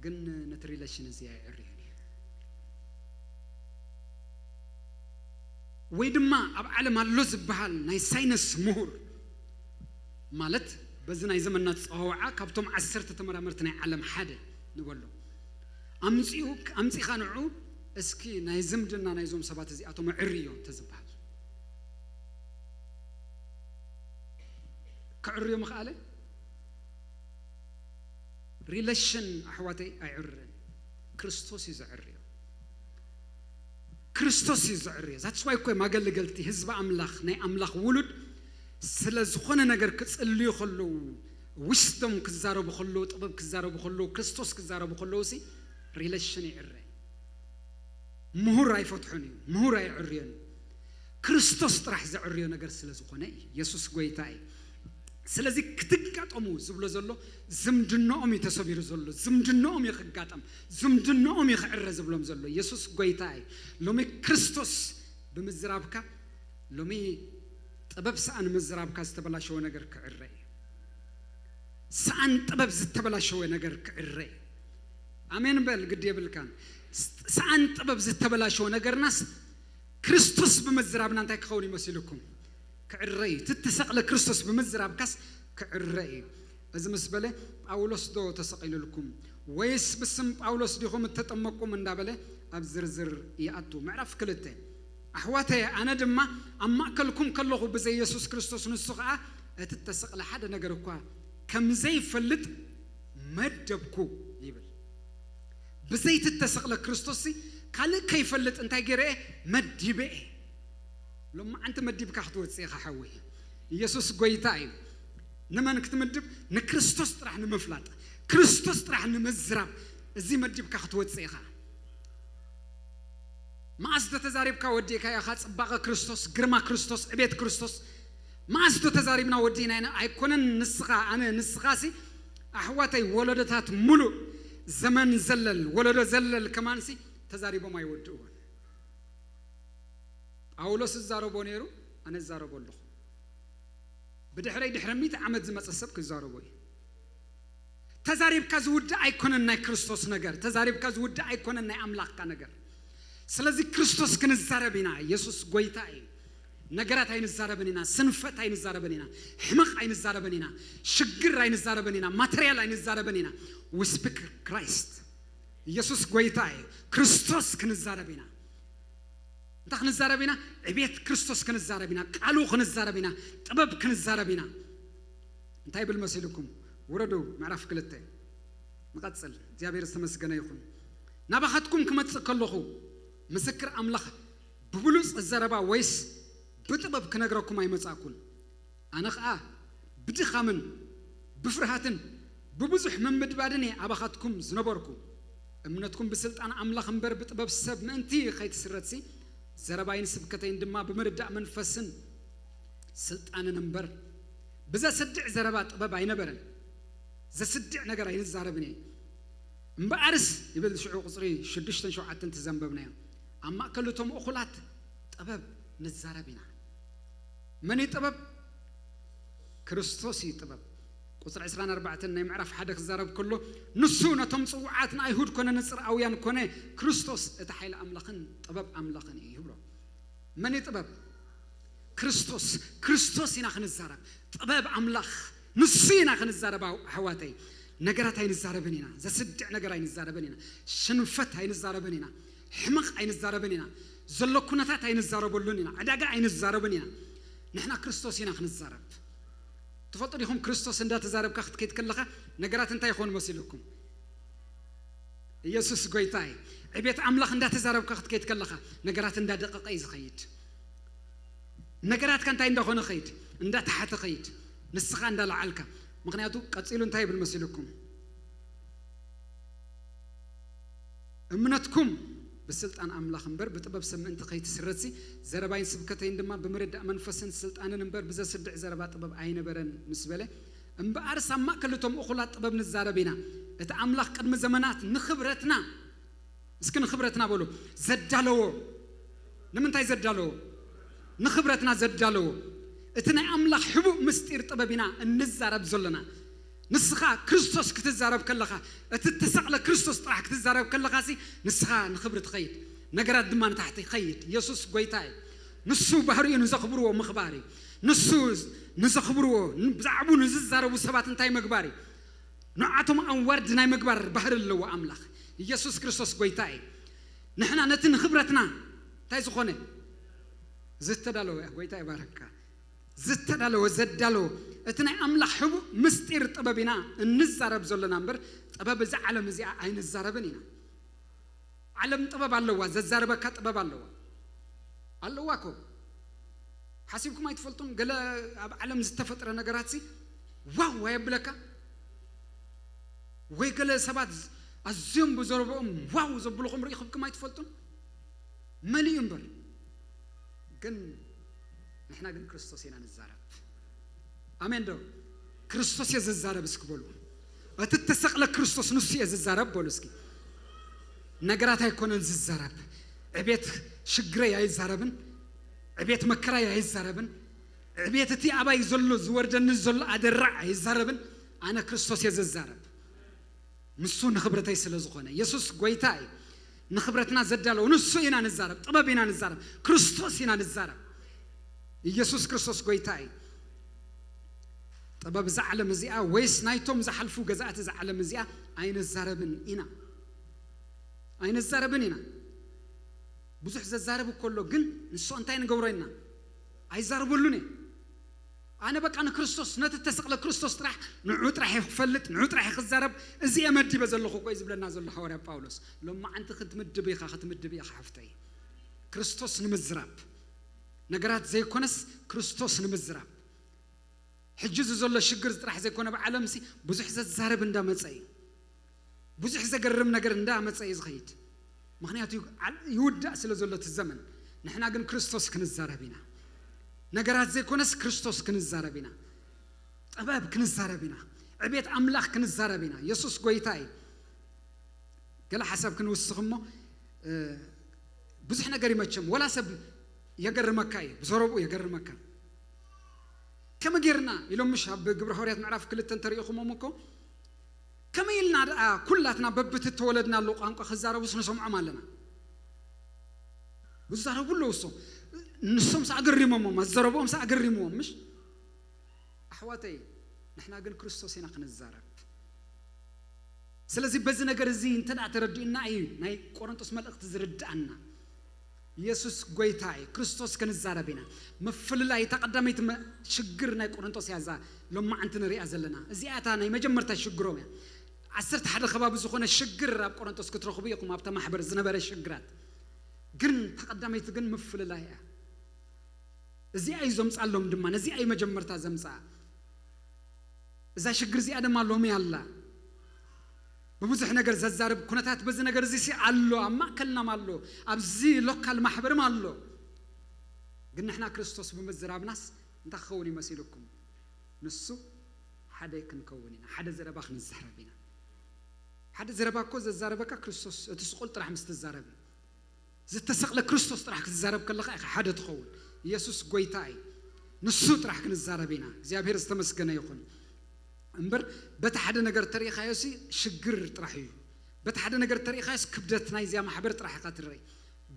ግን ነቲ ሪሌሽን እዚ ኣይዕርዮን እዩ። ወይ ድማ ኣብ ዓለም ኣሎ ዝበሃል ናይ ሳይንስ ምሁር፣ ማለት በዚ ናይ ዘመንና ኣጸዋውዓ ካብቶም ዓሰርተ ተመራመርቲ ናይ ዓለም ሓደ ንበሎ፣ ኣምጺኡ፣ ኣምጺኻ ንዑ እስኪ ናይ ዝምድና ናይዞም ሰባት እዚኣቶም እዕርዮ እንተዝበሃል፣ ክዕርዮ ምኽኣለ? ሪሌሽን ኣሕዋተይ ኣይዕርን፣ ክርስቶስ እዩ ዘዕርዮ። ክርስቶስ እዩ ዘዕርዮ። That's why እኮ እዮም ኣገልገልቲ ህዝቢ ኣምላኽ፣ ናይ ኣምላኽ ውሉድ ስለ ዝኾነ ነገር ክጽልዩ ከለዉ፣ ዊስዶም ክዛረቡ ከለዉ፣ ጥበብ ክዛረቡ ከለዉ፣ ክርስቶስ ክዛረቡ ከለዉ ሲ ሪሌሽን ይዕረ። ምሁር ኣይፈትሖን እዩ፣ ምሁር ኣይዕርዮን እዩ። ክርስቶስ ጥራሕ ዘዕርዮ ነገር ስለ ዝኾነ እዩ። የሱስ ጎይታ እዩ። ስለዚ ክትጋጠሙ ዝብሎ ዘሎ ዝምድናኦም እዩ ተሰቢሩ ዘሎ፣ ዝምድናኦም እዩ ክጋጠም፣ ዝምድናኦም እዩ ክዕረ ዝብሎም ዘሎ። የሱስ ጎይታ እዩ። ሎሚ ክርስቶስ ብምዝራብካ፣ ሎሚ ጥበብ ሰኣን ምዝራብካ ዝተበላሸወ ነገር ክዕረ እዩ። ሰኣን ጥበብ ዝተበላሸወ ነገር ክዕረ እዩ። ኣሜን በል፣ ግዲ የብልካን። ስ-፣ ሰኣን ጥበብ ዝተበላሸወ ነገርናስ ክርስቶስ ብምዝራብና እንታይ ክኸውን ይመስልኩም? ክዕረ እዩ። ትተሰቕለ ክርስቶስ ብምዝራብካስ ክዕረ እዩ። እዚ ምስ በለ፣ ጳውሎስ ዶ ተሰቒሉልኩም? ወይስ ብስም ጳውሎስ ዲኹም እተጠመቅኩም? እንዳበለ ኣብ ዝርዝር ይኣቱ። ምዕራፍ ክልተ፣ ኣሕዋተየ፣ ኣነ ድማ ኣብ ማእከልኩም ከለኹ ብዘይ የሱስ ክርስቶስ፣ ንሱ ኸኣ እቲ እተሰቕለ ሓደ ነገር እኳ ከም ዘይፈልጥ መደብኩ ይብል። ብዘይ እቲ እተሰቕለ ክርስቶስሲ ካልእ ከይፈልጥ እንታይ ገይረ እየ? መዲበ እየ። ሎማዓንቲ መዲብካ ክትወጽእ ኢኻ ሓወይ። ኢየሱስ ጎይታ እዩ። ንመን ክትምድብ? ንክርስቶስ ጥራሕ ንምፍላጥ፣ ክርስቶስ ጥራሕ ንምዝራብ፣ እዚ መዲብካ ክትወጽእ ኢኻ። መኣስ ዶ ተዛሪብካ ወዲእካ ኢኻ ጽባቐ ክርስቶስ፣ ግርማ ክርስቶስ፣ ዕቤት ክርስቶስ? መኣስ ዶ ተዛሪብና ወዲእና ኢና? ኣይኮነን ንስኻ፣ ኣነ፣ ንስኻሲ ኣሕዋተይ፣ ወለዶታት ሙሉእ ዘመን ዘለል፣ ወለዶ ዘለል ከማንሲ ተዛሪቦም ኣይወድእዎን። ጳውሎስ ዝዛረቦ ነይሩ፣ ኣነ ዝዛረቦ ኣለኹ። ብድሕረይ ድሕሪ ሚእቲ ዓመት ዝመጸ ሰብ ክዛረቦ እዩ። ተዛሪብካ ዝውዳእ ኣይኮነን ናይ ክርስቶስ ነገር፣ ተዛሪብካ ዝውዳእ ኣይኮነን ናይ ኣምላኽካ ነገር። ስለዚ ክርስቶስ ክንዛረብ ኢና። የሱስ ጎይታ እዩ። ነገራት ኣይንዛረብን ኢና፣ ስንፈት ኣይንዛረብን ኢና፣ ሕመቕ ኣይንዛረብን ኢና፣ ሽግር ኣይንዛረብን ኢና፣ ማተርያል ኣይንዛረብን ኢና። We speak Christ። ኢየሱስ ጎይታ እዩ። ክርስቶስ ክንዛረብ ኢና። እንታይ ክንዛረብ ኢና? ዕቤት ክርስቶስ ክንዛረብ ኢና፣ ቃሉ ክንዛረብ ኢና፣ ጥበብ ክንዛረብ ኢና። እንታይ ይብል መሲልኩም? ውረዱ፣ ምዕራፍ ክልተ። ንቐጽል። እግዚኣብሔር ዝተመስገነ ይኹን። ናባኻትኩም ክመጽእ ከለኹ ምስክር ኣምላኽ ብብሉጽ ዘረባ ወይስ ብጥበብ ክነግረኩም ኣይመጻእኩን። ኣነ ኸኣ ብድኻምን ብፍርሃትን ብብዙሕ ምምድባድን እየ ኣባኻትኩም ዝነበርኩ። እምነትኩም ብስልጣን ኣምላኽ እምበር ብጥበብ ሰብ ምእንቲ ኸይትስረትሲ፣ ዘረባይን ስብከተይን ድማ ብምርዳእ መንፈስን ስልጣንን እምበር ብዘስድዕ ዘረባ ጥበብ ኣይነበረን። ዘስድዕ ነገር ኣይንዛረብን እየ። እምበኣርስ ይብል ሽዑ ቁጽሪ ሽዱሽተን ሸውዓተን ትዘንበብናዮ፣ ኣብ ማእከል እቶም እኹላት ጥበብ ንዛረብ ኢና። መን እዩ ጥበብ? ክርስቶስ እዩ ጥበብ። ቁጽሪ ዕስራን ኣርባዕተን ናይ ምዕራፍ ሓደ ክዛረብ ከሎ፣ ንሱ ነቶም ጽዉዓት ንኣይሁድ ኮነ ንጽርኣውያን ኮነ ክርስቶስ እቲ ሓይሊ ኣምላኽን ጥበብ ኣምላኽን እዩ ይብሎ። መን እዩ ጥበብ? ክርስቶስ። ክርስቶስ ኢና ክንዛረብ። ጥበብ ኣምላኽ ንሱ ኢና ክንዛረብ። ኣው-፣ ኣሕዋተይ፣ ነገራት ኣይንዛረብን ኢና። ዘስድዕ ነገር ኣይንዛረብን ኢና። ሽንፈት ኣይንዛረብን ኢና። ሕመቕ ኣይንዛረብን ኢና። ዘሎ ኩነታት ኣይንዛረበሉን ኢና። ዕዳጋ ኣይንዛረብን ኢና። ንሕና ክርስቶስ ኢና ክንዛረብ። ትፈልጡ ዲኹም? ክርስቶስ እንዳተዛረብካ ክትከይድ ከለኻ ነገራት እንታይ ይኾን መሲልኩም? ኢየሱስ ጎይታ እዩ። ዕቤት ኣምላኽ እንዳተዛረብካ ክትከይድ ከለኻ ነገራት እንዳደቀቐ እዩ ዝኸይድ። ነገራትካ እንታይ እንዳኾነ ኸይድ፣ እንዳተሓተ ኸይድ፣ ንስኻ እንዳለዓልካ። ምኽንያቱ ቀጺሉ እንታይ ይብል መሲልኩም? እምነትኩም ብስልጣን ኣምላኽ እምበር ብጥበብ ሰብ ምእንቲ ከይትስረትሲ፣ ዘረባይን ስብከተይን ድማ ብምርዳእ መንፈስን ስልጣንን እምበር ብዘስድዕ ዘረባ ጥበብ ኣይነበረን ምስ በለ፣ እምበኣርስ ኣብ ማእከል እቶም እኹላት ጥበብ ንዛረብ ኢና። እቲ ኣምላኽ ቅድሚ ዘመናት ንኽብረትና፣ እስኪ ንኽብረትና በሉ፣ ዘዳለዎ። ንምንታይ ዘዳለዎ? ንኽብረትና ዘዳለዎ። እቲ ናይ ኣምላኽ ሕቡእ ምስጢር ጥበብ ኢና እንዛረብ ዘለና። ንስኻ ክርስቶስ ክትዛረብ ከለኻ፣ እቲ እተሰቕለ ክርስቶስ ጥራሕ ክትዛረብ ከለኻሲ፣ ንስኻ ንኽብሪ ትኸይድ፣ ነገራት ድማ ንታሕቲ ይኸይድ። የሱስ ጎይታ እዩ። ንሱ ባህሪኡ ንዘኽብርዎ ምኽባር እዩ። ንሱ ንዘኽብርዎ፣ ብዛዕባኡ ንዝዛረቡ ሰባት እንታይ ምግባር እዩ? ንዓቶም ኣዋርድ ናይ ምግባር ባህሪ ኣለዎ ኣምላኽ። ኢየሱስ ክርስቶስ ጎይታ እዩ። ንሕና ነቲ ንኽብረትና እንታይ ዝኾነ? ዝተዳለወ፣ ጎይታ ይባረካ። ዝተዳለወ፣ ዘዳለወ፣ እቲ ናይ ኣምላኽ ሕቡእ ምስጢር ጥበብ ኢና እንዛረብ ዘለና እምበር፣ ጥበብ እዛ ዓለም እዚኣ ኣይንዛረብን ኢና። ዓለም ጥበብ ኣለዋ፣ ዘዛርበካ ጥበብ ኣለዋ። ኣለዋ እኮ። ሓሲብኩም ኣይትፈልጡን? ገለ ኣብ ዓለም ዝተፈጥረ ነገራትሲ ዋው ኣየብለካ? ወይ ገለ ሰባት ኣዝዮም ብዘረብኦም ዋው ዘብልኹም ርኢኹም ኣይትፈልጡን? መሊኡ እምበር። ግን ንሕና ግን ክርስቶስ ኢና ንዛረብ። ኣሜን ዶ? ክርስቶስ እየ ዝዛረብ እስኪ በሉ። እቲ እተሰቕለ ክርስቶስ ንሱ እየ ዝዛረብ በሉ እስኪ። ነገራት ኣይኮነን ዝዛረብ። ዕቤት ሽግረይ ኣይዛረብን። ዕቤት መከራይ ኣይዛረብን። ዕቤት እቲ ኣባይ ዘሎ ዝወርደኒ ዘሎ ኣደራዕ ኣይዛረብን። ኣነ ክርስቶስ እየ ዝዛረብ። ንሱ ንኽብረተይ ስለ ዝኾነ። የሱስ ጎይታ እዩ። ንኽብረትና ዘዳለዎ ንሱ ኢና ንዛረብ። ጥበብ ኢና ንዛረብ። ክርስቶስ ኢና ንዛረብ። ኢየሱስ ክርስቶስ ጎይታ እዩ። ጥበብ እዛ ዓለም እዚኣ ወይስ ናይቶም ዝሓልፉ ገዛእቲ እዛ ዓለም እዚኣ ኣይንዛረብን ኢና። ኣይንዛረብን ኢና። ብዙሕ ዘዛረብ እኮ ኣሎ፣ ግን ንሱ እንታይ ንገብሮ ኢና? ኣይዛረበሉን እየ። ኣነ በቃ ንክርስቶስ፣ ነቲ እተሰቕለ ክርስቶስ ጥራሕ፣ ንዑ ጥራሕ እየ ክፈልጥ፣ ንዑ ጥራሕ እየ ክዛረብ፣ እዚ እየ መዲበ ዘለኹ እኮ እዩ ዝብለና ዘሎ ሃዋርያ ጳውሎስ። ሎማዓንቲ ክትምድብ ኢኻ፣ ክትምድብ ኢኻ ሓፍተይ። ክርስቶስ ንምዝራብ። ነገራት ዘይኮነስ ክርስቶስ ንምዝራብ። ሕጂ እዚ ዘሎ ሽግር ጥራሕ ዘይኮነ፣ ኣብ ዓለምሲ ብዙሕ ዘዛርብ እንዳመጸ እዩ። ብዙሕ ዘገርም ነገር እንዳመጸ እዩ ዝኸይድ። ምኽንያቱ ዩ-፣ ዓል-፣ ይውዳእ ስለ ዘሎ እቲ ዘመን። ንሕና ግን ክርስቶስ ክንዛረብ ኢና። ነገራት ዘይኮነስ ክርስቶስ ክንዛረብ ኢና። ጥበብ ክንዛረብ ኢና። ዕቤት ኣምላኽ ክንዛረብ ኢና። የሱስ ጎይታ እዩ። ገለ ሓሳብ ክንውስኽ እሞ፣ እ፣ ብዙሕ ነገር ይመቸም። ወላ ሰብ የገርመካ እዩ፣ ብዘረብኡ የገርመካ። ከመይ ጌርና ኢሎም ምሽ ኣብ ግብረ ሃዋርያት ምዕራፍ ክልተ እንተሪኢኹሞም እኮ፣ ከመይ ኢልና ደኣ ኩላትና በብቲ እተወለድናሉ ቋንቋ ክዛረቡስ ንሰምዖም ኣለና። ይዛረቡ ኣለዉ እሶም። ንሶምስ ኣገሪሞሞም፣ ኣዘረብኦምስ ኣገሪምዎም ምሽ? ኣሕዋተይ፣ ንሕና ግን ክርስቶስ ኢና ክንዛረብ። ስለዚ በዚ ነገር እዚ እንተ ደኣ ተረዲእና እዩ ናይ ቆሮንቶስ መልእኽቲ ዝርድኣና። ኢየሱስ ጎይታ እዩ። ክርስቶስ ክንዛረብ ኢና። ምፍልላይ እታ ቀዳመይቲ መ- ሽግር ናይ ቆሮንጦስ እያ፣ እዛ ሎማዓንቲ ንሪኣ ዘለና። እዚኣ እታ ናይ መጀመርታ ሽግሮም እያ። ዓሰርተ ሓደ ከባቢ ዝኾነ ሽግር ኣብ ቆሮንጦስ ክትረኽቡ ኢኹም፣ ኣብታ ማሕበር ዝነበረ ሽግራት። ግን እታ ቀዳመይቲ ግን ምፍልላይ እያ። እዚኣ እዩ ዘምፃሎም ድማ፣ ነዚኣ እዩ መጀመርታ ዘምፃ። እዛ ሽግር እዚኣ ድማ ሎሚ ኣላ። ብብዙሕ ነገር ዘዛርብ ኩነታት በዚ ነገር እዚ ሲ ኣሎ፣ ኣብ ማእከልናም ኣሎ፣ ኣብዚ ሎካል ማሕበርም ኣሎ። ግን ንሕና ክርስቶስ ብምዝራብናስ እንታይ ክኸውን እዩ መሲልኩም? ንሱ ሓደ ክንከውን ኢና፣ ሓደ ዘረባ ክንዛረብ ኢና። ሓደ ዘረባ እኮ ዘዛረበካ ክርስቶስ፣ እቲ ስቑል ጥራሕ ምስ ትዛረብ እዩ። ዝተሰቕለ ክርስቶስ ጥራሕ ክትዛረብ ከለኻ ኢኻ ሓደ ትኸውን። ኢየሱስ ጎይታ እዩ። ንሱ ጥራሕ ክንዛረብ ኢና። እግዚኣብሔር ዝተመስገነ ይኹን። እምበር በቲ ሓደ ነገር ተሪኢኻዮሲ ሽግር ጥራሕ እዩ። በቲ ሓደ ነገር ተሪኢኻዮስ ክብደት ናይዚያ ማሕበር ጥራሕ ኢኻ ትርኢ።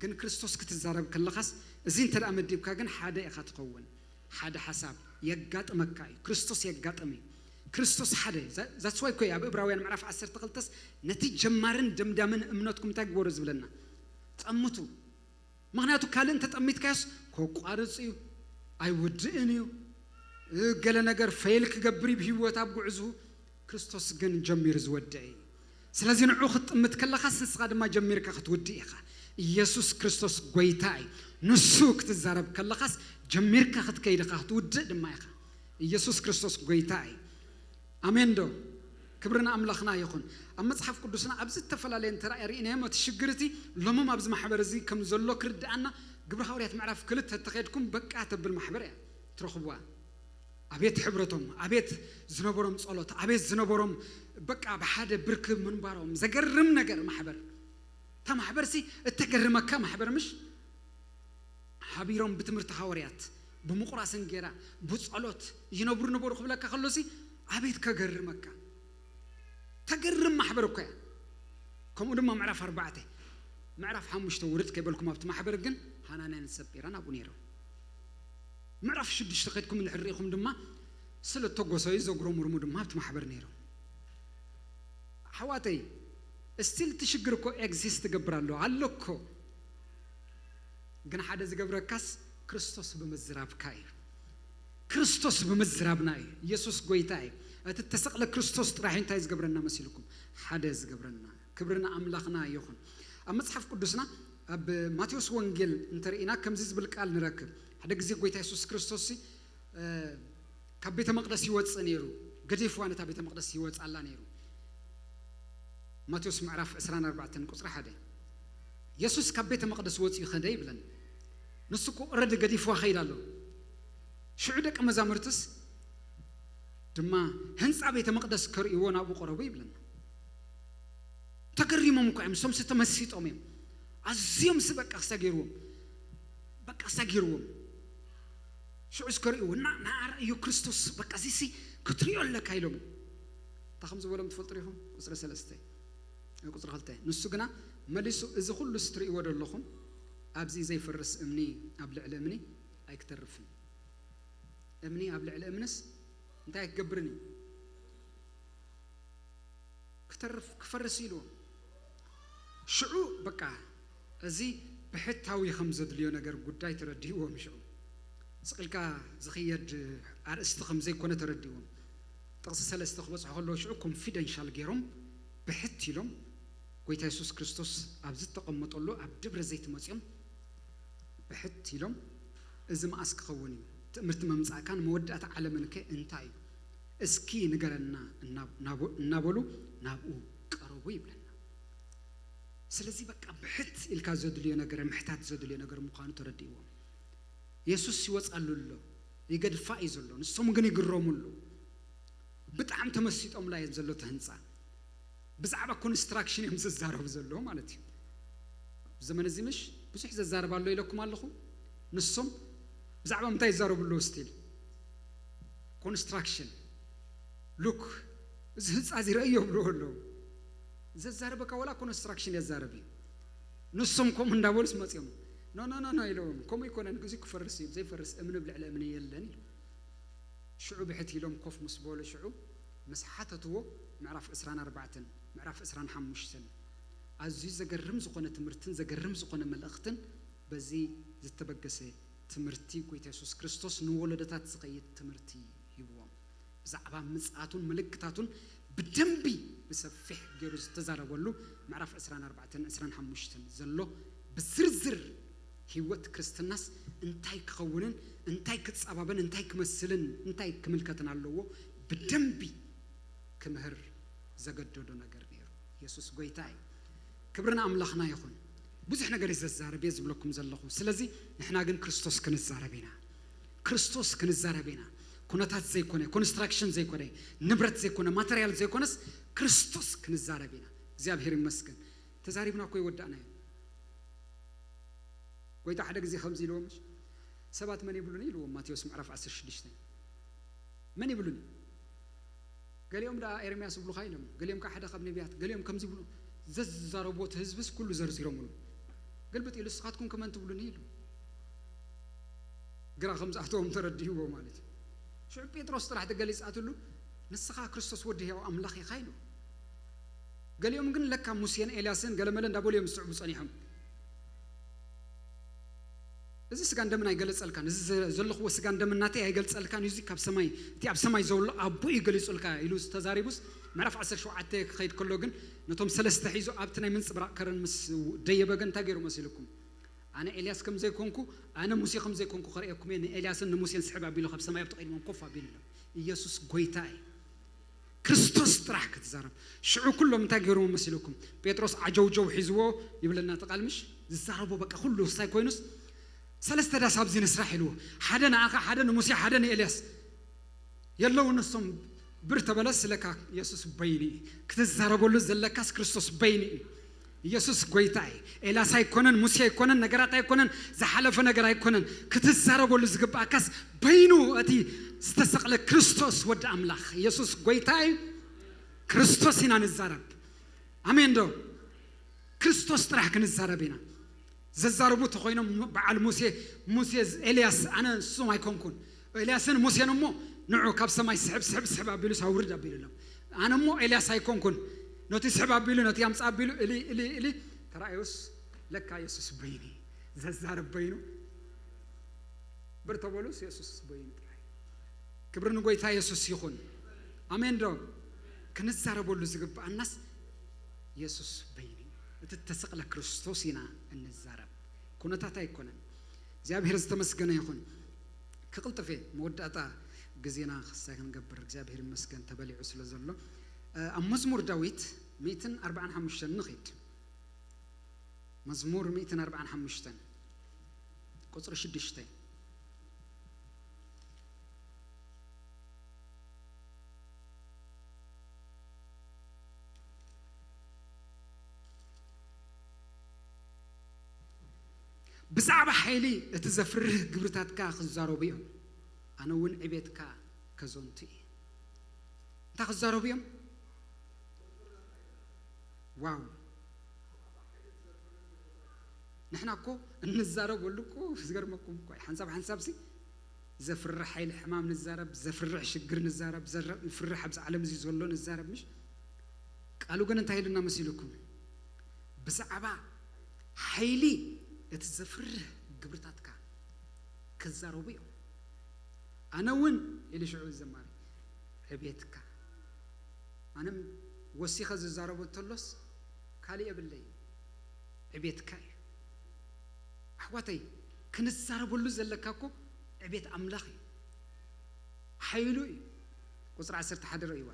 ግን ክርስቶስ ክትዛረብ ከለኻስ እዚ እንተ ደኣ መዲብካ ግን ሓደ ኢኻ ትኸውን። ሓደ ሓሳብ የጋጥመካ እዩ። ክርስቶስ የጋጥም እዩ። ክርስቶስ ሓደ። ዛትስ ዋይ እኮ እዩ ኣብ እብራውያን ምዕራፍ ዓሰርተ ክልተስ ነቲ ጀማርን ደምዳምን እምነትኩም እንታይ ግበሩ ዝብለና? ጠምቱ። ምኽንያቱ ካልእ እንተጠሚትካዮስ ከቋርጽ እዩ፣ ኣይውድእን እዩ፣ እ፣ ገለ ነገር ፈይል ክገብር እዩ ብህይወት ኣብ ጉዕዙ። ክርስቶስ ግን ጀሚሩ ዝወድእ እዩ። ስለዚ ንዑ ክትጥምት ከለኻስ ንስኻ ድማ ጀሚርካ ክትውድእ ኢኻ። ኢየሱስ ክርስቶስ ጎይታ እዩ። ንሱ ክትዛረብ ከለኻስ ጀሚርካ ክትከይድ ኢኻ፣ ክትውድእ ድማ ኢኻ። ኢየሱስ ክርስቶስ ጎይታ እዩ። ኣሜን ዶ? ክብሪ ንኣምላኽና ይኹን። ኣብ መጽሓፍ ቅዱስና ኣብዚ ዝተፈላለየ እንተ ርኢናዮም እቲ ሽግር እቲ ሎምም ኣብዚ ማሕበር እዚ ከም ዘሎ ክርድኣና ግብሪ ሃዋርያት ምዕራፍ ክልተ እተኸድኩም በቃ ተብል ማሕበር እያ ትረኽብዋ። ኣቤት ሕብረቶም፣ ኣቤት ዝነበሮም ጸሎት፣ ኣቤት ዝነበሮም በቃ ብሓደ ብርክብ ምንባሮም፣ ዘገርም ነገር ማሕበር። እታ ማሕበር ሲ እተገርመካ ማሕበር ምሽ? ሓቢሮም ብትምህርቲ ሃዋርያት፣ ብምቑራስ እንጌራ፣ ብጸሎት ይነብሩ ነበሩ ክብለካ ከሎ ሲ ኣቤት ከገርመካ። ተገርም ማሕበር እኮ እያ። ከምኡ ድማ ምዕራፍ ኣርባዕተ፣ ምዕራፍ ሓሙሽተ ውርድ ከይበልኩም ኣብቲ ማሕበር ግን ሃናንያን ሰጲራን ኣብኡ ነይሮም። ምዕራፍ ሽዱሽተ ከድኩም እንድሕር ርኢኹም ድማ ስለ እተጎሰዩ ዘጉረምርሙ ድማ ኣብቲ ማሕበር ነይሮም። ኣሕዋተይ፣ እስቲል እቲ ሽግር እኮ ኤግዚስት ትገብር ኣሎ፣ ኣሎ እኮ። ግን ሓደ ዝገብረካስ ክርስቶስ ብምዝራብካ እዩ። ክርስቶስ ብምዝራብና እዩ። ኢየሱስ ጎይታ እዩ። እቲ እተሰቕለ ክርስቶስ ጥራሕ እዩ እንታይ ዝገብረና መሲልኩም? ሓደ ዝገብረና። ክብሪ ንኣምላኽና ይኹን። ኣብ መጽሓፍ ቅዱስና ኣብ ማቴዎስ ወንጌል እንተርኢና ከምዚ ዝብል ቃል ንረክብ። ሓደ ግዜ ጎይታ የሱስ ክርስቶስ ሲ፣ እ፣ ካብ ቤተ መቕደስ ይወጽእ ነይሩ። ገዲፍዋ ነታ ቤተ መቕደስ ይወጽኣላ ነይሩ። ማቴዎስ ምዕራፍ ዕስራን ኣርባዕተን ቁጽሪ ሓደ። የሱስ ካብ ቤተ መቕደስ ወጺኡ ኸደ ይብለና። ንሱ እኮ ኦረዲ ገዲፍዋ ኸይድ ኣሎ። ሽዑ ደቀ መዛሙርትስ ድማ ህንጻ ቤተ መቕደስ ከርእይዎ ናብኡ ቀረቡ ይብለና። ተገሪሞም እኮ እዮም፣ ንሶምሲ ተመሲጦም እዮም። ኣዝዮምሲ በቃ ክሳጊርዎም፣ በቃ ክሳጊርዎም። ሽዑ እስከ ርእይዎ፣ እና ንኣርኣዮ ክርስቶስ፣ በቃ እዚሲ ክትርእዮ ኣለካ ኢሎም። እንታይ ከም ዝበሎም ትፈልጡ ዲኹም? ቁጽሪ ሰለስተ፣ ቁጽሪ ክልተ። ንሱ ግና መሊሱ፣ እዚ ኩሉስ ትርእይዎ ዶ ኣለኹም? ኣብዚ ዘይፈርስ እምኒ ኣብ ልዕሊ እምኒ ኣይክተርፍን። እምኒ ኣብ ልዕሊ እምንስ እንታይ ኣይክገብርን እዩ? ክተርፍ፣ ክፈርስ ኢልዎም። ሽዑ በቃ እዚ ብሕታዊ ከም ዘድልዮ ነገር ጉዳይ ተረዲእዎም። ሽዑ ስቕ ኢልካ ዝኽየድ ኣርእስቲ ከም ዘይኮነ ተረዲእዎም። ጥቕሲ ሰለስተ ክበጽሑ ከለዉ ሽዑ ኮንፊደንሻል ገይሮም ብሕት ኢሎም ጎይታ የሱስ ክርስቶስ ኣብ ዝተቐመጠሉ ኣብ ደብረ ዘይት መጺኦም ብሕት ኢሎም፣ "እዚ መኣስ ክኸውን እዩ? ትእምርቲ ምምጻእካን መወዳእታ ዓለምን ከ እንታይ እዩ? እስኪ ንገረና" እና-፣ እናቦ-፣ እናበሉ ናብኡ ቀረቡ ይብለና። ስለዚ በቃ ብሕት ኢልካ ዘድልዮ ነገር፣ ምሕታት ዘድልዮ ነገር ምዃኑ ተረዲእዎም። የሱስ ይወጻሉ ኣሎ፣ ይገድፋ እዩ ዘሎ፣ ንሶም ግን ይግረሙ ኣለዉ። ብጣዕሚ ተመሲጦምላ እዮም ዘሎ እቲ ህንጻ። ብዛዕባ ኮንስትራክሽን እዮም ዝዛረቡ ዘለዉ ማለት እዩ። ዘመን እዚ ምሽ ብዙሕ ዘዛርብ ኣሎ ኢለኩም ኣለኹ። ንሶም ብዛዕባ ምንታይ ይዛረቡ ኣለዉ? ስቲል ኮንስትራክሽን። ሉክ፣ እዚ ህንጻ እዚ ረእዮ ይብልዎ ኣለዉ። ዘዛርበካ ዋላ ኮንስትራክሽን የዛርብ እዩ። ንሶም ከምኡ እንዳበሉስ መጺኦም፣ "ኖ፣ ኖ፣ ኖ፣ ኖ" ኢለዎም። "ከምኡ ይኮነን፣ እዚ ክፈርስ እዩ፣ ዘይፈርስ እምኒ ኣብ ልዕሊ እምኒ የለን" ኢሉ። ሽዑ ብሕት ኢሎም ኮፍ ምስ በሉ ሽዑ ምስ ሓተትዎ፣ ምዕራፍ ዕስራን ኣርባዕተን ምዕራፍ ዕስራን ሓሙሽተን ኣዝዩ ዘገርም ዝኾነ ትምህርትን ዘገርም ዝኾነ መልእኽትን በዚ ዝተበገሰ ትምህርቲ ጎይታ የሱስ ክርስቶስ ንወለዶታት ዝኸይድ ትምህርቲ ሂብዎም። ብዛዕባ ምጽኣቱን ምልክታቱን ብደንቢ ብሰፊሕ ገይሩ ዝተዛረበሉ ምዕራፍ ዕስራን ኣርባዕተን ዕስራን ሓሙሽተን ዘሎ ብዝርዝር ህይወት ክርስትናስ እንታይ ክኸውንን እንታይ ክጸባበን እንታይ ክመስልን እንታይ ክምልከትን ኣለዎ ብደንቢ ክምህር ዘገደዶ ነገር ነይሩ። የሱስ ጎይታ እዩ። ክብሪ ንኣምላኽና ይኹን። ብዙሕ ነገር እዩ ዘዛረብ እየ ዝብለኩም ዘለኹ። ስለዚ ንሕና ግን ክርስቶስ ክንዛረብ ኢና። ክርስቶስ ክንዛረብ ኢና። ኩነታት ዘይኮነ፣ ኮንስትራክሽን ዘይኮነ፣ ንብረት ዘይኮነ፣ ማተርያል ዘይኮነስ ክርስቶስ ክንዛረብ ኢና። እግዚኣብሔር ይመስገን። ተዛሪብና እኮ ይወዳእና እዩ። ጎይታ ሓደ ግዜ ከምዚ ኢልዎም፣ ሰባት መን ይብሉኒ ኢልዎም፣ ማቴዎስ ምዕራፍ ዓሰርተ ሽዱሽተ። መን ይብሉኒ? ገሊኦም ደኣ ኤርምያስ ይብሉኻ ኢሎም፣ ገሊኦም ከዓ ሓደ ካብ ነቢያት፣ ገሊኦም ከምዚ ይብሉ። ዘዛረብዎ እቲ ህዝብስ ኩሉ ዘርዚሮምሉ። ግልብጥ ኢሉ፣ ንስኻትኩም ከ መን ትብሉኒ ኢሉ። ግራ ከም ዝኣተዎም ተረዲእዎ ማለት እዩ። ሽዑ ጴጥሮስ ጥራሕ ተገሊጻትሉ፣ ንስኻ ክርስቶስ ወዲ ህያው ኣምላኽ ኢኻ ኢሉ። ገሊኦም ግን ለካ ሙሴን ኤልያስን ገለመለ እንዳበሉ እዮም ዝስዕቡ ጸኒሖም። እዚ ስጋን ደምን ኣይገለጸልካን፣ እዚ ዘ-፣ ዘለኽዎ ስጋን ደምን ናተይ ኣይገልጸልካን እዩ፣ እዚ ካብ ሰማይ፣ እቲ ኣብ ሰማይ ዘሎ ኣቦ እዩ ገሊጹልካ ኢሉ ተዛሪቡስ፣ ምዕራፍ ዓሰርተ ሸውዓተ ክኸይድ ከሎ ግን ነቶም ሰለስተ ሒዙ ኣብቲ ናይ ምንጽብራቕ ከረን ምስ ደየበ ግን እንታይ ገይሩ መሲልኩም? ኣነ ኤልያስ ከም ዘይኮንኩ፣ ኣነ ሙሴ ከም ዘይኮንኩ ከርእየኩም እየ። ንኤልያስን ንሙሴን ስሕብ ኣቢሉ ካብ ሰማይ ኣብቲ ቅድሞም ኮፍ ኣቢሉ ኣሎ። ኢየሱስ ጎይታ እዩ። ክርስቶስ ጥራሕ ክትዛረብ። ሽዑ ኩሎም እንታይ ገይሮም መሲልኩም? ጴጥሮስ ዓጀውጀው ሒዝዎ ይብለና እቲ ቃል ምሽ? ዝዛረቦ በቃ ኩሉ ውሳይ ኮይኑስ፣ ሰለስተ ዳስ ኣብዚ ንስራሕ ኢልዎ። ሓደ ንኣኻ፣ ሓደ ንሙሴ፣ ሓደ ንኤልያስ። የለውን እሶም ብር ተበለስ ስለካ የሱስ በይኑ እዩ። ክትዛረበሉ ዘለካስ ክርስቶስ በይኑ እዩ። ኢየሱስ ጎይታ እዩ። ኤልያስ ኣይኮነን፣ ሙሴ ኣይኮነን፣ ነገራት ኣይኮነን፣ ዝሓለፈ ነገር ኣይኮነን። ክትዛረበሉ ዝግባኣካስ በይኑ እቲ ዝተሰቕለ ክርስቶስ ወዲ ኣምላኽ ኢየሱስ ጎይታ እዩ። ክርስቶስ ኢና ንዛረብ። ኣሜን ዶ? ክርስቶስ ጥራሕ ክንዛረብ ኢና። ዘዛርቡ ተኾይኖም በዓል ሙሴ፣ ሙሴ፣ ኤልያስ፣ ኣነ ንሶም ኣይኮንኩን። ኤልያስን ሙሴን እሞ ንዑ ካብ ሰማይ ስሕብ፣ ስሕብ፣ ስሕብ ኣቢሉ ሳውርድ ኣቢሉሎም። ኣነ እሞ ኤልያስ ኣይኮንኩን። ነቲ ስሕብ ኣቢሉ፣ ነቲ ኣምጻ ኣቢሉ፣ እሊ፣ እሊ፣ እሊ፣ ተራእዮስ ለካ የሱስ በይኒ። ዘዛርብ በይኑ። ብር ተበሉስ የሱስ በይኑ ጥራይ። ክብሪ ንጎይታ የሱስ ይኹን። ኣሜን ዶ? ክንዛረበሉ ዝግብኣናስ የሱስ በይኑ። እቲ እተሰቕለ ክርስቶስ ኢና እንዛረብ። ኩነታት ኣይኮነን። እግዚኣብሔር ዝተመስገነ ይኹን። ክቕልጥፍ እየ፣ መወዳእታ ግዜና ክስታይ ክንገብር እግዚኣብሔር ይመስገን ተበሊዑ ስለ ዘሎ። እ፣ ኣብ መዝሙር ዳዊት ሚእትን ኣርባዓን ሓሙሽተን ንኺድ። መዝሙር ሚእትን ኣርባዓን ሓሙሽተን ቁጽሪ ሽዱሽተ። ብዛዕባ ሓይሊ እቲ ዘፍርህ ግብርታትካ ክዛረቡ እዮም፣ ኣነ እውን ዕቤትካ ከዘንቱ እየ። እንታይ ክዛረቡ እዮም? ዋው! ንሕና እኮ እንዛረበሉ እኮ ዝገርመኩም እኮ እዩ። ሓንሳብ ሓንሳብ ሲ ዘፍርሕ ሓይሊ ሕማም ንዛረብ፣ ዘፍርሕ ሽግር ንዛረብ፣ ዘፍርሕ ኣብዚ ዓለም እዚ ዘሎ ንዛረብ፣ ምሽ? ቃሉ ግን እንታይ ኢሉና መሲልኩም? ብዛዕባ ሓይሊ እቲ ዘፍርህ ግብርታትካ ክዛረቡ እዮም። ኣነ እውን ኢሉ ሽዑ ዘማሪ ዕቤትካ፣ ኣነ ወሲኸ ዝዛረቦ እንተሎስ ካልእ የብለይ፣ ዕቤትካ እዩ። ኣሕዋተይ፣ ክንዛረበሉ ዘለካ እኮ ዕቤት ኣምላኽ እዩ፣ ሓይሉ እዩ። ቁጽሪ ዓሰርተ ሓደ ርእይዋ፣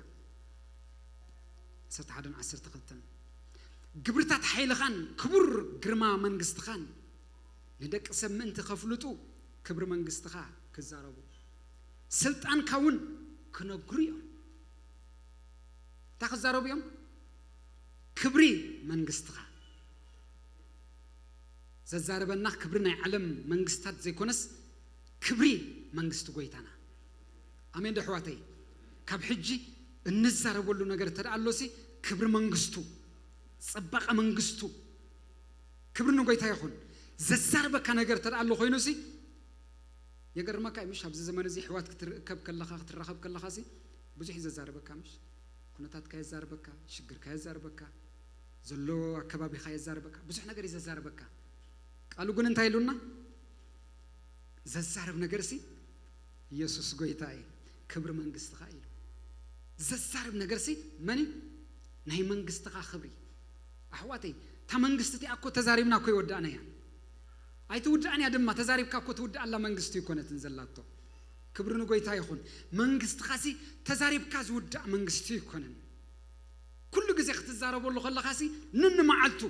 ዓሰርተ ሓደን ዓሰርተ ክልተን። ግብርታት ሓይልኻን ክቡር ግርማ መንግስትኻን ንደቂ ሰብ ምእንቲ ከፍልጡ ክብሪ መንግስትኻ ክዛረቡ፣ ስልጣንካ እውን ክነግሩ እዮም። እንታይ ክዛረቡ እዮም? ክብሪ መንግስትኻ። ዘዛረበና ክብሪ ናይ ዓለም መንግስታት ዘይኮነስ ክብሪ መንግስቲ ጎይታና። ኣሜን ዶ ኣሕዋተይ? ካብ ሕጂ እንዛረበሉ ነገር እንተ ደኣ ኣሎሲ ክብሪ መንግስቱ፣ ጽባቐ መንግስቱ፣ ክብሪ ንጎይታ ይኹን። ዘዛርበካ ነገር እንተ ደኣ ኣሎ ኮይኑሲ የገርመካ እዩ፣ ምሽ? ኣብዚ ዘመን እዚ ኣሕዋት ክትርከብ ከለኻ፣ ክትራኸብ ከለኻሲ ብዙሕ እዩ ዘዛርበካ፣ ምሽ? ኩነታትካ የዛርበካ፣ ሽግርካ የዛርበካ፣ ዘሎ ኣከባቢኻ የዛርበካ፣ ብዙሕ ነገር እዩ ዘዛርበካ። ቃሉ ግን እንታይ ኢሉና? ዘዛርብ ነገርሲ ኢየሱስ ጎይታ እዩ፣ ክብሪ መንግስትኻ ኢሉ። ዘዛርብ ነገርሲ መን እዩ? ናይ መንግስትኻ ክብሪ። ኣሕዋተይ፣ እታ መንግስቲ እቲኣ እኮ ተዛሪብና እኮ ይወዳእና እያ። ኣይትውዳእን እያ ድማ፣ ተዛሪብካ እኮ ትውዳእ ኣላ መንግስቲ ይኮነትን ዘላቶ። ክብሪ ንጎይታ ይኹን። መንግስትኻሲ ተዛሪብካ ዝውዳእ መንግስቲ ይኮነን። ኩሉ ግዜ ክትዛረበሉ ከለኻሲ ንንመዓልቱ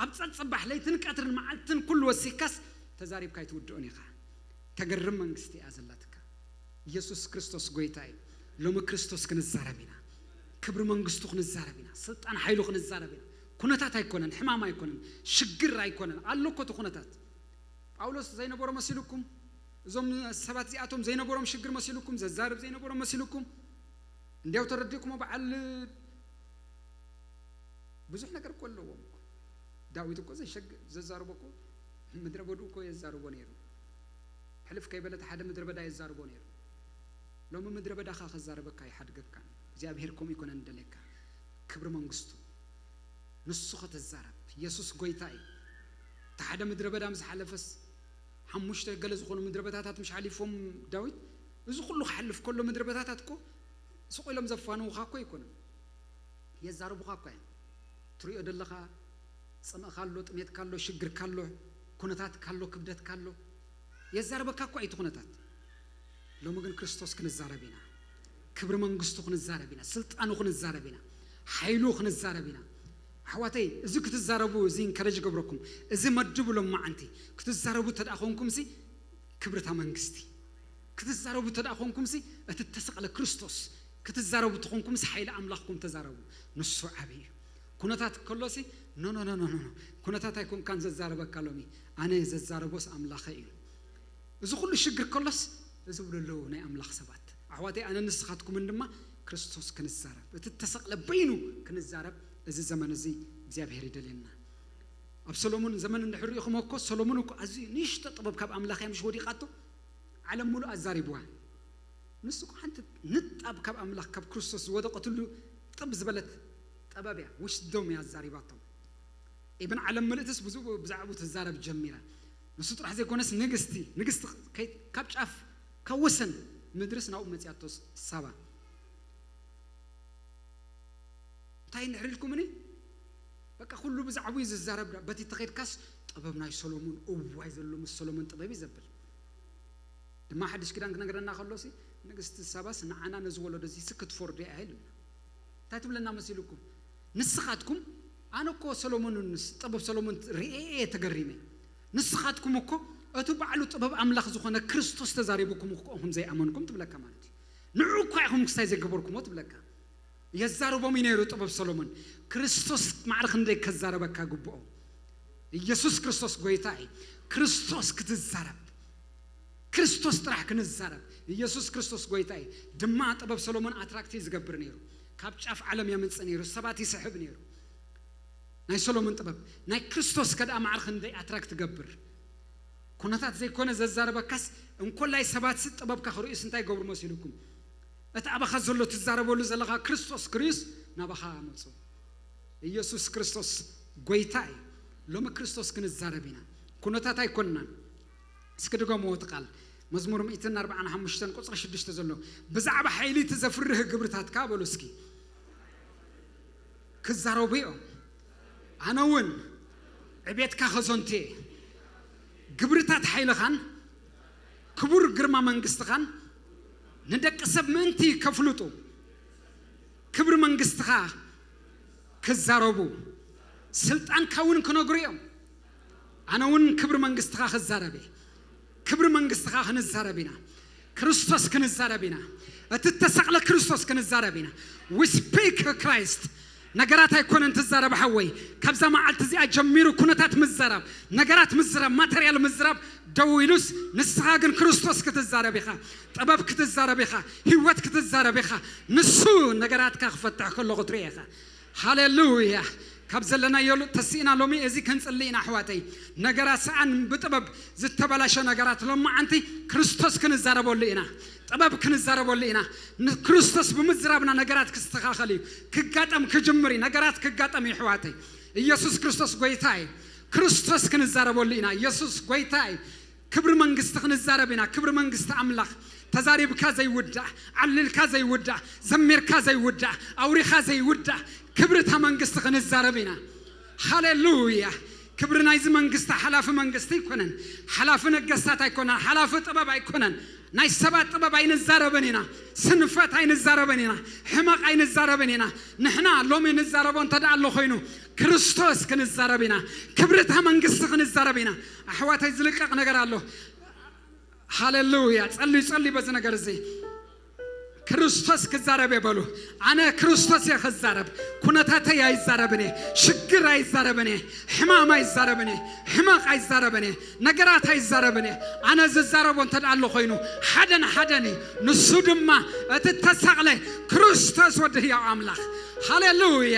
ኣብ ጸጽባሕ ለይትን ቀትርን መዓልትን ኩሉ ወሲካስ ተዛሪብካ ኣይትውድኦን ኢኻ። ተገርም መንግስቲ እያ ዘላትካ። ኢየሱስ ክርስቶስ ጎይታ እዩ። ሎሚ ክርስቶስ ክንዛረብ ኢና። ክብሪ መንግስቱ ክንዛረብ ኢና። ስልጣን ሓይሉ ክንዛረብ ኢና። ኩነታት ኣይኮነን፣ ሕማም ኣይኮነን፣ ሽግር ኣይኮነን። ኣሎ እኮ እቲ ኩነታት። ጳውሎስ ዘይነበሮ መሲሉኩም፣ እዞም ሰባት እዚኣቶም ዘይነበሮም ሽግር መሲሉኩም፣ ዘዛርብ ዘይነበሮም መሲሉኩም፣ እንዲያው ተረዲእኩሞ በዓል ብዙሕ ነገር እኮ ኣለዎም እኮ። ዳዊት እኮ ዘሸግ-፣ ዘዛርቦ እኮ ምድረ በድኡ እኮ የዛርቦ ነይሩ። ሕልፍ ከይበለ እቲ ሓደ ምድረ በዳ የዛርቦ ነይሩ። ሎሚ ምድረ በዳኻ ከዛርበካ ይሓድገካ። እግዚኣብሔር ከምኡ ይኮነን እንደልየካ። ክብሪ መንግስቱ። ንሱ ከተዛረብ። ኢየሱስ ጎይታ እዩ። እቲ ሓደ ምድረ በዳ ምስ ሓለፈስ፣ ሓሙሽተ ገለ ዝኾኑ ምድረ በዳታት ምሽ ሓሊፎም ዳዊት፣ እዚ ኩሉ ክሓልፍ ከሎ ምድረ በዳታት እኮ ስቕ ኢሎም ዘፋንዉኻ እኮ ኣይኮኑን። የዛርቡኻ እኮ እዮም። ትሪኦ ደለኻ፣ ጽምእካ ኣሎ፣ ጥሜትካ ኣሎ፣ ሽግርካ ኣሎ፣ ኩነታትካ ኣሎ፣ ክብደትካ ኣሎ። የዛርበካ እኮ እዩ እቲ ኩነታት። ሎሚ ግን ክርስቶስ ክንዛረብ ኢና። ክብሪ መንግስቱ ክንዛረብ ኢና። ስልጣኑ ክንዛረብ ኢና። ሓይሉ ክንዛረብ ኢና። ኣሕዋተይ፣ እዚ ክትዛረቡ፣ እዚ ኢንከረጅ ገብረኩም፣ እዚ መድቡ ሎም መዓንቲ ክትዛረቡ ተደኣ ኮንኩም ሲ ክብርታ መንግስቲ ክትዛረቡ ተደኣ ኮንኩም ሲ እቲ ተሰቕለ ክርስቶስ ክትዛረቡ ተኾንኩም ሲ ሓይሊ ኣምላኽኩም ተዛረቡ። ንሱ ዓቢ እዩ። ኩነታት ከሎ ሲ ኖ፣ ኖ፣ ኖ፣ ኖ፣ ኖ፣ ኖ። ኩነታት ኣይኮንካን ዘዛረበካ ሎሚ። ኣነ ዘዛረቦስ ኣምላኸ እዩ። እዚ ኩሉ ሽግር ከሎስ እዚ ብሉ ኣለዉ ናይ ኣምላኽ ሰባት። ኣሕዋተይ፣ ኣነ ንስኻትኩምን ድማ ክርስቶስ ክንዛረብ፣ እቲ ተሰቕለ በይኑ ክንዛረብ እዚ ዘመን እዚ እግዚኣብሔር ይደልየና። ኣብ ሰሎሞን ዘመን እንድሕር ሪኢኹሞ እኮ፣ ሰሎሞን እኮ ኣዝዩ ንእሽቶ ጥበብ ካብ ኣምላኽ እያ ምሽ ወዲቓቶ፣ ዓለም ሙሉእ ኣዛሪብዋ። ንሱ እኮ ሓንቲ ንጣብ ካብ ኣምላኽ፣ ካብ ክርስቶስ ዝወደቐትሉ ጥብ ዝበለት ጥበብ እያ፣ ዊስዶም እያ ኣዛሪባቶም። ኢብን ዓለም ምልእትስ ብዙ-፣ ብዛዕባኡ ትዛረብ ጀሚራ። ንሱ ጥራሕ ዘይኮነስ ንግስቲ፣ ንግስቲ ከይ-፣ ካብ ጫፍ፣ ካብ ወሰን ምድርስ ናብኡ መጺኣቶ ሳባ። እንታይ እንድሕር ኢልኩምኒ? በቃ ኩሉ ብዛዕባኡ እዩ ዝዛረብ። ዳ-፣ በቲ ተኸይድካስ ጥበብ ናይ ሰሎሞን፣ እዋይ ዘሎ ምስ ሰሎሞን ጥበብ እዩ ዘብል። ድማ ሓድሽ ኪዳን ክነግረና ከሎሲ፣ ንግስቲ ሳባስ ንዓና ነዚ ወለዶ እዚ ሲ ክትፈርዶ እያ ኢሉና። እንታይ ትብለና መሲልኩም? ንስኻትኩም፣ ኣነ እኮ ሰሎሞንንስ፣ ጥበብ ሰሎሞን ርእየ እየ ተገሪመ። ንስኻትኩም እኮ እቲ ባዕሉ ጥበብ ኣምላኽ ዝኾነ ክርስቶስ ተዛሪቡኩም እኮ ኢኹም ዘይኣመንኩም ትብለካ ማለት እዩ። ንዑ እኳ ኢኹም ክስታይ ዘይገበርኩሞ ትብለካ። የዛርቦም እዩ ነይሩ ጥበብ ሰሎሞን። ክርስቶስ ማዕረ ክንደይ ከዛረበካ ግብኦ። ኢየሱስ ክርስቶስ ጎይታ እዩ። ክርስቶስ ክትዛረብ፣ ክርስቶስ ጥራሕ ክንዛረብ። ኢየሱስ ክርስቶስ ጎይታ እዩ። ድማ ጥበብ ሰሎሞን ኣትራክት እዩ ዝገብር ነይሩ። ካብ ጫፍ ዓለም የምጽእ ነይሩ፣ ሰባት ይስሕብ ነይሩ። ናይ ሰሎሞን ጥበብ፣ ናይ ክርስቶስ ከደኣ ማዕረ ክንደይ ኣትራክት ትገብር። ኩነታት ዘይኮነ ዘዛረበካስ፣ እንኮላይ ሰባትስ ጥበብካ ክርእዩስ እንታይ ይገብሩ መሲልኩም? እቲ ኣባኻ ዘሎ ትዛረበሉ ዘለኻ ክርስቶስ ክርእዩስ ናባኻ መጹ። ኢየሱስ ክርስቶስ ጎይታ እዩ። ሎሚ ክርስቶስ ክንዛረብ ኢና። ኩነታት ኣይኮንናን። እስኪ ድገምዎ እቲ ቃል። መዝሙር ሚእትን ኣርባዓን ሓሙሽተን ቁጽሪ ሽዱሽተ ዘሎ፣ ብዛዕባ ሓይሊ እቲ ዘፍርህ ግብርታትካ በሉ እስኪ። ክዛረቡ እዮም። ኣነ እውን ዕቤትካ ከዘንቱ እየ። ግብርታት ሓይልኻን ክቡር ግርማ መንግስትኻን ንደቂ ሰብ ምእንቲ ከፍልጡ፣ ክብሪ መንግስትኻ ክዛረቡ፣ ስልጣንካ እውን ክነግሩ እዮም። ኣነ እውን ክብሪ መንግስትኻ ክዛረብ እየ። ክብሪ መንግስትኻ ክንዛረብ ኢና። ክርስቶስ ክንዛረብ ኢና። እቲ እተሰቕለ ክርስቶስ ክንዛረብ ኢና። We speak Christ። ነገራት ኣይኮነን ትዛረብ ሓወይ። ካብዛ መዓልቲ እዚኣ ጀሚሩ ኩነታት ምዘራብ፣ ነገራት ምዝራብ፣ ማተርያል ምዝራብ ደው ኢሉስ፣ ንስኻ ግን ክርስቶስ ክትዛረብ ኢኻ። ጥበብ ክትዛረብ ኢኻ። ህይወት ክትዛረብ ኢኻ። ንሱ ነገራትካ ክፈትሕ ከሎ ክትርኢ ኢኻ። ሃሌሉያ። ካብ ዘለናዮ ተሲእና ሎሚ እዚ ክንጽሊ ኢና ኣሕዋተይ። ነገራት ሰኣን ብጥበብ ዝተበላሸ ነገራት ሎማዓንቲ ክርስቶስ ክንዛረበሉ ኢና። ጥበብ ክንዛረበሉ ኢና። ንክርስቶስ ብምዝራብና ነገራት ክስተኻኸል እዩ። ክጋጠም ክጅምር እዩ። ነገራት ክጋጠም እዩ ኣሕዋተይ። ኢየሱስ ክርስቶስ ጎይታ እዩ። ክርስቶስ ክንዛረበሉ ኢና። ኢየሱስ ጎይታ እዩ። ክብሪ መንግስቲ ክንዛረብ ኢና። ክብሪ መንግስቲ ኣምላኽ። ተዛሪብካ ዘይውዳእ፣ ዓሊልካ ዘይውዳእ፣ ዘሚርካ ዘይውዳእ፣ ኣውሪኻ ዘይውዳእ ክብሪ እታ መንግስቲ ክንዛረብ ኢና። ሃሌሉያ። ክብሪ ናይዚ መንግስቲ ሓላፊ መንግስቲ ኣይኮነን። ሓላፊ ነገስታት ኣይኮነን። ሓላፊ ጥበብ ኣይኮነን። ናይ ሰባት ጥበብ ኣይንዛረብን ኢና። ስንፈት ኣይንዛረብን ኢና። ሕመቕ ኣይንዛረብን ኢና። ንሕና ሎሚ ንዛረቦ እንተ ደኣ ኣሎ ኮይኑ ክርስቶስ ክንዛረብ ኢና። ክብሪ እታ መንግስቲ ክንዛረብ ኢና። ኣሕዋተይ ዝልቀቕ ነገር ኣሎ። ሃሌሉያ። ጸልዩ ጸልዩ በዚ ነገር እዚ ክርስቶስ ክዛረብ እየ በሉ። ኣነ ክርስቶስ እየ ክዛረብ። ኩነታተይ ኣይዛረብን እየ። ሽግር ኣይዛረብን እየ። ሕማም ኣይዛረብን እየ። ሕመቕ ኣይዛረብን እየ። ነገራት ኣይዛረብን እየ። ኣነ ዝዛረቦ እንተ ደኣ ኣሎ ኮይኑ ሓደን ሓደን እዩ። ንሱ ድማ እቲ እተሰቕለ ክርስቶስ ወዲ ህያው ኣምላኽ። ሃሌሉያ።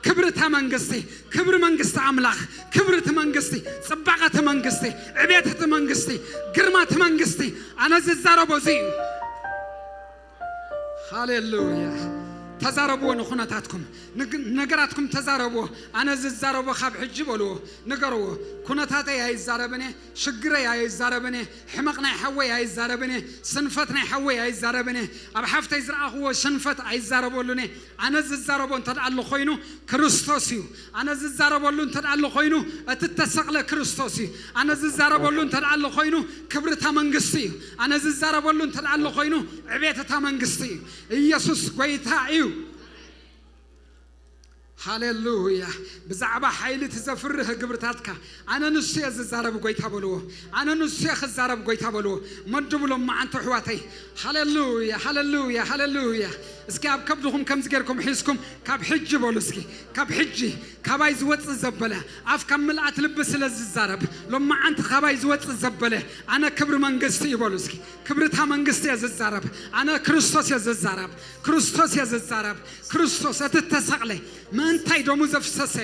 ክብሪ እታ መንግስቲ፣ ክብሪ መንግስቲ ኣምላኽ፣ ክብሪ እቲ መንግስቲ፣ ጽባቐ እቲ መንግስቲ፣ ዕቤት እቲ መንግስቲ፣ ግርማ እቲ መንግስቲ ኣነ ዝዛረቦ እዚ እዩ። ሃሌሉያ። ተዛረብዎ ንኹነታትኩም፣ ንግ- ነገራትኩም ተዛረብዎ። ኣነ ዝዛረቦ ካብ ሕጂ በልዎ፣ ንገርዎ። ኩነታተይ ኣይዛረብን እየ፣ ሽግረይ ኣይዛረብን እየ፣ ሕመቕ ናይ ሓወይ ኣይዛረብን እየ፣ ስንፈት ናይ ሓወይ ኣይዛረብን እየ፣ ኣብ ሓፍተይ ዝረኣኽዎ ስንፈት ኣይዛረበሉን እየ። ኣነ ዝዛረቦ እንተ ደኣ ኣሎ ኮይኑ ክርስቶስ እዩ። ኣነ ዝዛረበሉ እንተ ደኣ ኣሎ ኮይኑ እቲ እተሰቕለ ክርስቶስ እዩ። ኣነ ዝዛረበሉ እንተ ደኣ ኣሎ ኮይኑ ክብሪ እታ መንግስቲ እዩ። ኣነ ዝዛረበሉ እንተ ደኣ ኣሎ ኮይኑ ዕቤት እታ መንግስቲ እዩ። ኢየሱስ ጎይታ እዩ። ሃሌሉያ። ብዛዕባ ሓይሊ እቲ ዘፍርህ ግብርታትካ ኣነ ንሱ እየ ዝዛረብ ጎይታ በልዎ። ኣነ ንሱ እየ ክዛረብ ጎይታ በልዎ። መድቡ ሎማዓንቲ ኣሕዋተይ። ሃሌሉያ፣ ሃሌሉያ፣ ሃሌሉያ። እስኪ ኣብ ከብድኹም ከምዚ ጌርኩም ሒዝኩም ካብ ሕጂ በሉ እስኪ። ካብ ሕጂ ካባይ ዝወጽእ ዘበለ ኣፍ ካብ ምልኣት ልቢ ስለ ዝዛረብ ሎማዓንቲ ካባይ ዝወጽእ ዘበለ ኣነ ክብሪ መንግስቲ እዩ በሉ እስኪ። ክብሪ እታ መንግስቲ እየ ዝዛረብ። ኣነ ክርስቶስ እየ ዝዛረብ። ክርስቶስ እየ ዝዛረብ። ክርስቶስ እቲ እተሰቕለ ምእንታይ ደሙ ዘፍሰሰ።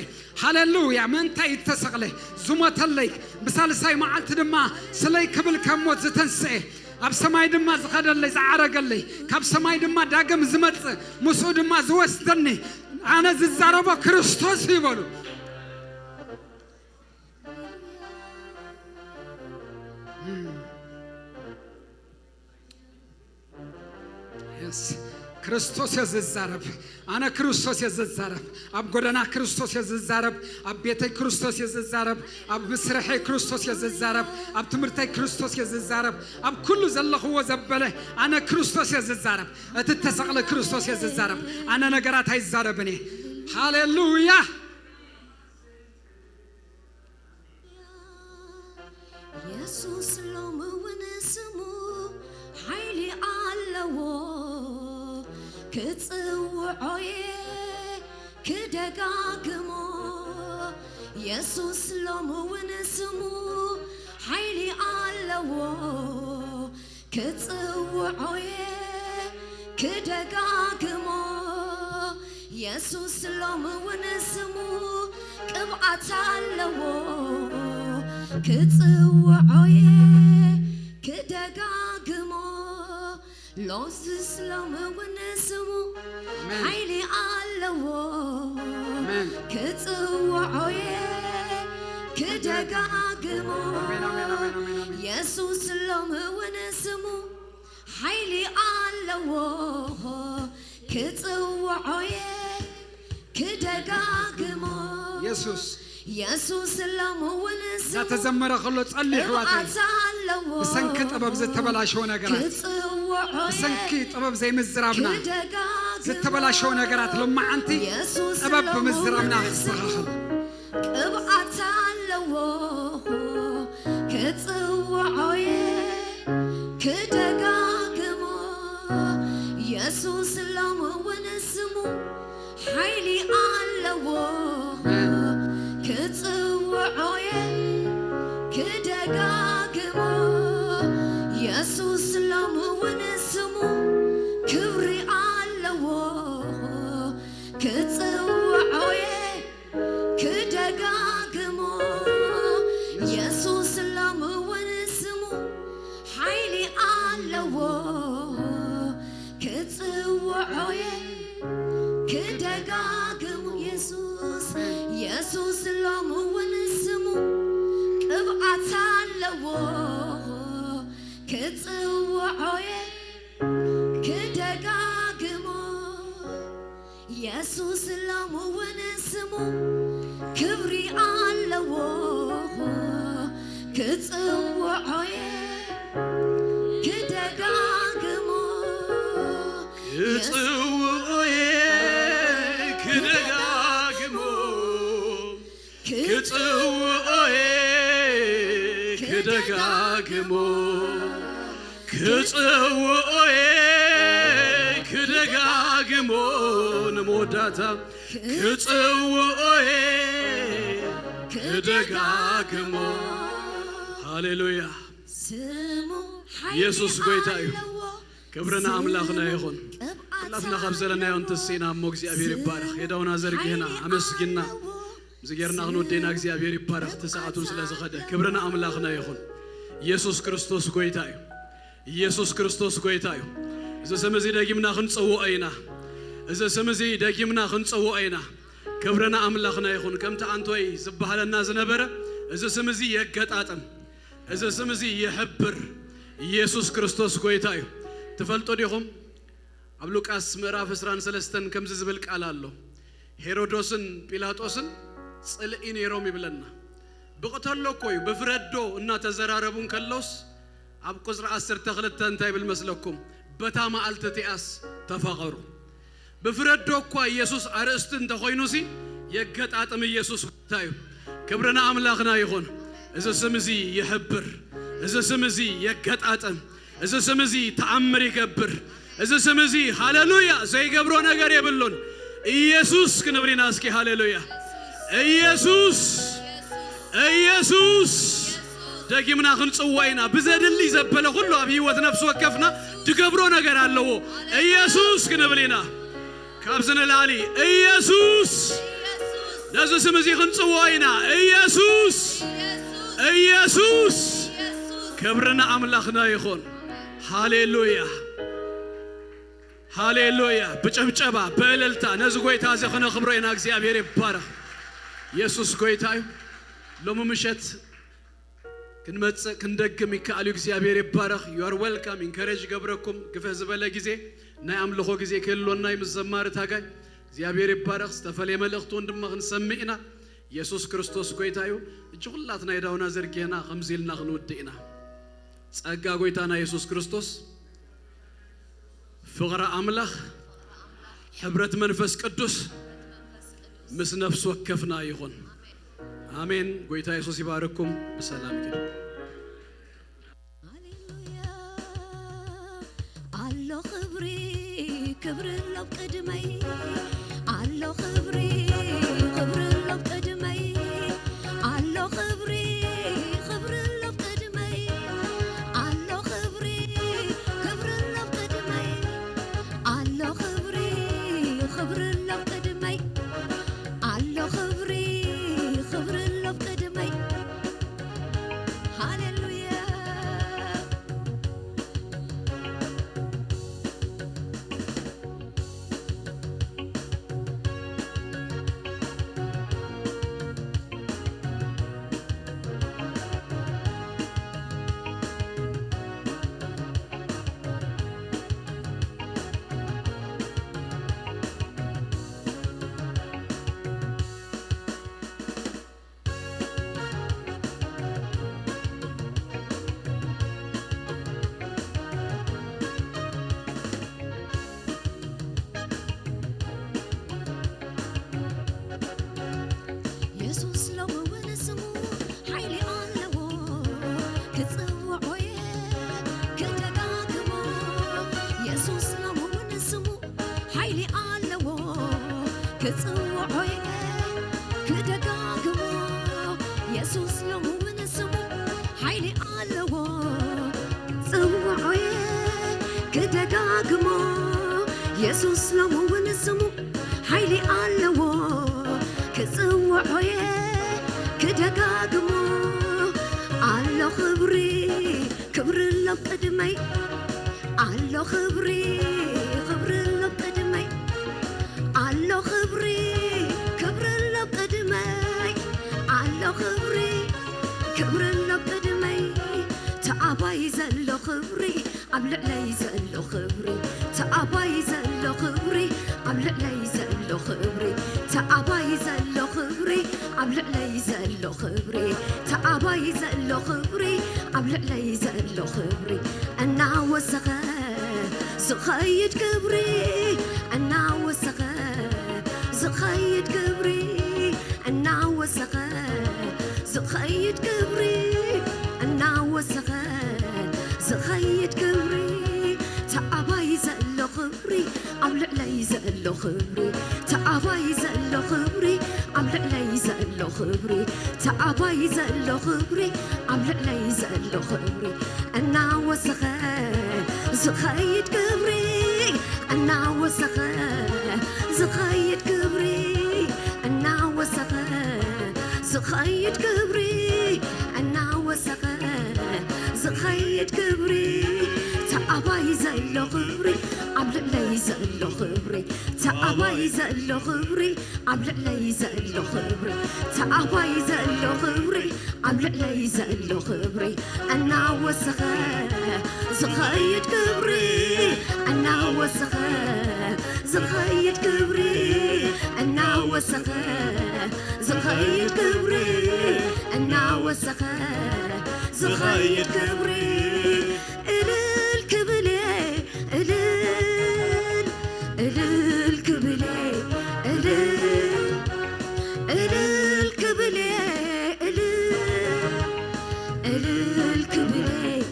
ሃሌሉያ። ምእንታይ እተሰቕለ ዝሞተለይ ብሳልሳይ መዓልቲ ድማ ስለይ ክብል ካብ ሞት ዝተንስኤ ኣብ ሰማይ ድማ ዝኸደለይ ዝዓረገለይ ካብ ሰማይ ድማ ዳግም ዝመጽእ ምስኡ ድማ ዝወስደኒ ኣነ ዝዛረቦ ክርስቶስ እዩ በሉ። የስ፣ ክርስቶስ እየ ዝዛረብ። ኣነ ክርስቶስ እየ ዝዛረብ። ኣብ ጎደና ክርስቶስ እየ ዝዛረብ። ኣብ ቤተይ ክርስቶስ እየ ዝዛረብ። ኣብ ስርሐይ ክርስቶስ እየ ዝዛረብ። ኣብ ትምህርተይ ክርስቶስ እየ ዝዛረብ። ኣብ ኩሉ ዘለኽዎ ዘበለ ኣነ ክርስቶስ እየ ዝዛረብ። እቲ እተሰቕለ ክርስቶስ እየ ዝዛረብ። ኣነ ነገራት ኣይዛረብን እየ። ሃሌሉያ። የሱስ ሎሚ እውን ስሙ ሓይሊ ኣለዎ፣ ክጽውዖ'የ ክደጋግሞ። የሱስ ሎሚ እውን ስሙ ሓይሊ ኣለዎ፣ ክጽውዖ'የ ክደጋግሞ። የሱስ ሎሚ እውን ስሙ ቅብኣት ኣለዎ፣ ክጽውዖ'የ ክደጋግሞ። ሎዝስ ሎሚ እውን ስሙ ኣሜን። ሓይሊ ኣለዎ፣ ኣሜን። ክጽውዖ'የ ክደጋግሞ። ኣሜን፣ ኣሜን፣ ኣሜን፣ ኣሜን፣ ኣሜን። የሱስ ሎሚ እውን ስሙ ሓይሊ ኣለዎ፣ ክጽውዖ'የ ክደጋግሞ። የሱስ። የሱስ ሎሚ እውን ስሙ እናተዘመረ ከሎ ጸልዩ፣ ኣሕዋተይ። ቅብኣት ኣለዎ፣ ብሰንኪ ጥበብ ዝተበላሸወ ነገራት፣ ክጽውዖ'የ ብሰንኪ ጥበብ ዘይምዝራብና ክደጋግሞ። ዝተበላሸወ ነገራት ሎማዓንቲ የሱስ ጥበብ ሎሚ ብምዝራብና እውን ስሙ ክስተኻኸል። ቅብኣት ኣለዎ፣ ክጽውዖ'የ ክደጋግሞ። የሱስ ሎሚ እውን ስሙ ሓይሊ ኣለዎ፣ ኣሜን። ክጽውዖ'የ ክደጋግሞ። የሱስ ሎሚ እውን ስሙ ክብሪ ኣለዎ፣ ክጽውዖ'የ ክደጋግሞ። የሱስ ሎሚ እውን ስሙ ሓይሊ ኣለዎ፣ ክጽውዖ'የ ክደጋግሞ። የሱስ፣ የሱስ ሎሚ እውን ስሙ ኣለዎ ክጽውዖ እየ ክደጋግሞ። የሱስ ሎሚ እውን ስሙ ክብሪ ኣለዎ ክጽውዖ እየ ክደጋግሞ። ክጽውዖ እየ ክደጋግሞ። ክጽውዖ እየ ክደጋግሞ። ክጽውዖ እየ ክደጋግሞ። ንመወዳእታ ክጽውዖ እየ ክደጋግሞ። ሃሌሉያ። ስሙ ሓይሊ የሱስ ጎይታ እዩ። ኣለዎ። ክብሪ ንኣምላኽና ይኹን። ቅብኣት ኩላትና ካብ ዘለናዮ ኣለዎ። እንተስኢና እሞ እግዚኣብሔር ይባረኽ። የዳውና ዘርጊህና ሓይሊ ኣመስጊና ኣለዎ። እዚ ጌርና ክንወደና እግዚኣብሔር ይባረኽ። እቲ ሰዓቱን ስለ ዝኸደ ክብሪ ንኣምላኽና ይኹን። ኢየሱስ ክርስቶስ ጎይታ እዩ። ኢየሱስ ክርስቶስ ጎይታ እዩ። እዚ ስም እዚ ደጊምና ክንጽውዖ ኢና። እዚ ስም እዚ ደጊምና ክንጽውዖ ኢና። ክብሪ ንኣምላኽና ይኹን። ከምቲ ኣንቶይ ዝበሃለና ዝነበረ እዚ ስም እዚ የገጣጥም። እዚ ስም እዚ ይሕብር። ኢየሱስ ክርስቶስ ጎይታ እዩ። ትፈልጡ ዲኹም? ኣብ ሉቃስ ምዕራፍ ዕስራን ሰለስተን ከምዚ ዝብል ቃል ኣሎ። ሄሮዶስን ጲላጦስን ጽልኢ ነይሮም ይብለና። ብቕተሎ እኮ እዩ፣ ብፍረዶ እናተዘራረቡ እንከሎስ ኣብ ቁጽሪ ዓሰርተ ክልተ እንታይ ይብል መስለኩም? በታ መዓልቲ እቲኣስ ተፋቐሩ። ብፍረዶ እኳ ኢየሱስ ኣርእስቲ እንተኾይኑሲ የገጣጥም። ኢየሱስ ጎይታ እዩ። ክብሪ ንኣምላኽና ይኹን። እዚ ስም እዚ ይሕብር። እዚ ስም እዚ የገጣጥም። እዚ ስም እዚ ተኣምር ይገብር። እዚ ስም እዚ ሃሌሉያ ዘይገብሮ ነገር የብሉን። ኢየሱስ ክንብል ኢና እስኪ ሃሌሉያ። ኢየሱስ፣ ኢየሱስ። ደጊምና ክንጽውዖ ኢና። ብዘድሊ ዘበለ ኩሉ ኣብ ህይወት ነፍሲ ወከፍና ድገብሮ ነገር ኣለዎ። ኢየሱስ ክንብል ኢና። ካብዚ ንላዕሊ ኢየሱስ። ነዚ ስም እዚ ክንጽውዖ ኢና። ኢየሱስ፣ ኢየሱስ። ክብሪ ንኣምላኽና ይኹን። ሃሌሉያ፣ ሃሌሉያ። ብጭብጨባ፣ ብእልልታ ነዚ ጎይታ እዚ ክነኽብሮ ኢና። እግዚኣብሔር ይባረኽ። ኢየሱስ ጎይታ እዩ። ሎሚ ምሸት ክንመጽእ ክንደግም ይከኣል እዩ። እግዚኣብሔር ይባረኽ። You are welcome። ኢንከሬጅ ይገብረኩም። ግፍሕ ዝበለ ግዜ ናይ ኣምልኾ ግዜ ክህልወና እዩ። ምስ ዘማሪ ታጋይ እግዚኣብሔር ይባረኽ። ዝተፈለየ መልእኽቲ እውን ድማ ክንሰምዕ ኢና። ኢየሱስ ክርስቶስ ጎይታ እዩ። እጂ ኩላትና የዳውና ዘርጊሕና ከምዚ ኢልና ክንውድእ ኢና። ጸጋ ጎይታና ኢየሱስ ክርስቶስ፣ ፍቕሪ ኣምላኽ፣ ሕብረት መንፈስ ቅዱስ ምስ ነፍሲ ወከፍና ይኹን። ኣሜን። ጎይታ የሱስ ይባርኩም። ብሰላም ኪዱ። ሃሌሉያ። ኣሎ ክብሪ፣ ክብሪ ኣሎ ቅድመይ። ኣሎ ክብሪ፣ ክብሪ ኣሎ ቅድመይ። ኣሎ ክብሪ፣ ክብሪ ኣሎ ቅድመይ። ኣሎ ክብሪ፣ ክብሪ ኣሎ ቅድመይ። ኣሎ ክብሪ፣ ክብሪ ኣሎ ቅድመይ። ኣሎ ክብሪ፣ ክብሪ ኣሎ ቅድመይ። ሃሌሉያ። የሱስ ሎሚ እውን ስሙ ሓይሊ ኣለዎ፣ ክጽውዖ እየ ክደጋግሞ። የሱስ ሎሚ እውን ስሙ ሓይሊ ኣለዎ፣ ክጽውዖ እየ ክደጋግሞ። የሱስ ሎሚ እውን ስሙ ሓይሊ ኣለዎ፣ ክጽውዖ እየ ክደጋግሞ። የሱስ ሎሚ እውን ስሙ ሓይሊ ኣለዎ፣ ክጽውዖ እየ ክደጋግሞ። ኣሎ ክብሪ፣ ክብሪ ኣሎ ቅድመይ። ኣሎ ክብሪ፣ ክብሪ ኣሎ ቅድመይ። ኣሎ ክብሪ፣ ክብሪ ኣሎ ቅድመይ። ኣሎ ክብሪ፣ ክብሪ ኣሎ ቅድመይ። ኣባይ ዘሎ ክብሪ ኣብ ልዕለይ ዘሎ ክብሪ ተኣባይ ዘሎ ክብሪ ኣብ ልዕለይ ዘሎ ክብሪ ተኣባይ ዘሎ ክብሪ ኣብ ልዕለይ ዘሎ ክብሪ ተኣባይ ዘሎ ክብሪ ኣብ ልዕለይ ዘሎ ክብሪ እናወሰኸ ዝኸይድ ክብሪ እናወሰኸ ዝኸይድ ክብሪ እናወሰኸ ዝኸይድ ክብሪ እናወሰኸ ዝኸይድ ክብሪ ተኣባይ ዘሎ ክብሪ ኣብ ልዕለይ ዘሎ ክብሪ ተኣባይ ዘሎ ክብሪ ኣብ ልዕለይ ዘሎ ክብሪ ተኣባይ ዘሎ ክብሪ ኣብ ልዕለይ ዘሎ ክብሪ እናወሰኸ ዝኸይድ ክብሪ እናወሰኸ ዝኸይድ ክብሪ እናወሰኸ ዝኸይድ ክብሪ እናወሰኸ ዝኸይድ ክብሪ ተኣባይ ዘሎ ክብሪ ኣብ ልዕለይ ዘሎ ክብሪ ተኣባይ ዘሎ ክብሪ ኣብ ልዕለይ ዘሎ ክብሪ ተኣባይ ዘሎ ክብሪ ኣብ ልዕለይ ዘሎ ክብሪ እናወሰኸ ዝኸይድ ክብሪ እናወሰኸ ዝኸይድ ክብሪ እናወሰኸ ዝኸይድ ክብሪ እናወሰኸ ዝኸይድ ክብሪ እልል ክብል እየ እልል እልል ክብል እየ እልል እልል ክብል እየ እልል እልል ክብል እየ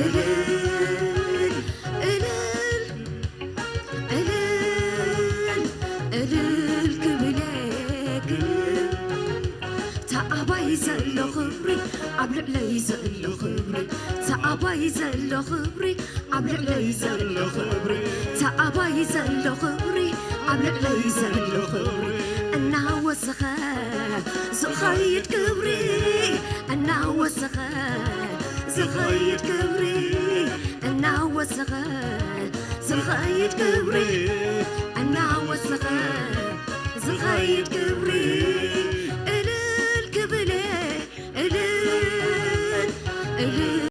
እልል እልል እልል እልል ክብል እየ ክብል ተኣባይ ዘሎ ክብሪ ኣብ ልዕለይ ዘሎ ክብሪ ተኣባይ ዘሎ ክብሪ ኣብ ልዕለይ ዘሎ ክብሪ ተኣባይ ዘሎ ክብሪ ኣብ ልዕለይ ዘሎ ክብሪ እናወሰኸ ዝኸይድ ክብሪ እናወሰኸ ዝኸይድ ክብሪ እናወሰኸ ዝኸይድ ክብሪ እናወሰኸ ዝኸይድ ክብሪ